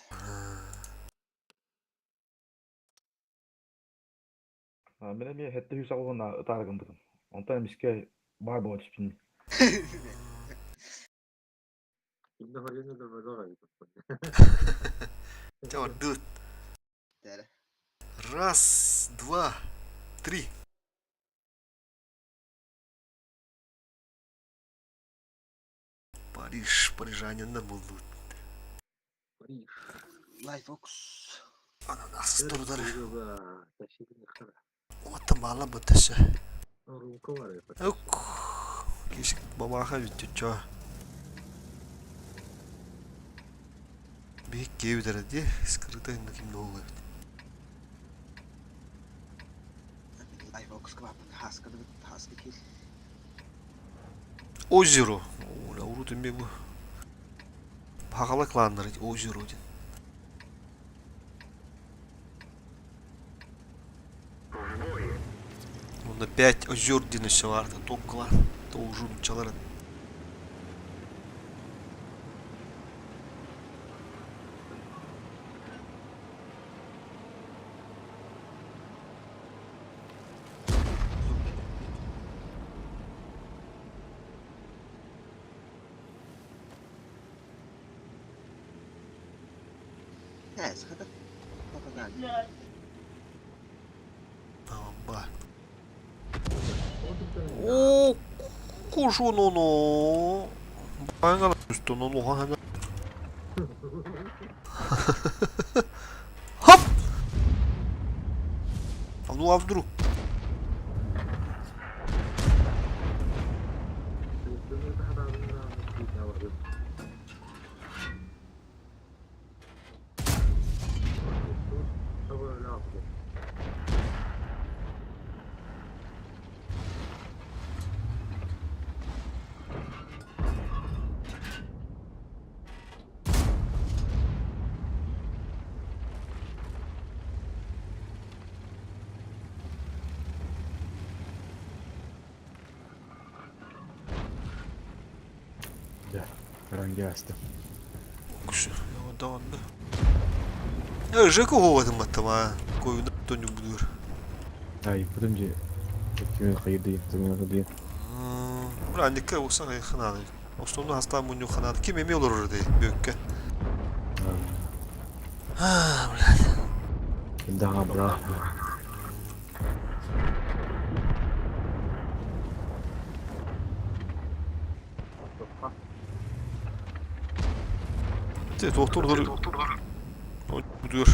Мен эми хетте хүс агылына ытаргын бутум. Онтон миске бар болот түспүн. Дут. Раз, два, три. Париж, парижанин будут. Париж. Лайфокс. Ананас турдары. Ота мала бутасы. Ук. Кишик бабаха бүтүчө. Бик кебидер ди, скрыто инде ким болду бит. Лайфокс квап хаска хаска кил. Озеро. Оля, урут эме бу. Хагала кланнар озеро ден. Онда 5 озер ден өсө бар да топ клан. Тоужун чаларын. Э, сахата. Ба. О, кушононо. Баягы үстөнөн улахан. Хоп! Ну а вдруг? Дьэ, көрөн астым. Да онно. Жека оҕотун баттама. Койуна тоню будур. Ай, потом же кими хайды, замена диэн. Бра, никка усан ханады. Основной хастаан мунньу ханады. Ким эми олорор дей бөккө. А, блядь. Да, бра. Те, доктор Будур.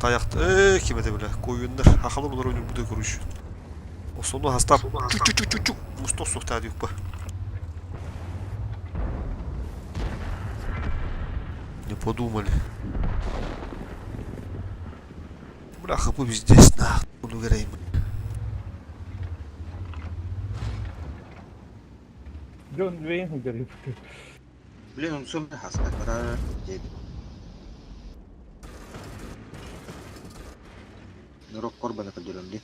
Таяқты, э, ким это, бля, койундар. Хахалар олар ойнур буду короче. Основной хастап. Чук-чук-чук-чук. Мусто сухта диюк ба. Не подумали. Бля, хапу здесь, нах, буду говорить. Джон Уэйн говорит. Блин, он сум хаска кара дед. Нурок корбана кадурам ди.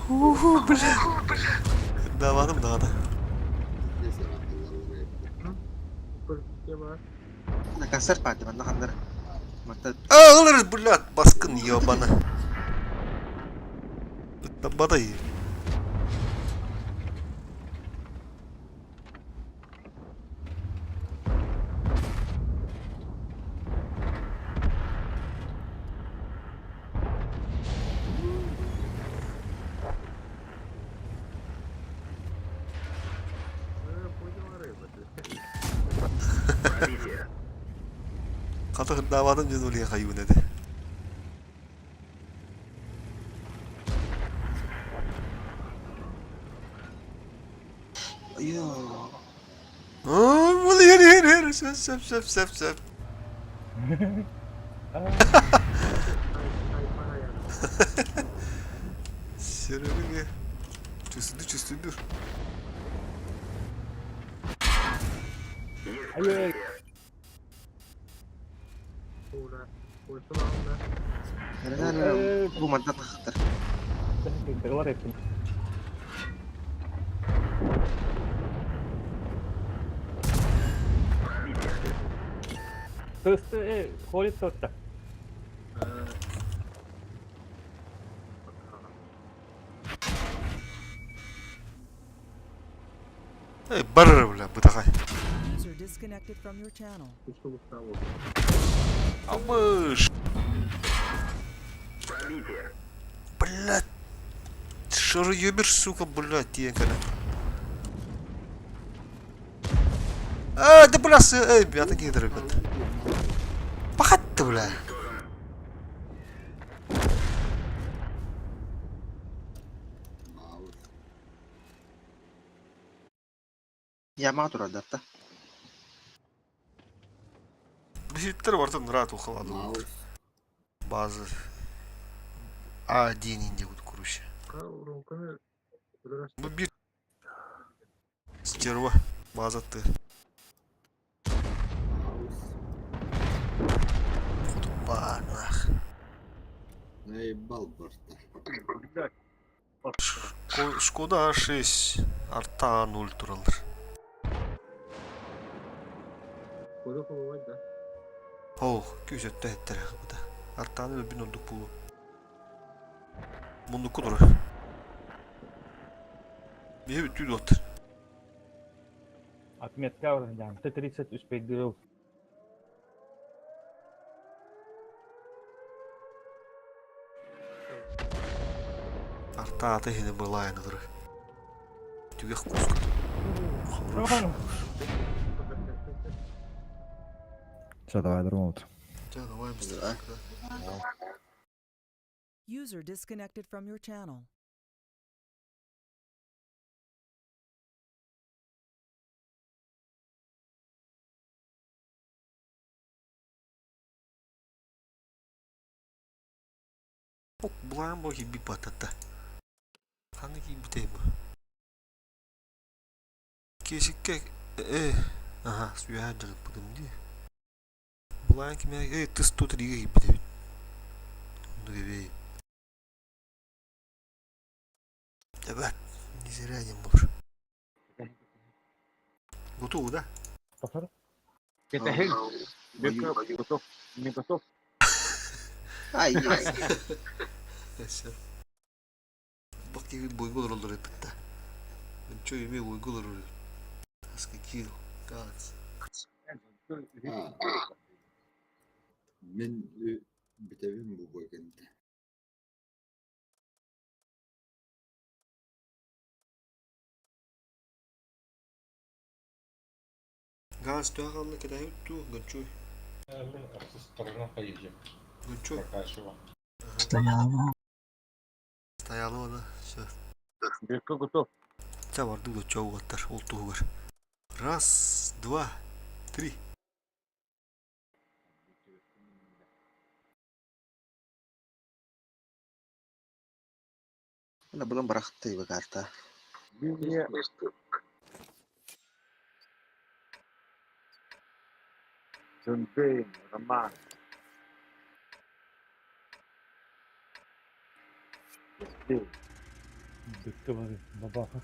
Уху, бля. Даваным да. Концерт пати манна хандар. Мата А, блядь, баскын ебана. Бадай. Хата давадым ден улия хайун эди. Йо. Bunu yer yer yer söp söp söp söp söp. Сереге. Чувствую, чувствую. Ай, Бу манта тахтар. Тысты, ходит тот-то. Эй, бар, бля, бытахай. User disconnected from your channel. Амыш. Блядь. Шароебер, сука, блядь, тиен кэлэ. А, да бля, эй, бля, такие ребят. Пахать ты, бля. Яма турар да. Биситтер бартын рат ухалады. Базы. А1 инде вот короче. Бу бир стерва база ты. Нах. Наебал борта. Шкода А6 арта А0 туралар. Оу, күүсөттө хеттер буда. Артаны өлбүн ордук булу. Мундуку турар. Бии бүтүү доттыр. Отметка да. Т-30 успеть. Артаата иһини былаайын ытыры. Түгэх куска. Хорош. Все, давай, друг. Ча, давай быстрее. User disconnected from your channel. Былаан бу киирбит баттатта. Ханна киирбитэй бу? Киэсиккэ э аха үөһээ дьарыппытым дии. Былаан кимэ э тыс тут рига киирбит эбит. Оннук эбит. Эбэт, не зря диэн буолар. Готовы, да? Кэтэһиҥ. Готов. Не готов. Ай, ай. Все. Бак киһи бойго олороллор эппит да. Чё эми бойго олорор. Таска киил. Гац. Мин бүтэбин бу бойгэнтэ. Газ төһө хаалла кэтэһэбит дуу, Гончуй? Мин ахсыстарынан хайыһым. Гончуй. Прокачивал. Стояло. Стояло да, все. Бекка готов. Ча бардык да чоу уоттар, ол туһугар. Раз, два, три. Ана булан барахты карта. Джон Роман. Бүттэ бары, бабаха.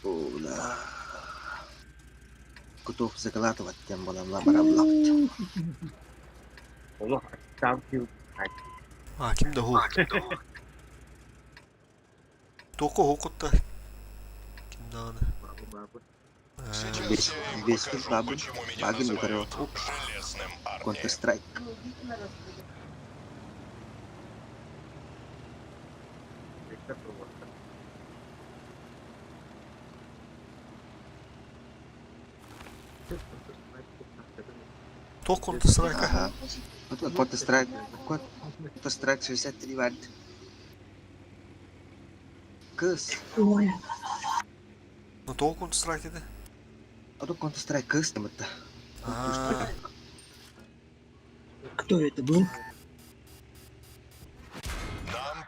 Ола. Готов заколатывать тем баламла бараблапт. Олох там кил. А, ким да ху? Токо хокутта. Ким даҕаны. Весь весь бабы. Багы не Counter Strike. Тоқ Counter Strike. Ага. Counter Strike. Counter Strike 63 ватт. Кыз. Ну тоқ Counter Strike edi. А то Counter Strike кыз там это. А, Кто это был? Нам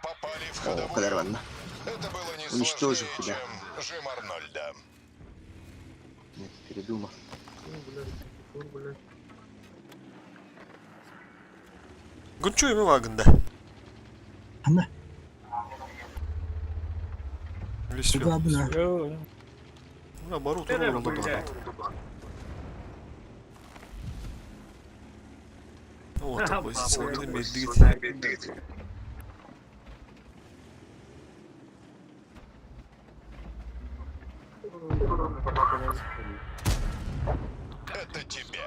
попали в О, ходовую. Кадарванна. Это было не Уничтожил сложнее, тебя. чем жим Арнольда. Нет, передумал. Гончуй ми вагында. Ана. Весь Главное. Наоборот, уролла Вот такой силовый медведь. Это тебе.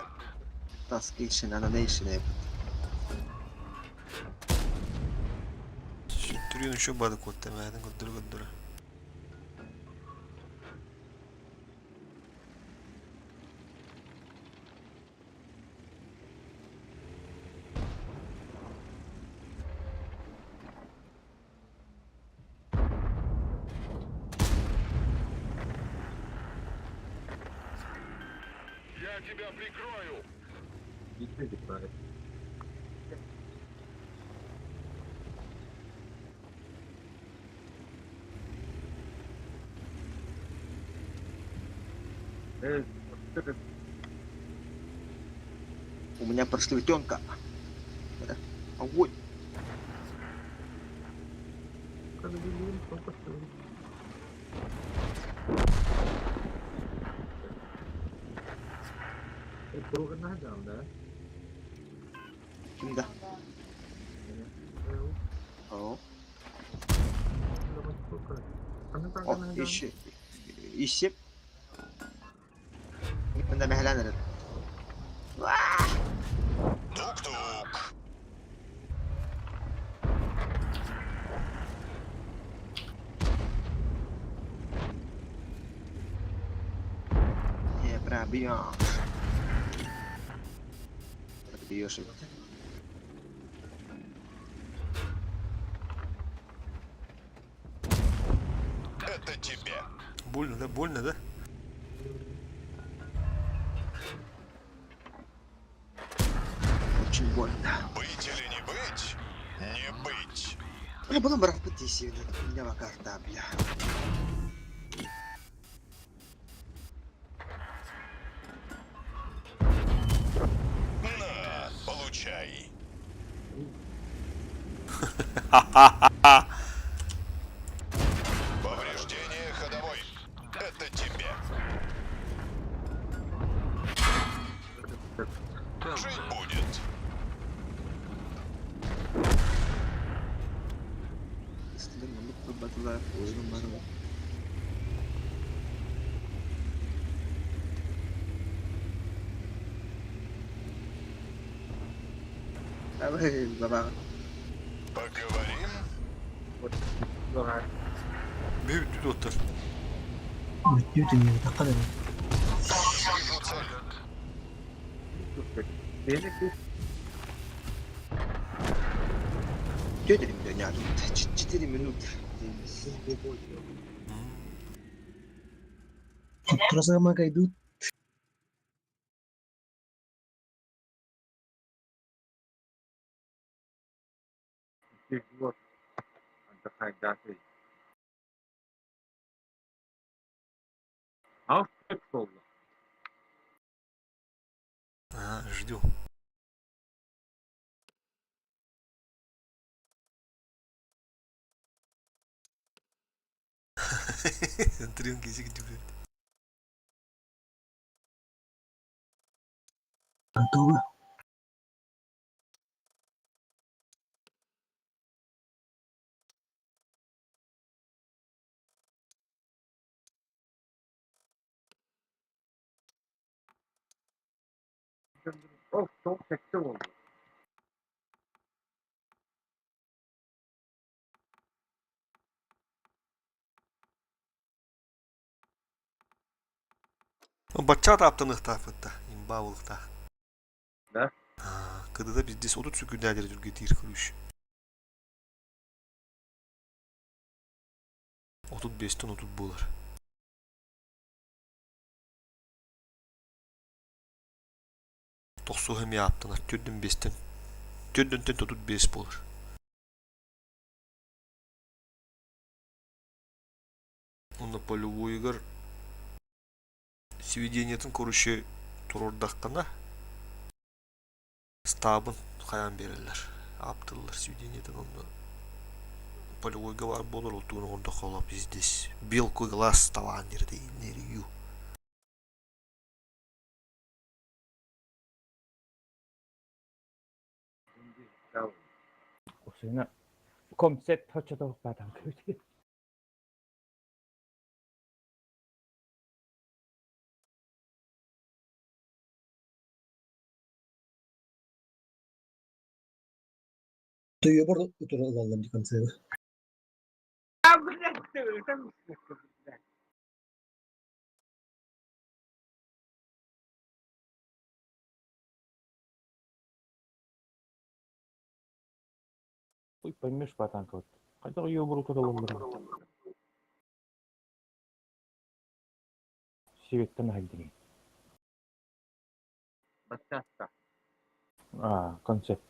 Taskation, Ananation. Түрүн еще бады котта мәдин көддүрө көддүрө. Я тебя прикрою. У меня прослветенка. Огонь. Кимда? О. О, еще. Еще. Мында мәһәлән Тук-тук. Пробьешь. Пробьешь это. Это тебе. Больно, да? Больно, да? Очень больно. Быть или не быть? Не быть. Бля, была бы у меня карта, бля. На, получай. Повреждение ходовой. Это тебе. Жить будет. Поговорим? Бүт доттор. Бүтүн таққан Вижу цель. 4 минуты. Туттура кайдут. А, ждем. Тренки сигти, блядь. Готово. Бачча таптаныхтаах имба булыктаах. Да? Кыдыда биздес 30 секундалер түргетир күлүш. 35-тен 30 болар. Тохсу хеми аптанар, түрдін бестен, түрдінтен 35 болар. Онда полевойгар сведениятын короче турордаққана стабын қаян берелер. Аптылар сведениятын онда полевойга бар болар, ол туын онда қолап здесь. Белку глаз таван дерде нерью. Осына комсет хочото батан көтө. Tuyuyor burada alalım bir konseri. Ой, поймешь батан көт. Кайда йобуру көтө болду. Сибеттен хайдини. А, концепт.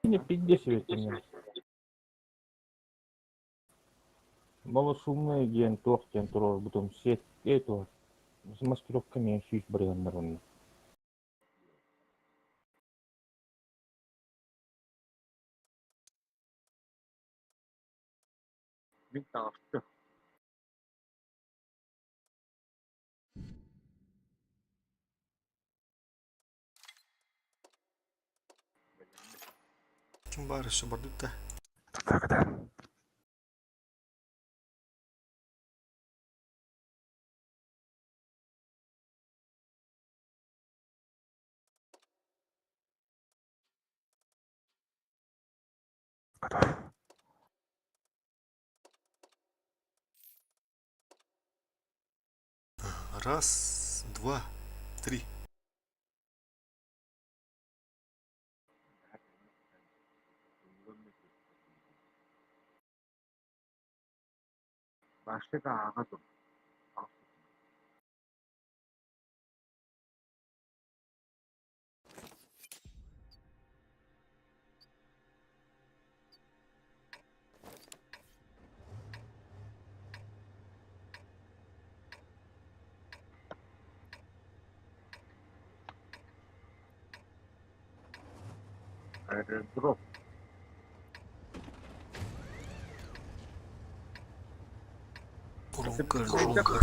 Не пизде сибеттен. Малосумный диэн туох диэн турар бутум сет э туох. Маскировка мен сүүс барыганнар онно. Ким бар еще бардык да? Так, да. Готов. Раз, два, три. Başka ааҕа тур. Airdrop. Громко, громко.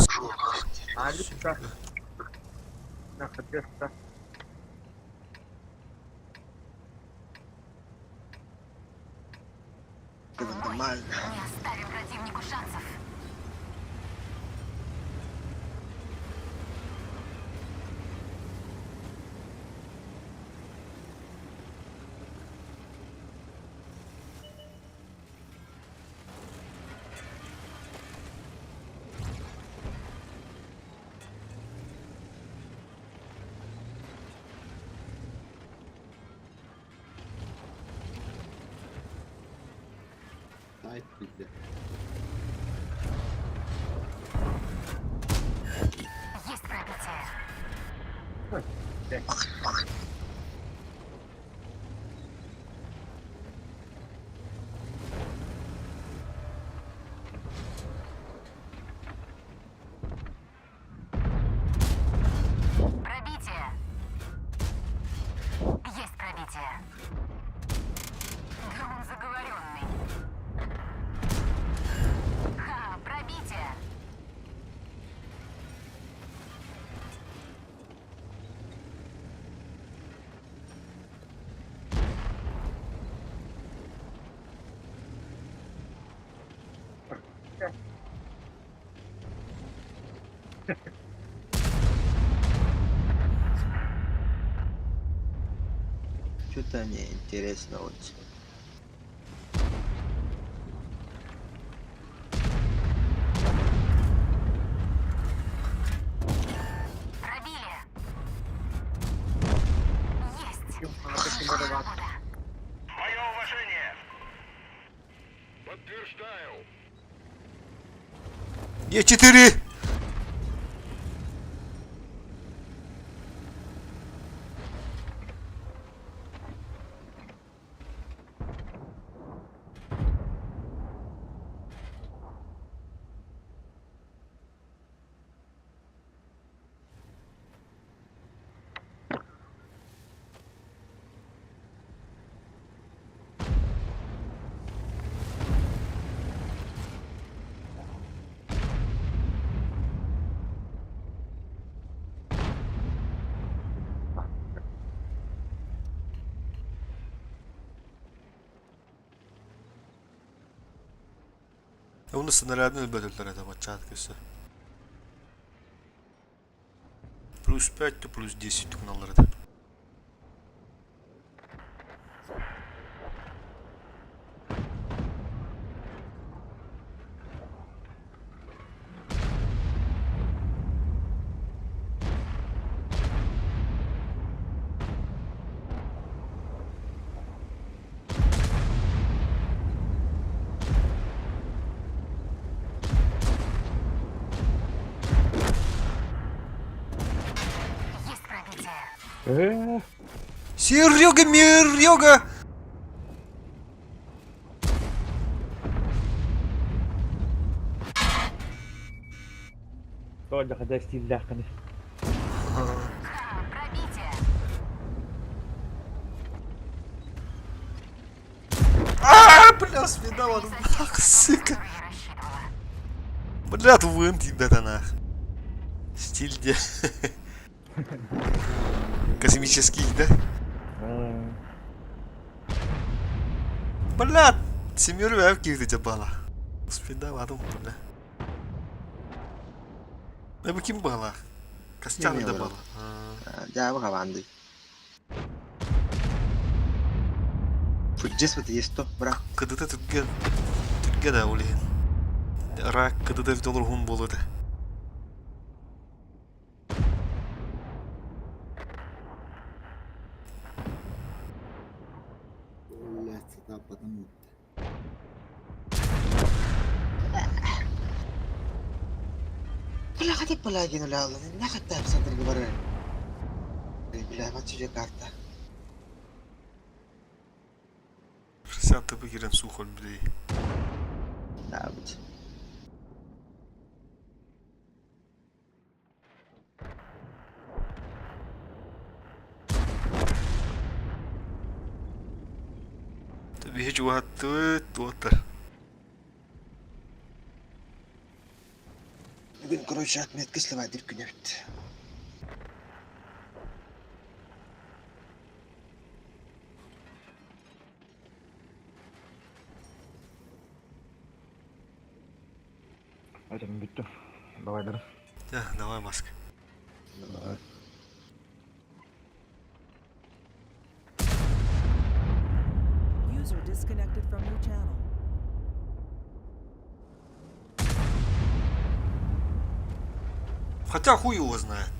Нормально. Не оставим противнику шансов. Сайт билде. Есть пробитие. Пробитие. Есть пробитие. Да он заговоренный. Ха, пробитие. Что-то мне интересно очень. Пробили. Есть. Хорошая работа. Мое уважение! Подтверждаю. Е4! Оны снарядын өлбөтөлөр это бачат көсө. Плюс 5, то плюс 10 тугналар это. Есть пробитие. Серега, Мерега! Тоже хотя стильдаханы. Ха, пробитие. А, бля, свидала, Не совсем нах, на ту, сука. которую я рассчитывала. Бля, вын тебя нах. Стиль где? Космический, да? Бля, семеру авки ты бала. Спидал, а бля. Э, ким бала? Костян да бала. Дьаабы хабаанды. Фуджис вот есть то, бра. Кыдыта түрген. Түрге да олейін. Рак кыдыта доллар хун болу да. Тааппатын ыытта. Бля, хотя палагин уляла, нахуй там центр говорю. Бля, вот тебе карта. 60 тп киирэн суох өлбүтэй. Да, быть. Биһи чугаһаттыбыт туоттар. Бүгүн, короче, отметка сливайдыр күнэ эбит. Айтам бүттүм. Давайдары. Да, давай маска. Давай. User disconnected from your channel. Хотя хуй его знает.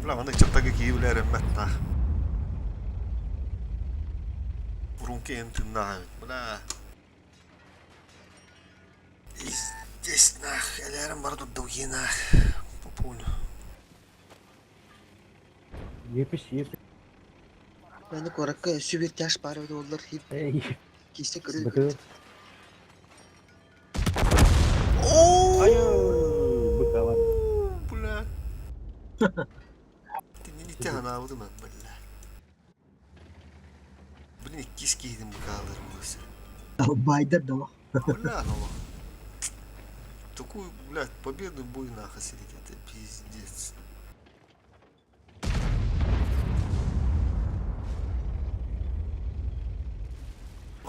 Бля, маннык чаттага киһи эрэммэт нах. Урунки эн тыннаах эбит. Бля. И здесь нах, элээрим бара турда нах. По полю. Епиш, епиш. Мені коракка сүбір тяж бар еді олар хип Эй, кисте көрі. быкы. О, Быкован. Бля. Ты не тяганаабытым бля. Блин, иккис киһитин быкааларым быысы. Байдер да. Бля, ну. Такую, блядь, победу бой нахуй сидеть, это пиздец.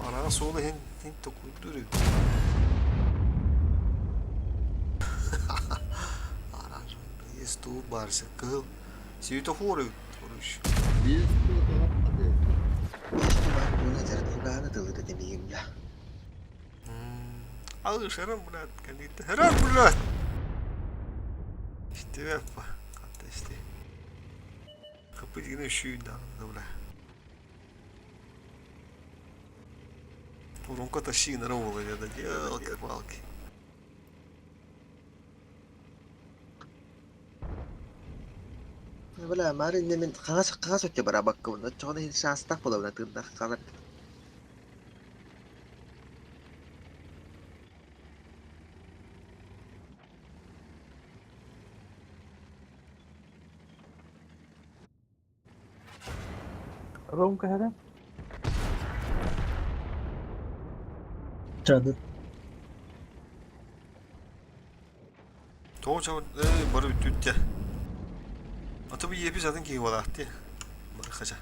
Ара суола хин хин такой дуры. Ара есть ту барсы кыл. Светофоры, короче. Биэс туох Бар буна зарпугааны тылыры демейім бля. Алыш, херам, блядь, кандидат. Херам, блядь! Истебеппа. Хатта исте. Хапытигина шүйін да, бля. Урунка тащи на ровала, да, елки-палки. Бля, мары немен қағаз қағаз өте бара бакка бұны. Чоғына хин шанстақ бола бұна тырнақ қалар. Ромка хәдә? Чады. Тоҕо чабын, бары бүттүттэ. Ата бу епи затын киһи буолаахтыы. Бары хача.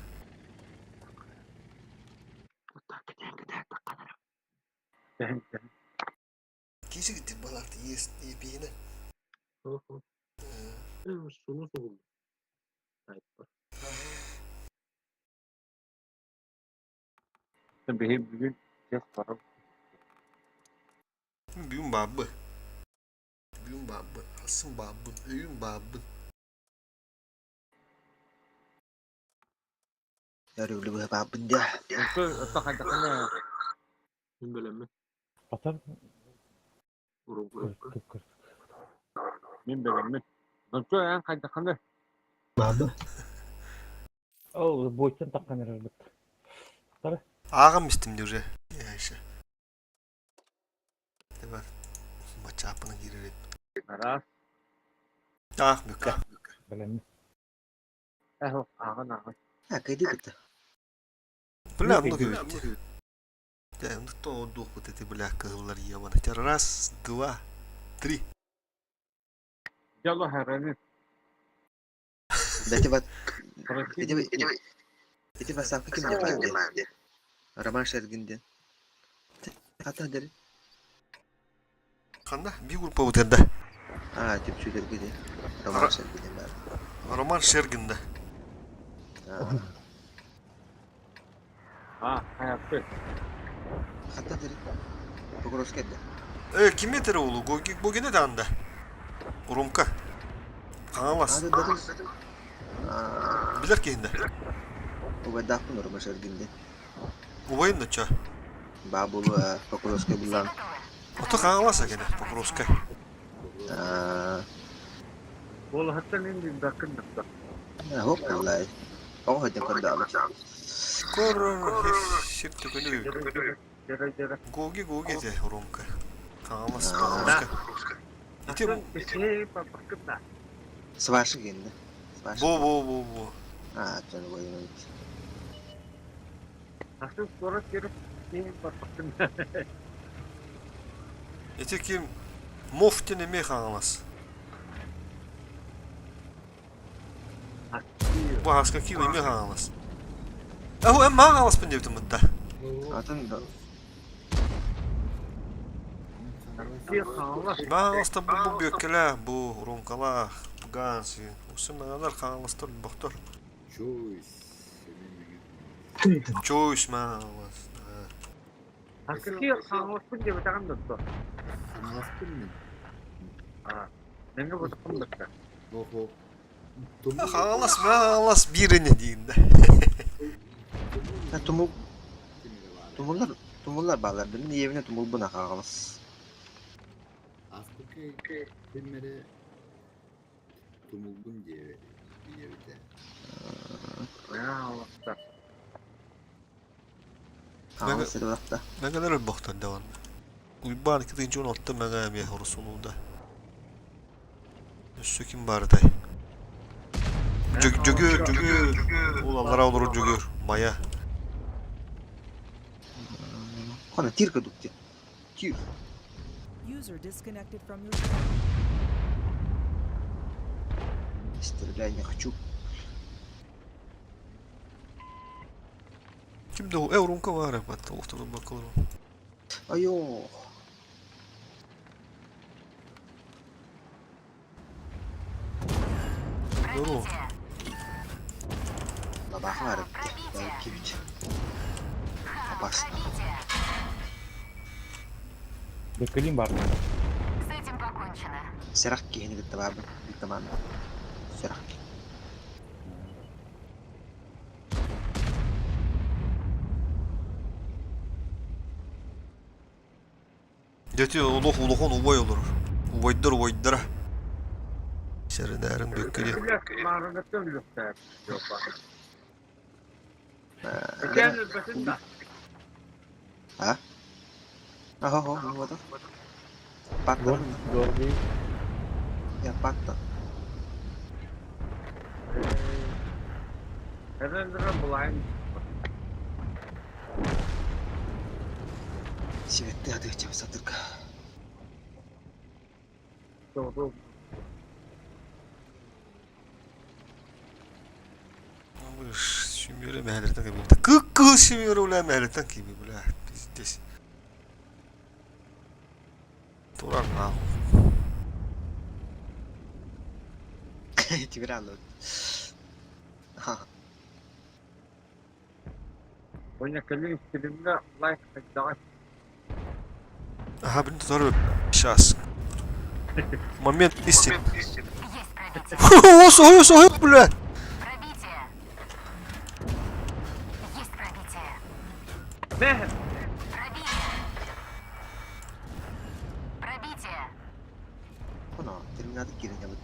Киси гиттик балаахты ес епиһинэ. Бүгүн баабы. Бүгүн баабы. Алсын баабын, өйүн баабын. Ярыглы бұ бабын да. Потом көр, көр. Баба. Ол бойтан таққан әрбіт. Ағам истим уже. Яйша. Тебер. Бачапына кирер. Ах, бүккә. Білемін. А, кайды кітті. Бля, ну кебетти. Да, ну то дух вот эти, бля, кыһыллар ебаных. Раз, два, три. Дайте вот... Эти басапы ким деп Роман Шергинден. Хата дери. Ханда, би группа вот это. А, тип чүлергеде. Роман Шергинден бар. Роман Шергин, да. Хата дери. Покровская да. Ким этер улу? Гогине да анда. Урумка. Хаҥалас. Билэр киһинде. Угадаппын Роман Шергинден. Убайын доча. Баа буолуо ээ, Покровскай буллаан. Ото хаҥалас агене, Покровскай. Буолаһыттан мин билбэккин да. Хоп буоллай. Оҕо сылдьан көрдөҕүм. Кор сир төкөнү. Гоги гоги те Ромка. Хаҥалас Покровскай. Ити Сварщик енді. Бо бо бо бо. А, чон бойын. Атын куорат киирip киин барбаккын. Ити ким Мофтин эмиэ хаҥалас. Бу хаска ким эмиэ хаҥалас. Аху эн маа хаҥаласпын диэбитим мытта. Атын да. Маа хаҥаластан бу бу бүөккэлээх, бу Ромкалаах, бу Ганс, усы маҥалар хаҥаластар бохтор. Чуйс. Чуйс маа хаҥалас. Хаскаки хаҥаласпын диэбэтэҕим да дуо? Хаҥаласпын мин. Аа, мэҥэ ботоххун да. Охо. Хаҥалас, хаҥалас биир ини диин да. Тумул Тумуллар тумуллар бааллар да мин ийэбинэ тумулбун хаҥалас. Аспыкка ким эрэ тумулбун диэбитэ. Хаҥалас сирбахта. Мэҥэлэр өлбөхтөр даҕаны. Уйбаан 2016 мэҥэ эмиэ хорусулууда. Өссө ким баарытай? Дьөгүөр, Дьөгүөр. Ол аллара олорор Дьөгүөр. Майа. Хана тир курдук диэн. Тир. User disconnected from your channel. Стреляй не хочу. Ким да ол? Э, Урунка баар батта олохторун бакылыр. Айоо. Здорово. Лабаха баар эбит. Кибит. Опасно. Беккелин бар. С этим покончено. Серах киһини кытта баарбын. Команда. Серах. Дети олох улахан убай олорор. Убайдар убайдара. Сэрэнээрин бөккүлү. А? Ага, вот. Патта. Я патта. Сиветте адыгача сатырка. Малыш, сүмүөрэ мэһэлэртэн кэбиһэ. Кык-кыл сүмүөрэ бля мэһэлэртэн киби бля. Пиздец. Турар нахуй. Тигран. Ага, блин, второй. Сейчас. Момент истины. О, ой, ой, бля! Пробитие. Есть пробитие. Пробитие. Пробитие. Оно, терминатор киирэн дьабыт.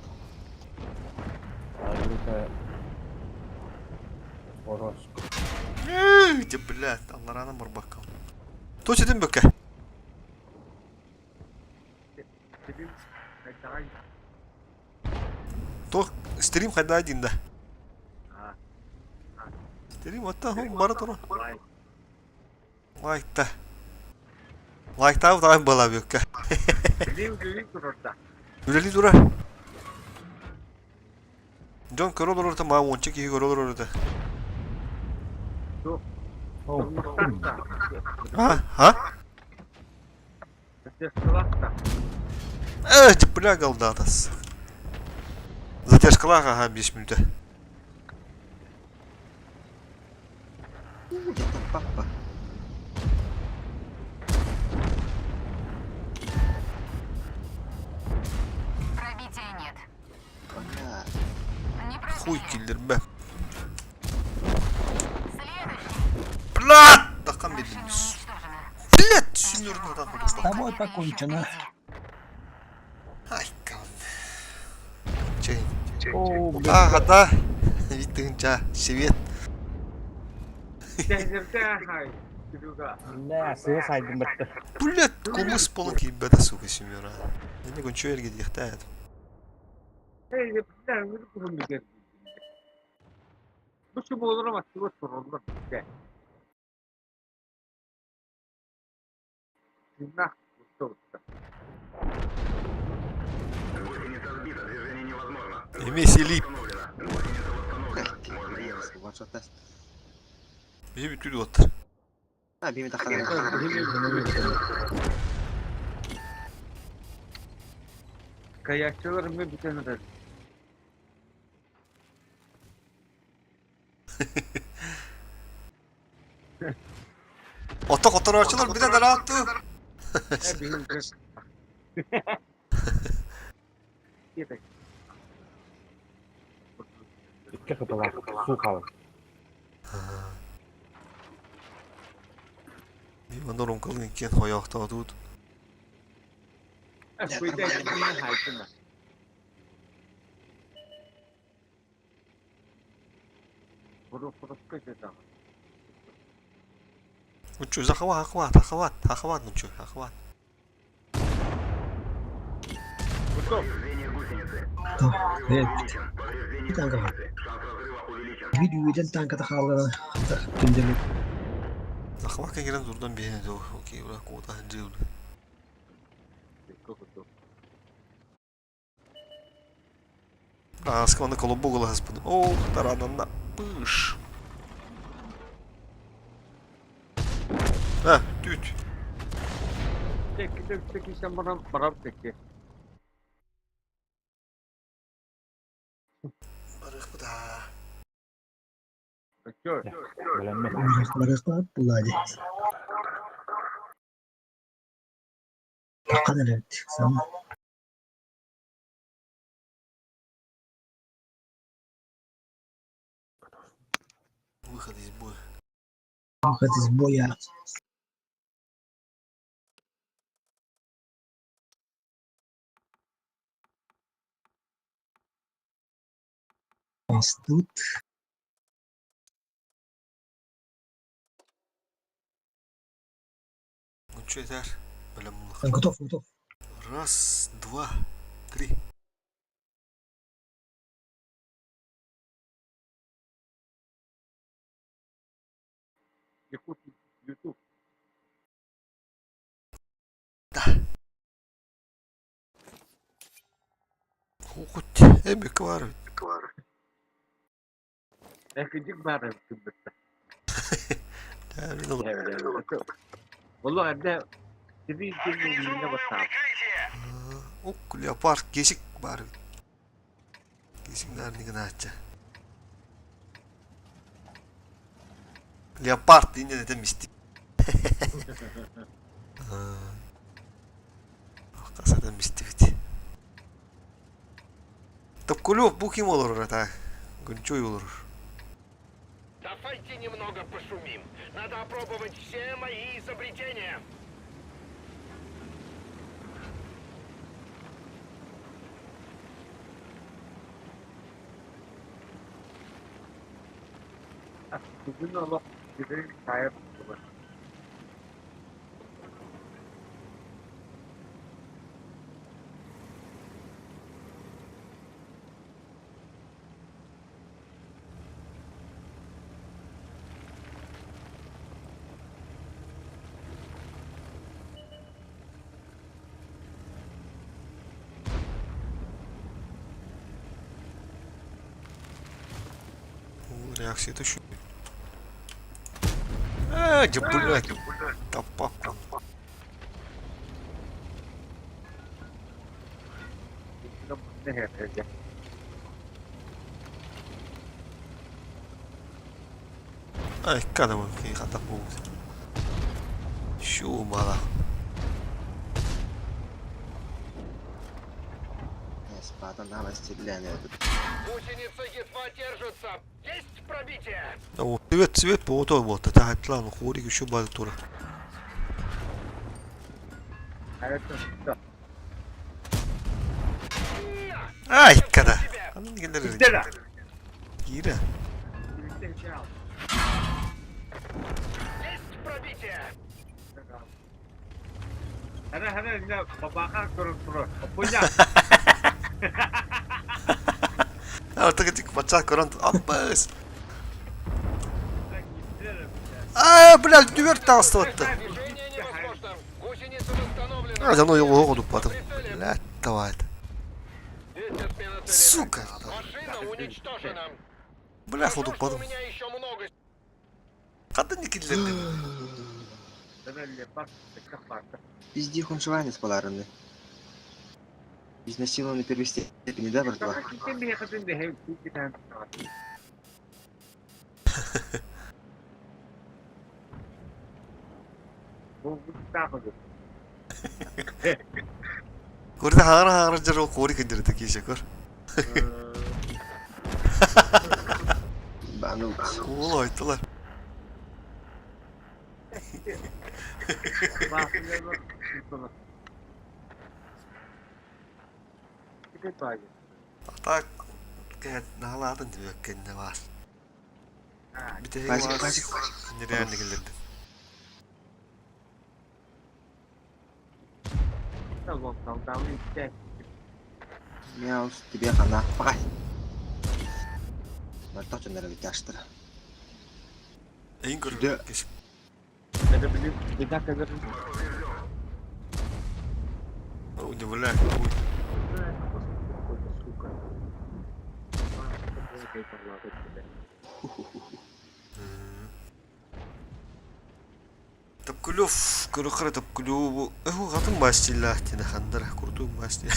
Ороско. Где, блядь, алларанан барбакка. Точно этим бөкке. То стрим хайда один да. Стрим отта хом бара тура. Лайкта. Лайктаабыт аҕай буолаа бүөккэ. Үлэлии турар. Дьон көрө олорор да маа уонча киһи көрө олорор да. А, а? Э, бля, голдатас. Задержкалаах аха 5 мүнүүтэ. Папа. Пробития нет. Не Хуй пробили. киллербэ. Следующий. Бля! Таххан бир. тобой покончено. Ай, Чэй. А, хата. Виттыгынча, свет. Да, сыа сайдым бытты. Блядь, кумыс полон киирбэтэ, сука, семера. Не гончу эргидиэхтээ. Эмиэ силип. Биһи бүтүр уоттар. Kayakçılar mı bütün öder. Ото хотороочулар бүтэн араатту. Икки кытылаах суу хаалар. Мен оронкалын иккиэн хойоохтоотуут. Нучу захват, захват, захват, захват, нучу, захват. Видео танка тахаллара күндүлү. Захватка кирен турдан биһине доо, окей, ура, куота жыл. Аска оны колобугала господи. Ох, таранана пыш. А, түт. Барых буда. Бэлэммин. Барыхпат буллади. Акан элебит. Сама. Выход из боя. Выход из боя. У нас тут. Ну что это? Готов, готов. Раз, два, три. Да. Хоть эми квар. Ок, леопард кесик бар. Кесик нарнигын ача. Леопард инде это мистик. Касадан мистик. Топкулев бу ким olur ата? Гүнчөй olur. Давайте немного пошумим. Надо опробовать все мои изобретения. Реакция это еще. А, где, блядь, да папка. Ай, kada bu ki хата бу. Шу мала. Гусеница едва держится. Есть пробитие! О, цвет, цвет по вот вот, это хатлан, хорик еще бал тура. Ай, когда. Кира. Есть пробитие! Артык этик патша көрөн аппас. А, блядь, дверь таҕыстыбатта. Движение невозможно. Гусеница восстановлена. А, давно его году потом. Блядь, давай. Есть отмена цели. Сука. Машина уничтожена. Бля, Хорошо, ходу что у потом. меня еще много Хандан не киллерди. Пизди хуншиванец поларынды. Изнасилованный первой степени, да, братва? Көрді хаңара хаңара жар ол қори кендерді кеше көр. Банут. Ол айттылар. Так, кәт наладын деп өккенде бар. Бите Пазик, пазик. Нереально келдерди. Мяус, тебе хана. Пока. Мартақ жондар бит аштыр. Эң көр. Да. Кеш. Удивляет. Тапкулев, көрөхөр Тапкулеву, эху гатын бастилла, тина хандар, курту басти.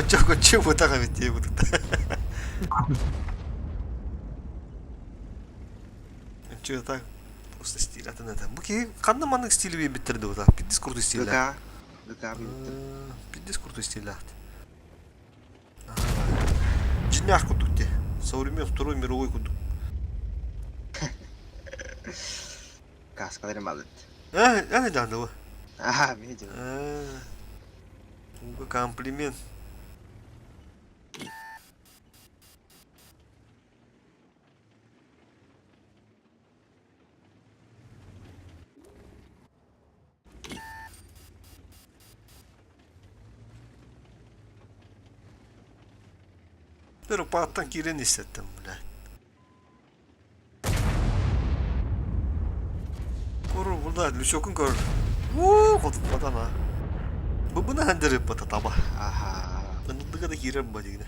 Чоко чего так ведь я буду. Че так? Просто стиль атын это. Бу ки кандай маннык стили би биттерди бу Пиддис курту стиль. ГК. ГК битти. Пиддис курту стиль. Жинях курдук те. Со времен Второй мировой курдук. Каскалары малыт. Э, э, да, да. Ага, видел. Уга комплимент. Pero паттан кирен истеттим, бля. Көрür burada Lüşok'un көрür. Вуу, хотуп батана. Бу буна хандырып бата таба. Аха. Ындыга да кирен ба дигне.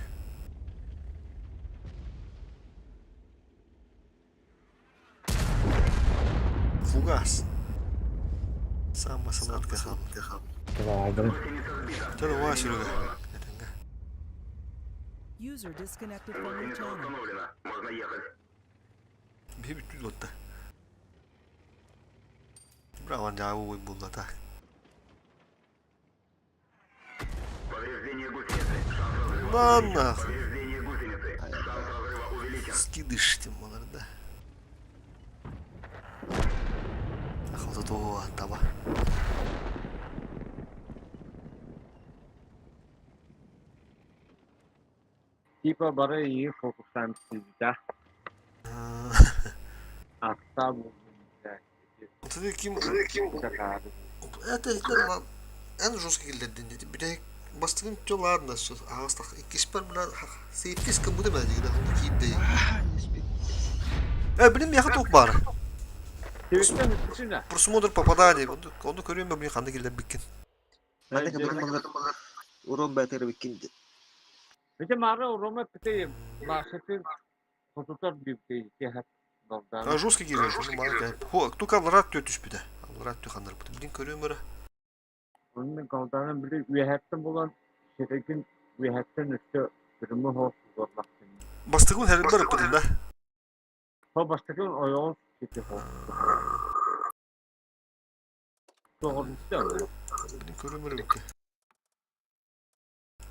Фугас. Сама сладкая хам. Алдым. Чада ва сүрүгө. User disconnected from your channel. Би бүтүн отта. Браво, жабы ой булла так. На нахуй. Скидыш тем олар да. Охота того таба. Типа бары iyi fokuslan sizde. Hatta bu. Отуды ким Это это эн жесткий келдерден деди. Бирек бастыгын тё ладно, все. Агастак иккиспер била сейфтис кым буде мәди гиде онда кийди. Э, билим яхы ток бар. Просмотр попадание. Онду көрөм мен кандай келдер биккен. Мандык бир мылдыр урон бәтер биккин. Бите мары урома пите лашыты фототор бипте техат. А жесткий келдер. Хо, тука лрат тө түшпүдө. Лрат тө хандар бут. Билин көрөм бара. Onun kaldanın biri üyehetten bulan şerekin üyehetten üstü durumu hoş zorlak. Бастыгын хәрбер бит да. Ho baştakın oyoğun kiti ho. Doğrusu da Билин көрөм бара биккен.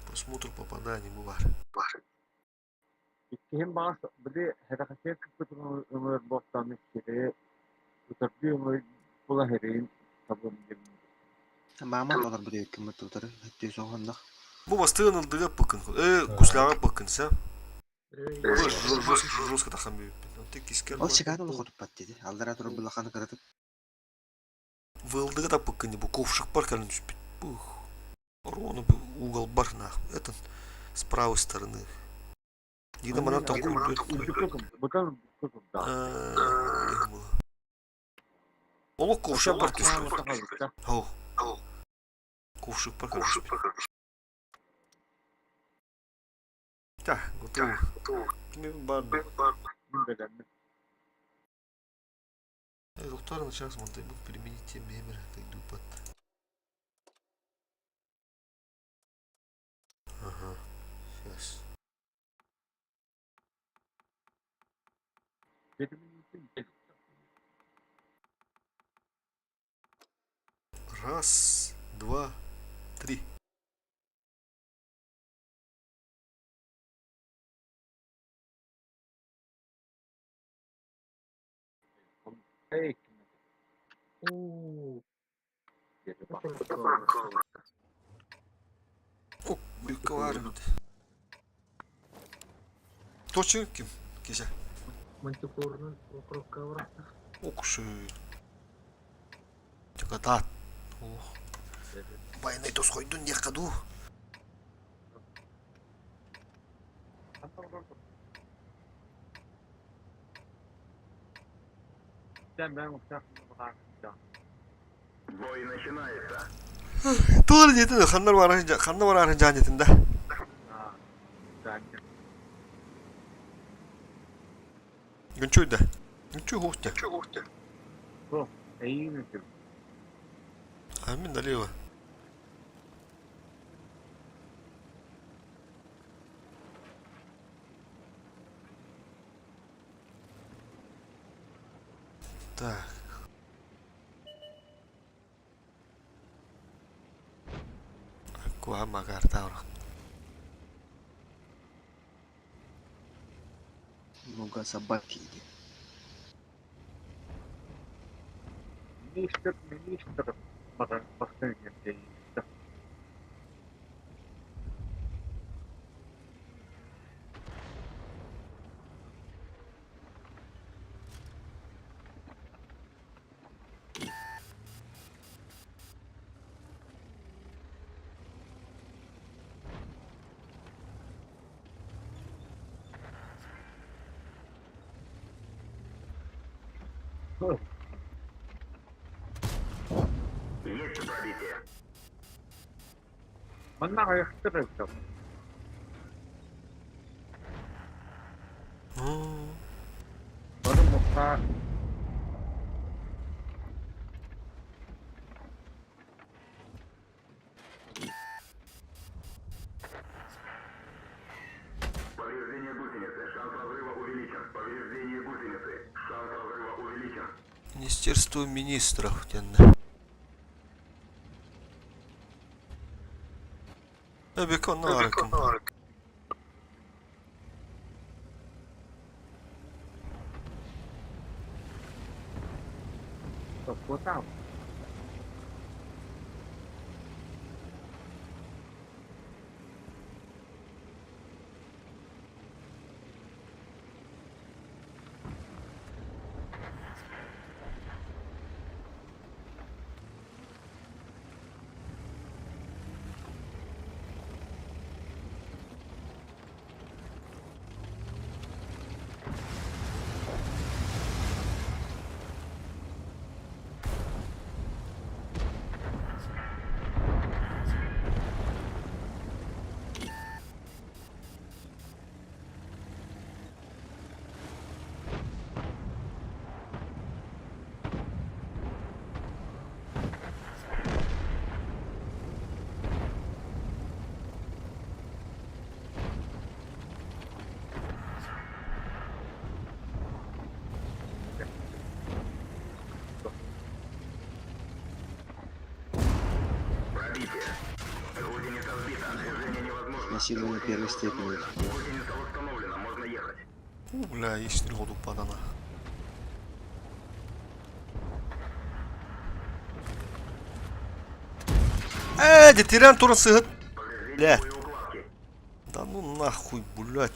Просмотр попадание бу бар. İkihim bana biri herkese kıpıtın ömür boktanı şere tutardı ömür bula hereyin sabun gibi. Маама олорбут эбиккин бутутары өттүө соҕоннох. Бу бастыгын ылдыга пыкын. Гусляга пыкын сэ. Бу жестко тахсан бүппүт. Онтон кискер Ол чекаат олох отуппат диди. Алдара турар булаханы кыратык. Вылдыга таппыккын бу ковшикпар кэлэн түспүт. Бух. Орону угол бар нах. Это с правой стороны. Дида манан такой. Олох ковшикпар түспүт. Хо. Ковшикпар кэлэн түспүт. Так, готово. Кими бар. Доктор, сейчас монтайбут примените мемер тайдупат. Ага, сейчас. Раз, два, три. О, бүккэ баар эбит. Точно ким? Кисе. Мантикорнан окурокка барахта. Окши. Чакатаат. Ох. Байнай тосхойдун диэххэ дуу. Бой начинается. Тур диэтин ханна барарын ханна барарын жаанетин да. Гүнчүй да. Гүнчүй хуухта. А мин налево. Так. Куа Магар Тавра. Много собаки иди. Министр, министр, Есть пробитие. Манна айахтыр Бары муха Повреждение гусеницы. Шанс разрыва увеличен. Повреждение гусеницы. Шанс разрыва увеличен. Министерство министров диэн. Эбик онно арыкым. топпотам. Пробитие. Гусеница сбита. Движение невозможно. Насилие первой степени. Гусеница восстановлена. Можно ехать. Бля, ишнил ходу падана. Э, тирэн туран сыһыт. Бля. Да ну нахуй, блядь.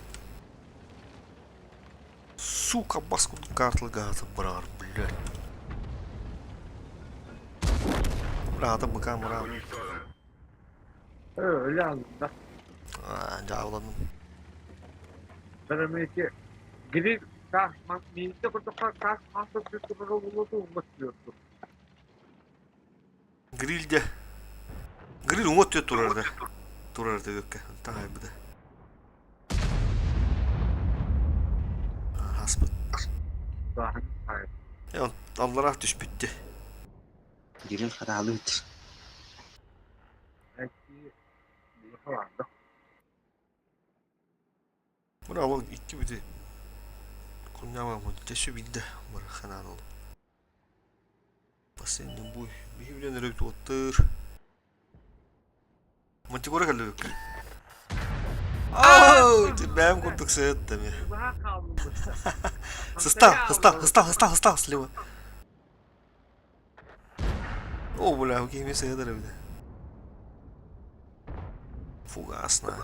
Сука, баскун картылгааты быраар, блядь. Бля, ата быка мыра. Öyle aldım da. Дьаабыланным. Ben ömreki Grill kah miydi burada kah masa kültürü oldu umutluyordu. Грильде. Гриль уҥа өттүгэр турар да. Турар да үөккэ. Таһайбыта. Хаспыт. Аллараах түспүттэ. Гриль хараалыыт. Бу ол икки бүти кунньаама чэши билдэ бары ханаан ол. Последний бой. Биһи билэн өрөбүт уоттыр. Мантикора кэллибик. Ау, бэм курдук сыт эми. Сыстал, сыстал, сыстал, сыстал, сыстал слева. О, бля, кими сыдыр эбит. Фугасно.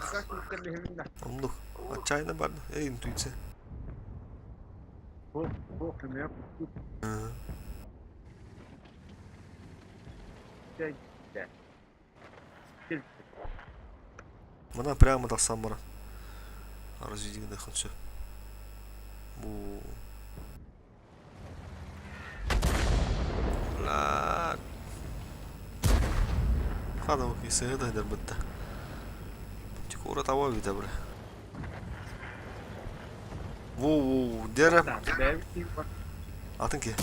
Оннук. Отчаянно барды. Эй, интуиция. Мына прямо тахсан баран. Разведение все. Бу. Бля. Хана сыһыт айдар бытта. Тикора таба бит бля. Воу, дера. Атын ки.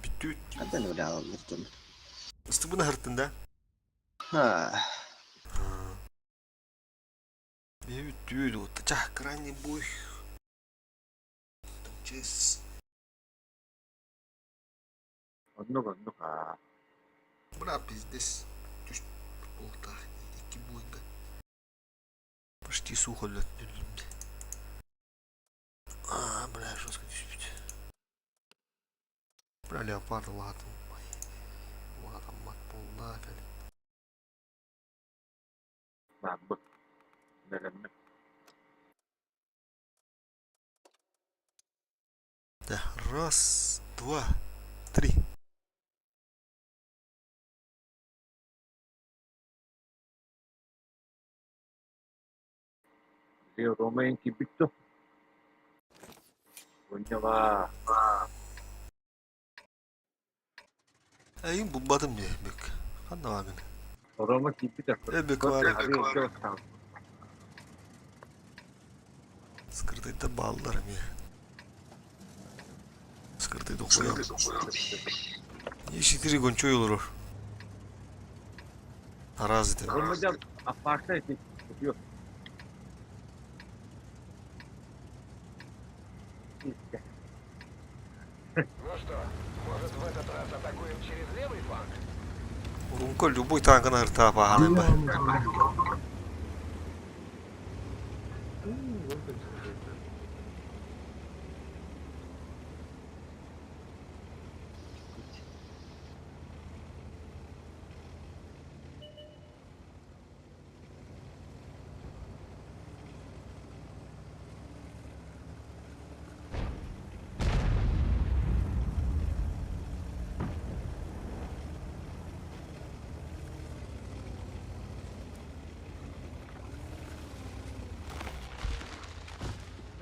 Бүттүт. Хантан öyle alırdım. Ыстыбын хартын да? Ha. Бүттүт. Вот чах крайний бой. Чес. Оннук оннук аа. Бра пиздец. Түш болта. Икки бойга. Почти сухо лет. А, бля, жестко түспүт. Бля, леопард латым. Латым мат болна кәлі. Бабы. Бэлэммит. Да, раз, два, три. Ромейнки бүттү. Поняла. Эйин булбатым не бек. Ханна багын. Рома кийбит. Эбек бар. Скрытыйда баллар ме. Скрытыйда коям. Ешитири гончой olur. Аразы Ромадан апарта этик. Yok. Ну что, может в этот раз атакуем через левый фланг? Урунка любой танкына ыртаа баһанын ба.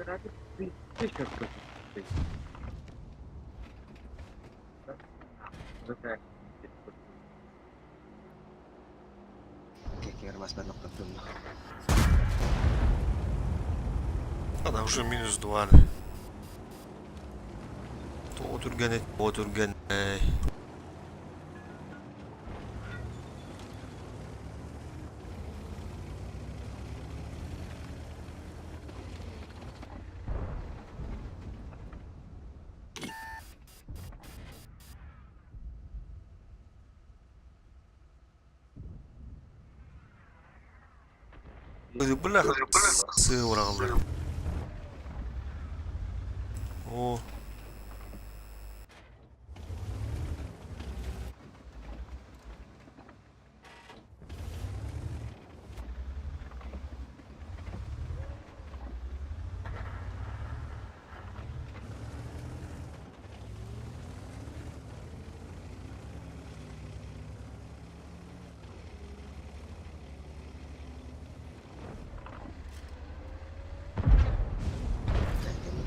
Herhalde bir bir Кекер бас ben nokta Ана уже минус 2. То түрген, о түрген. Бля, сыырағылар. О.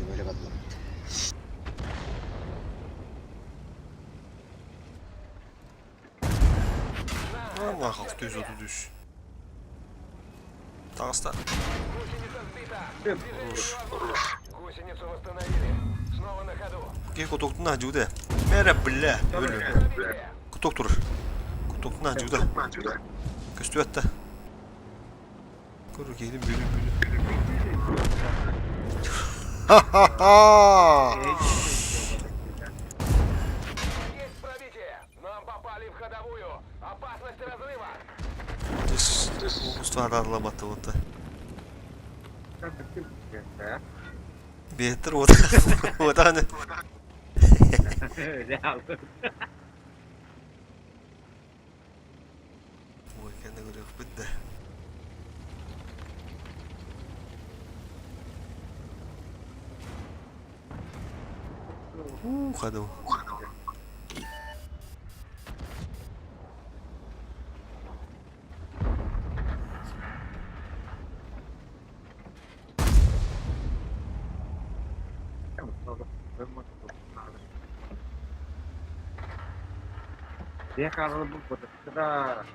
Böyle badламат. Allah 633. Таҕыста. Гусеница сбита. Движение невозможно. Гусеницу восстановили. Снова на ходу. Киһи кутуктун дьуде. Мэрэ бля. Өлү. Кутук турар. Кутуктун дьуде. Көстүбэт да. Көрөр киһини бүлү бүлү. Ха-ха-ха! Есть пробитие. Нам попали в ходовую. Опасность разрыва. Устарарламаты вот. Бетер вот. Вот аны. Ой, кэннэ көрүөхпүт да. Уу, хадым. Дьиэ хаалбыт батыстара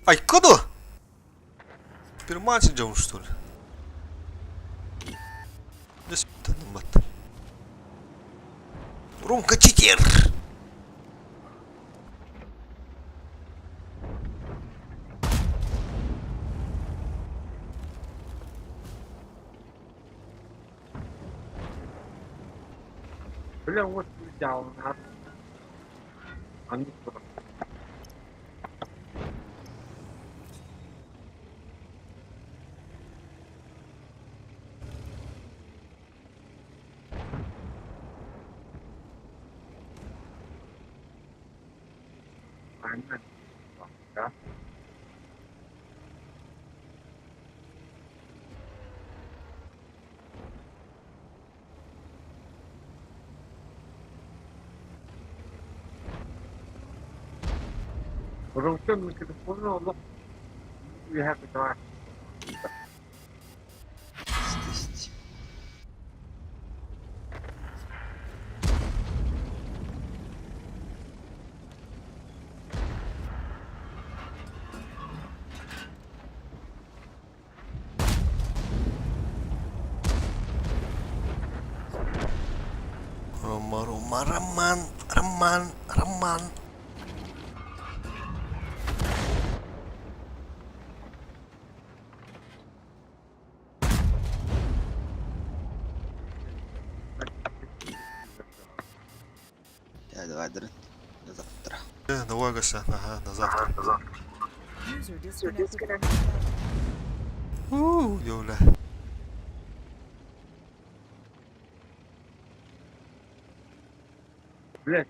Айкодо! Перманчик дьон что ли? Да с***ным Ромка читер! Бля, вот дьаалынаар аннык турар. Aynen. Да. Румчан микрофону олох үөһэ көтөҕө. Рома, Рома, Роман, Роман, Роман. Давай, до завтра. Давай, Гася, ага, до завтра. User disconnected from your channel. У, Юля. Блядь,